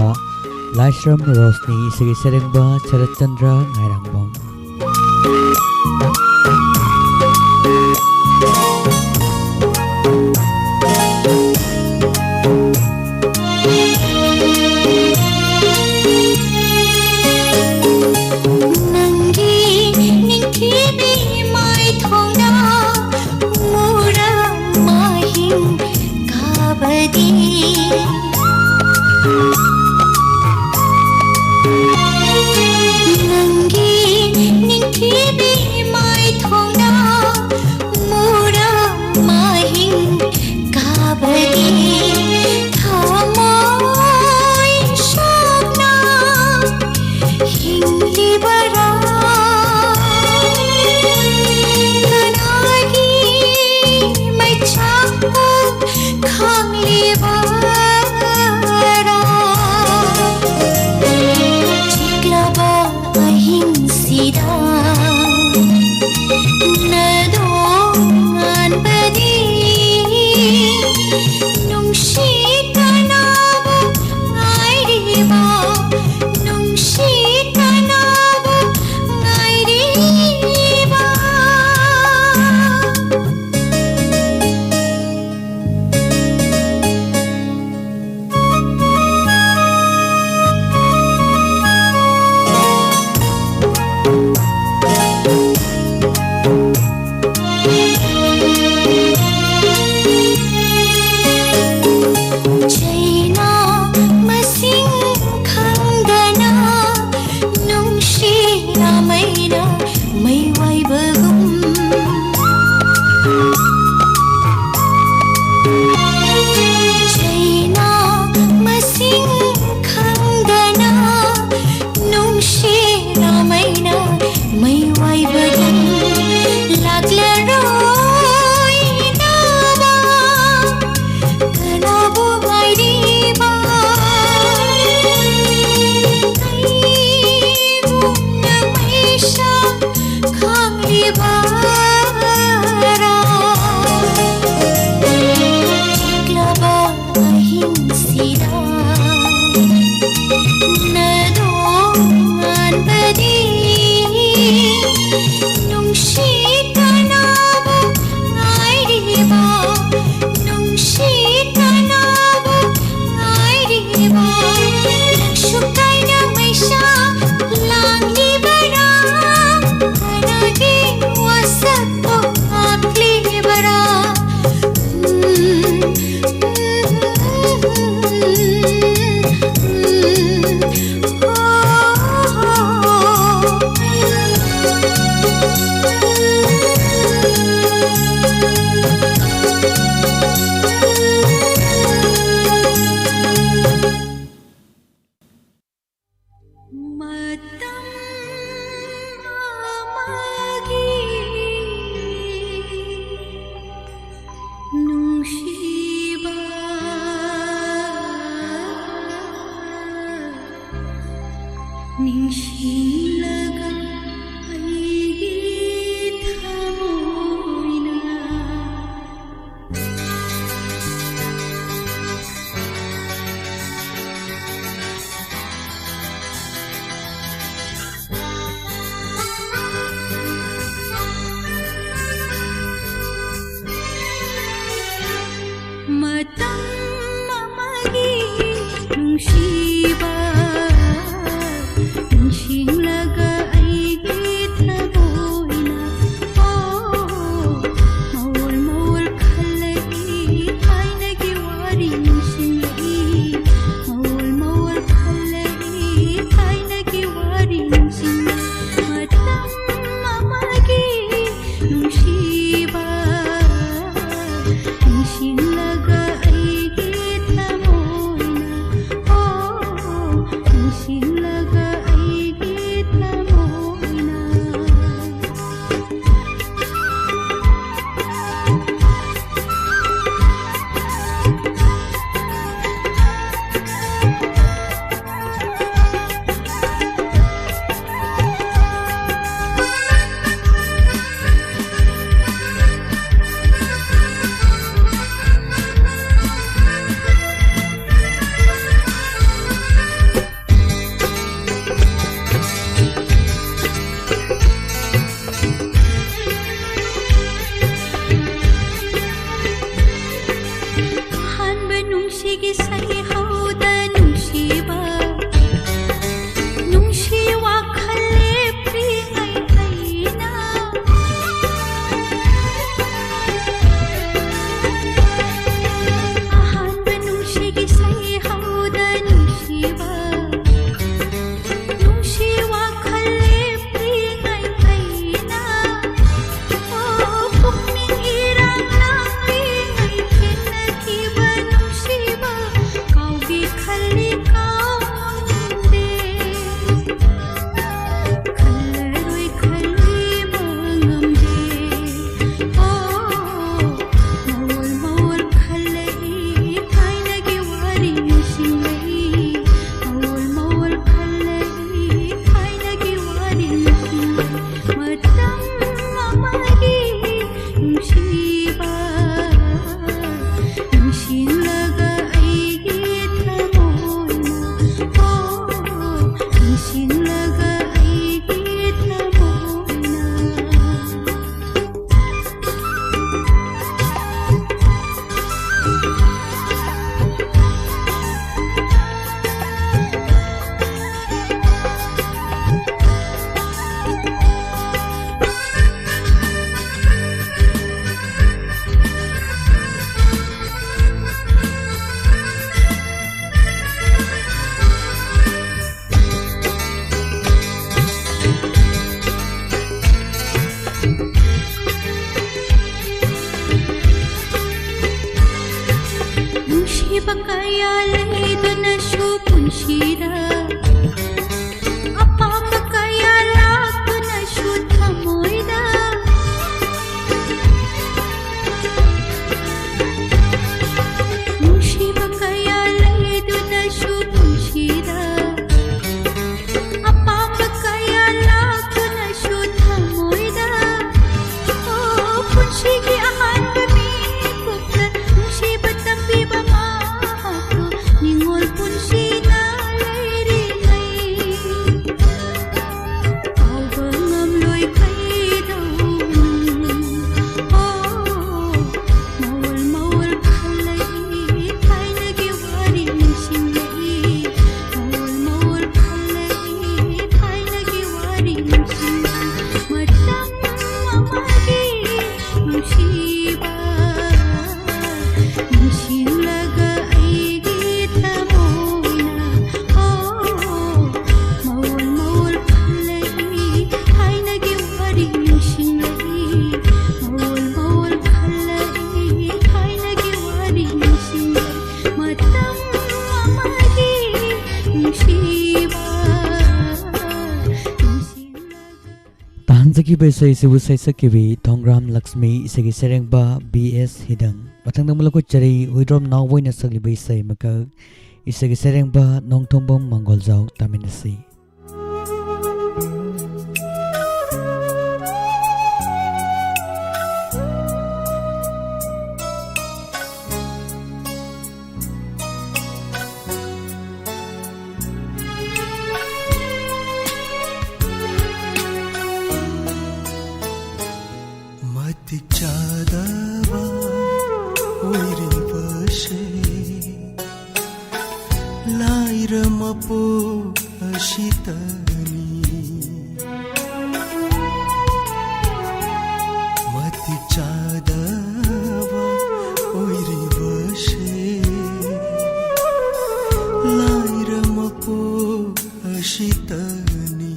ꯂꯥꯏꯁ꯭ꯔꯝ ꯔꯣꯁꯅꯤ, ꯏꯁꯩꯒꯤ ꯁꯩꯔꯦꯡꯕ ꯁꯔꯠ ꯆꯟꯗ꯭ꯔ ꯉꯥꯏꯔꯥꯡꯕꯝ꯫ ꯅꯪꯒꯤ ꯅꯤꯡꯊꯤꯕꯤ ꯃꯥꯏꯊꯣꯡꯗ ꯃꯨꯔ ꯃꯍꯤꯡ ꯀꯥꯕꯗꯤ꯫ ꯅꯪꯒꯤ ꯅꯤꯡꯊꯤꯕꯤ ꯃꯥꯏꯊꯣꯡꯗ ꯃꯨꯔ ꯃꯍꯤꯡ ꯀꯥꯕꯗꯤ ꯊꯃꯣꯏ ꯁꯣꯛꯅ ꯍꯤꯡꯂꯤꯕꯔꯥ? ꯀꯅꯥꯒꯤ ꯃꯩꯆꯥꯛꯄꯨ ꯈꯪꯂꯤꯕꯔꯥ? ꯆꯤꯛꯂꯕ ꯑꯍꯤꯡꯁꯤꯗ ꯅꯗꯣꯡꯉꯥꯟꯕꯗꯤ ꯅꯨꯡꯁꯤ ꯀꯅꯥꯕꯨ ꯉꯥꯏꯔꯤꯕ? ꯅꯨꯡꯁꯤ ꯀꯅꯥꯕꯨ ꯉꯥꯏꯔꯤꯕ? ꯆꯩꯅꯥ ꯃꯁꯤꯡ ꯈꯪꯗꯅ ꯅꯨꯡꯁꯤ ꯂꯥꯃꯩꯅ ꯃꯩ ꯋꯥꯏꯕꯒꯨꯝ꯫ ꯆꯩꯅꯥ ꯃꯁꯤꯡ ꯈꯪꯗꯅ ꯅꯨꯡꯁꯤ ꯂꯥꯃꯩꯅ ꯃꯩ ꯋꯥꯏꯕꯒꯨꯝ ꯂꯥꯛꯂꯔꯣꯏꯗꯕ ꯀꯅꯥꯕꯨ ꯉꯥꯏꯔꯤꯕ? ꯀꯩꯒꯨꯝꯅ ꯃꯩꯁꯥ ꯃꯇꯝ ꯑꯃꯒꯤ ꯅꯨꯡꯁꯤꯕ ꯅꯤꯡꯁꯤꯡꯂꯒ ꯑꯩꯒꯤ ꯊꯃꯣꯏꯅ, ꯑꯣ, ꯅꯤꯡꯁꯤꯡꯂꯒ ꯑꯩꯒꯤ ꯊꯃꯣꯏꯅ꯫ ꯅꯨꯡꯁꯤꯕ ꯀꯌꯥ ꯂꯩꯗꯨꯅꯁꯨ ꯄꯨꯟꯁꯤꯗ, ꯑꯄꯥꯝꯕ ꯀꯌꯥ ꯂꯥꯛꯇꯨꯅꯁꯨ ꯊꯃꯣꯏꯗ, ꯅꯨꯡꯁꯤꯕ ꯀꯌꯥ ꯂꯩꯗꯨꯅꯁꯨ ꯄꯨꯟꯁꯤꯗ, ꯑꯄꯥꯝꯕ ꯀꯌꯥ ꯂꯥꯛꯇꯨꯅꯁꯨ ꯊꯃꯣꯏꯗ, ꯑꯣ, ꯄꯨꯟꯁꯤꯒꯤ ꯑꯍꯥꯟꯕ ꯃꯤꯀꯨꯞꯇ ꯅꯨꯡꯁꯤꯕ ꯇꯝꯕꯤꯕ ꯃꯍꯥꯛꯄꯨ ꯅꯤꯡꯉꯣꯜ ꯄꯨꯟꯁꯤꯅ ꯂꯩꯔꯤꯉꯩ꯫ ꯀꯥꯎꯕ ꯉꯝꯂꯣꯏ ꯀꯩꯗꯧꯅꯨꯡ꯫ ꯑꯣ, ꯃꯋꯣꯜ ꯃꯋꯣꯜ ꯈꯜꯂꯛꯏ ꯊꯥꯏꯅꯒꯤ ꯋꯥꯔꯤ ꯅꯤꯡꯁꯤꯡꯂꯛꯏ꯫ ꯃꯋꯣꯜ ꯃꯋꯣꯜ ꯈꯜꯂꯛꯏ ꯊꯥꯏꯅꯒꯤ ꯋꯥꯔꯤ ꯅꯤꯡꯁꯤꯡꯂꯛꯏ꯫ ꯃꯇꯝ ꯑꯃꯒꯤ ꯅꯨꯡꯁꯤꯕ ꯅꯤꯡꯁꯤꯡꯂꯒ ꯑꯩꯒꯤ ꯊꯃꯣꯏꯅ, ꯑꯣ, ꯃꯋꯣꯜ ꯃꯋꯣꯜ ꯈꯜꯂꯛꯏ ꯊꯥꯏꯅꯒꯤ ꯋꯥꯔꯤ ꯅꯤꯡꯁꯤꯡꯂꯛꯏ꯫ ꯃꯋꯣꯜ ꯃꯋꯣꯜ ꯈꯜꯂꯛꯏ ꯊꯥꯏꯅꯒꯤ ꯋꯥꯔꯤ ꯅꯤꯡꯁꯤꯡꯂꯛꯏ꯫ ꯃꯇꯝ ꯑꯃꯒꯤ ꯅꯨꯡꯁꯤꯕ ꯅꯤꯡꯁꯤꯡꯂꯒ ꯇꯥꯍꯟꯖꯈꯤꯕ ꯏꯁꯩꯁꯤꯕꯨ ꯁꯩꯁꯛꯈꯤꯕꯤ ꯊꯣꯡꯒ꯭ꯔꯥꯝ ꯂꯛꯁꯃꯤ, ꯏꯁꯩꯒꯤ ꯁꯩꯔꯦꯡꯕ ꯕꯤ ꯑꯦꯁ ꯍꯤꯗꯪ꯫ ꯃꯊꯪꯗ ꯑꯃꯨꯛ ꯂꯧꯈꯠꯆꯔꯤ ꯍꯨꯏꯗ꯭ꯔꯣꯝ ꯅꯥꯎꯕꯣꯏꯅ ꯁꯛꯂꯤꯕ ꯏꯁꯩ ꯑꯃꯈꯛ, ꯏꯁꯩꯒꯤ ꯁꯩꯔꯦꯡꯕ ꯅꯣꯡꯊꯣꯝꯕꯝ ꯃꯪꯒꯣꯜꯖꯥꯎ꯫ ꯇꯥꯃꯤꯟꯅꯁꯤ꯫ ꯑꯁꯤꯇꯅꯤ꯫ ꯃꯇꯤꯛ ꯆꯥꯗꯕ ꯑꯣꯏꯔꯤꯕꯁꯦ ꯂꯥꯏꯔ ꯃꯄꯣꯛ ꯑꯁꯤꯇꯅꯤ꯫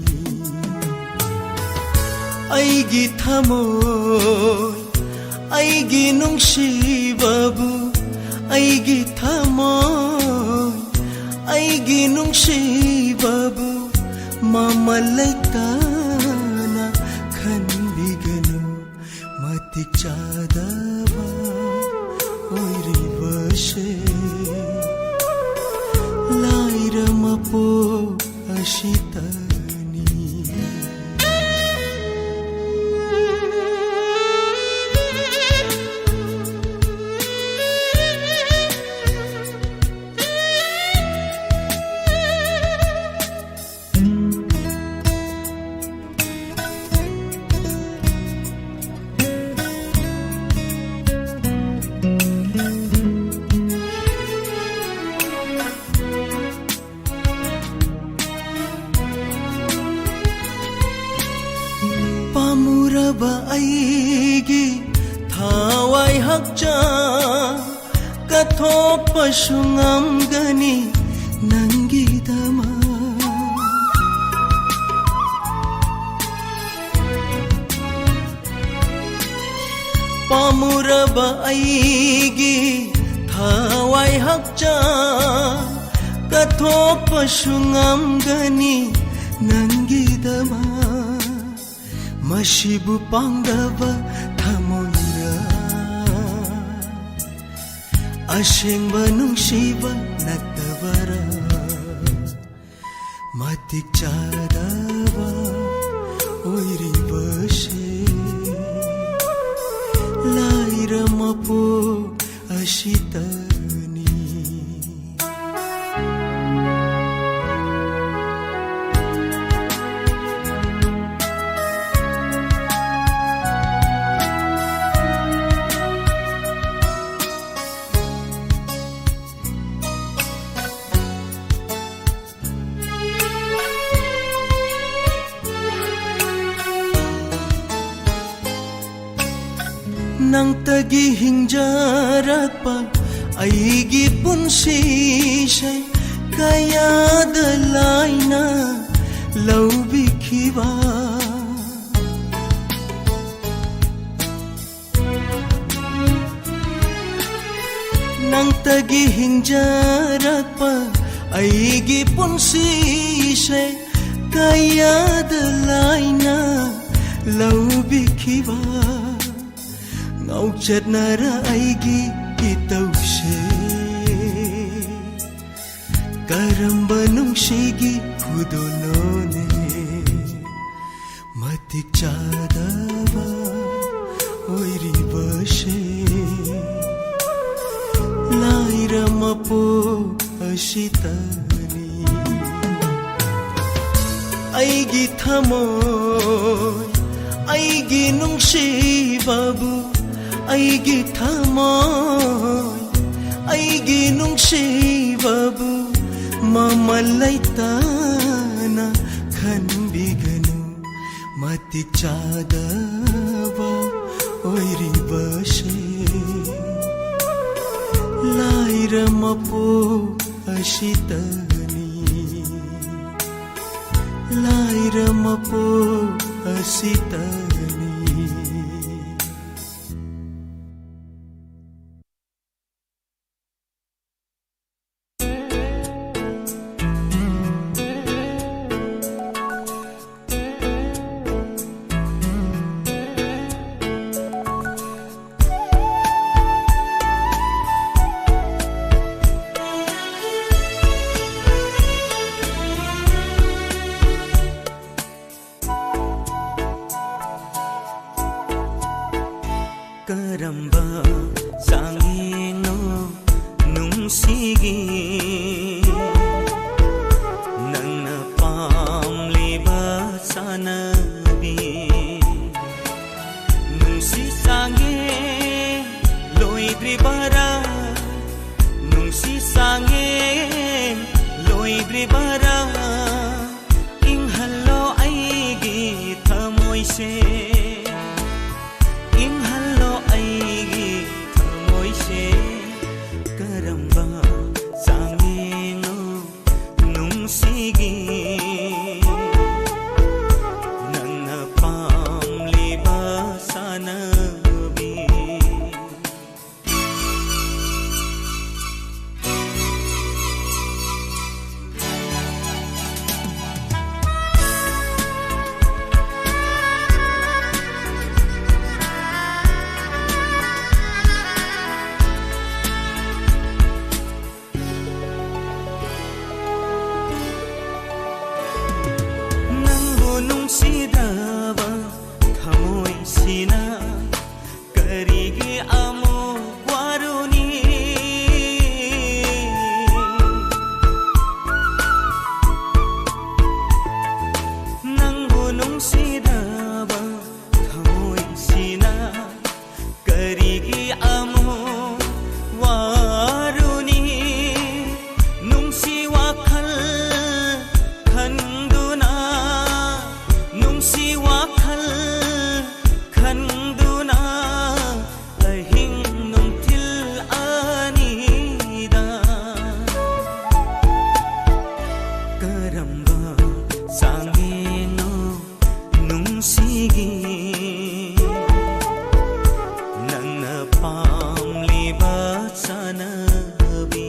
ꯑꯩꯒꯤ ꯊꯃꯣꯏ, ꯑꯩꯒꯤ ꯅꯨꯡꯁꯤꯕꯕꯨ, ꯑꯩꯒꯤ ꯊꯃꯣꯏ, ꯑꯩꯒꯤ ꯅꯨꯡꯁꯤꯕꯕꯨ ꯃꯃꯜ ꯂꯩꯇꯅ ꯈꯟꯕꯤꯒꯅꯨ꯫ ꯃꯇꯤꯛ ꯆꯥꯗꯕ ꯑꯣꯏꯔꯤꯕꯁꯦ ꯂꯥꯏꯔ ꯃꯄꯣꯛ ꯑꯁꯤꯇꯅꯤ꯫ ꯄꯥꯝꯃꯨꯔꯕ ꯑꯩꯒꯤ ꯊꯋꯥꯏ ꯍꯛꯆꯥꯡ ꯀꯠꯊꯣꯛꯄꯁꯨ ꯉꯝꯒꯅꯤ ꯅꯪꯒꯤꯗꯃꯛ꯫ ꯄꯥꯝꯃꯨꯔꯕ ꯑꯩꯒꯤ ꯊꯋꯥꯏ ꯍꯛꯆꯥꯡ ꯀꯠꯊꯣꯛꯄꯁꯨ ꯉꯝꯒꯅꯤ ꯅꯪꯒꯤꯗꯃꯛ꯫ ꯃꯁꯤꯕꯨ ꯄꯥꯡꯗꯕ ꯊꯃꯣꯏꯔ? ꯑꯁꯦꯡꯕ ꯅꯨꯡꯁꯤꯕ ꯅꯠꯇꯕꯔ? ꯃꯇꯤꯛ ꯆꯥꯗꯕ ꯑꯣꯏꯔꯤꯕꯁꯦ ꯂꯥꯏꯔ ꯃꯄꯣꯛ ꯑꯁꯤꯇꯅꯤ꯫ ꯅꯪꯇꯒꯤ ꯍꯤꯡꯖꯔꯛꯄ ꯑꯩꯒꯤ ꯄꯨꯟꯁꯤꯁꯦ ꯀꯌꯥꯗ ꯂꯥꯏꯅ ꯂꯧꯕꯤꯈꯤꯕ꯫ ꯅꯪꯇꯒꯤ ꯍꯤꯡꯖꯔꯛꯄ ꯑꯩꯒꯤ ꯄꯨꯟꯁꯤꯁꯦ ꯀꯌꯥꯗ ꯂꯥꯏꯅ ꯂꯧꯕꯤꯈꯤꯕ꯫ ꯉꯥꯎꯆꯠꯅꯔ ꯑꯩꯒꯤ ꯏꯇꯧꯁꯦ ꯀꯔꯝꯕ ꯅꯨꯡꯁꯤꯒꯤ ꯈꯨꯗꯣꯜꯅꯣꯅꯦ? ꯃꯇꯤꯛ ꯆꯥꯗꯕ ꯑꯣꯏꯔꯤꯕꯁꯦ ꯂꯥꯏꯔ ꯃꯄꯣꯛ ꯑꯁꯤꯇꯅꯤ꯫ ꯑꯩꯒꯤ ꯊꯃꯣꯏ, ꯑꯩꯒꯤ ꯅꯨꯡꯁꯤꯕꯕꯨ, ꯑꯩꯒꯤ ꯊꯃꯣꯏ, ꯑꯩꯒꯤ ꯅꯨꯡꯁꯤꯕꯕꯨ ꯃꯃꯜ ꯂꯩꯇꯅ ꯈꯟꯕꯤꯒꯅꯨ꯫ ꯃꯇꯤꯛ ꯆꯥꯗꯕ ꯑꯣꯏꯔꯤꯕꯁꯦ ꯂꯥꯏꯔ ꯃꯄꯣꯛ ꯑꯁꯤꯇꯅꯤ, ꯂꯥꯏꯔ ꯃꯄꯣꯛ ꯑꯁꯤꯇꯅꯤ꯫ ꯀꯔꯝꯕ ꯆꯥꯡꯌꯦꯡꯅꯣ ꯅꯨꯡꯁꯤꯒꯤ ꯅꯪꯅ ꯄꯥꯝꯂꯤꯕ ꯆꯥꯅꯕꯤ? ꯅꯨꯡꯁꯤ ꯆꯥꯡꯌꯦꯡ ꯂꯣꯏꯗ꯭ꯔꯤꯕꯔꯥ? ꯅꯨꯡꯁꯤ ꯆꯥꯡꯌꯦꯡ ꯂꯣꯏꯗ꯭ꯔꯤꯕꯔꯥ? ꯏꯪꯍꯜꯂꯣ ꯑꯩꯒꯤ ꯊꯃꯣꯏꯁꯦ, ꯏꯪꯍꯜꯂꯣ ꯑꯩ ꯋꯥꯈꯜ ꯈꯟꯗꯨꯅ ꯑꯍꯤꯡ ꯅꯨꯡꯊꯤꯜ ꯑꯅꯤꯗ ꯀꯔꯝꯕ ꯆꯥꯡꯌꯦꯡꯅꯣ ꯅꯨꯡꯁꯤꯒꯤ ꯅꯪꯅ ꯄꯥꯝꯂꯤꯕ ꯆꯥꯅꯕꯤ?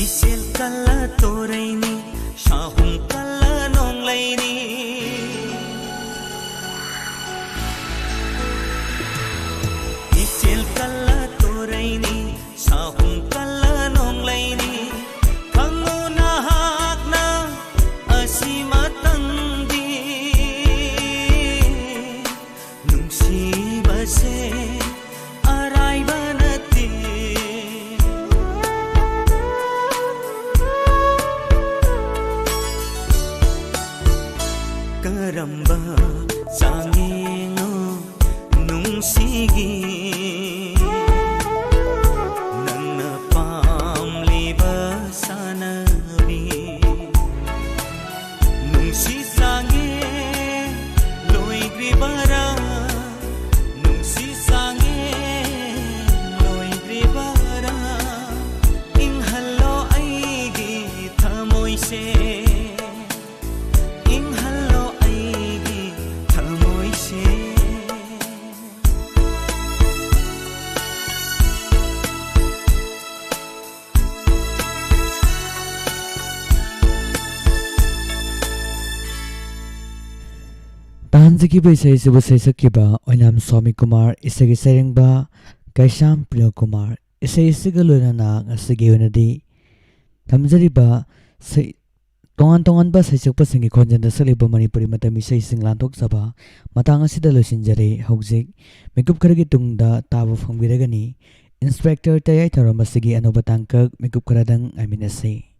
ꯏꯆꯦꯜ ꯀꯜꯂ ꯇꯣꯔꯩꯅꯤ, ꯁꯥꯍꯨꯝ ꯀꯜꯂ ꯅꯣꯡꯂꯩꯅꯤ꯫ ꯏꯆꯦꯜ ꯀꯜꯂ ꯇꯣꯔꯩꯅꯤ, ꯁꯥꯍꯨꯝ ꯀꯜꯂ ꯅꯣꯡꯂꯩꯅꯤ꯫ ꯈꯪꯉꯨ ꯅꯍꯥꯛꯅ ꯑꯁꯤꯃꯇꯪꯗꯤ, ꯅꯨꯡꯁꯤꯕꯁꯦ ꯑꯔꯥꯏꯕ ꯅꯠꯇꯦ꯫ ꯀꯔꯝꯕ ꯆꯥꯡꯌꯦꯡꯅꯣ ꯅꯨꯡꯁꯤꯒꯤ ꯅꯪꯅ ꯄꯥꯝꯂꯤꯕ ꯁꯥꯟꯅꯕꯤ? ꯅꯨꯡꯁꯤ ꯆꯥꯡꯌꯦꯡ ꯂꯣꯏꯗ꯭ꯔꯤꯕꯔꯥ? ꯅꯨꯡꯁꯤ ꯆꯥꯡꯌꯦꯡ ꯂꯣꯏꯗ꯭ꯔꯤꯕꯔꯥ? ꯏꯪꯍꯜꯂꯣ ꯑꯩꯒꯤ ꯊꯃꯣꯏꯁꯦ, ꯏꯪꯍꯜꯂꯣ ꯑꯩꯒꯤ ꯊꯃꯣꯏꯁꯦ꯫ ꯇꯥꯍꯟꯖꯈꯤꯕ ꯏꯁꯩ ꯑꯁꯤꯕꯨ ꯁꯩꯁꯛꯈꯤꯕ ꯑꯣꯏꯅꯥꯝ ꯁ꯭ꯋꯥꯃꯤ ꯀꯨꯃꯥꯔ, ꯏꯁꯩꯒꯤ ꯁꯩꯔꯦꯡꯕ ꯀꯩꯁꯥꯝ ꯄ꯭ꯔꯤꯌ ꯀꯨꯃꯥꯔ꯫ ꯏꯁꯩ ꯑꯁꯤꯒ ꯂꯣꯏꯅꯅ ꯉꯁꯤꯒꯤ ꯑꯣꯏꯅꯗꯤ ꯊꯝꯖꯔꯤꯕ ꯁꯩ-, ꯇꯣꯉꯥꯟ ꯇꯣꯉꯥꯟꯕ ꯁꯩꯁꯛꯄꯁꯤꯡꯒꯤ ꯈꯣꯟꯖꯦꯜꯗ ꯁꯛꯂꯤꯕ ꯃꯅꯤꯄꯨꯔꯤ ꯃꯇꯝ ꯏꯁꯩꯁꯤꯡ ꯂꯥꯟꯊꯣꯛꯆꯕ ꯃꯇꯥꯡ ꯑꯁꯤꯗ ꯂꯣꯏꯁꯤꯟꯖꯔꯦ꯫ ꯍꯧꯖꯤꯛ ꯃꯤꯀꯨꯞ ꯈꯔꯒꯤ ꯇꯨꯡꯗ ꯇꯥꯕ ꯐꯪꯕꯤꯔꯒꯅꯤ ꯏꯟꯁꯄꯦꯛꯇꯔ ꯇꯌꯥꯏ ꯊꯧꯔꯝ ꯑꯁꯤꯒꯤ ꯑꯅꯧꯕ ꯇꯥꯡꯀꯛ꯫ ꯃꯤꯀꯨꯞ ꯈꯔꯗꯪ ꯉꯥꯏꯃꯤꯟꯅꯁꯤ꯫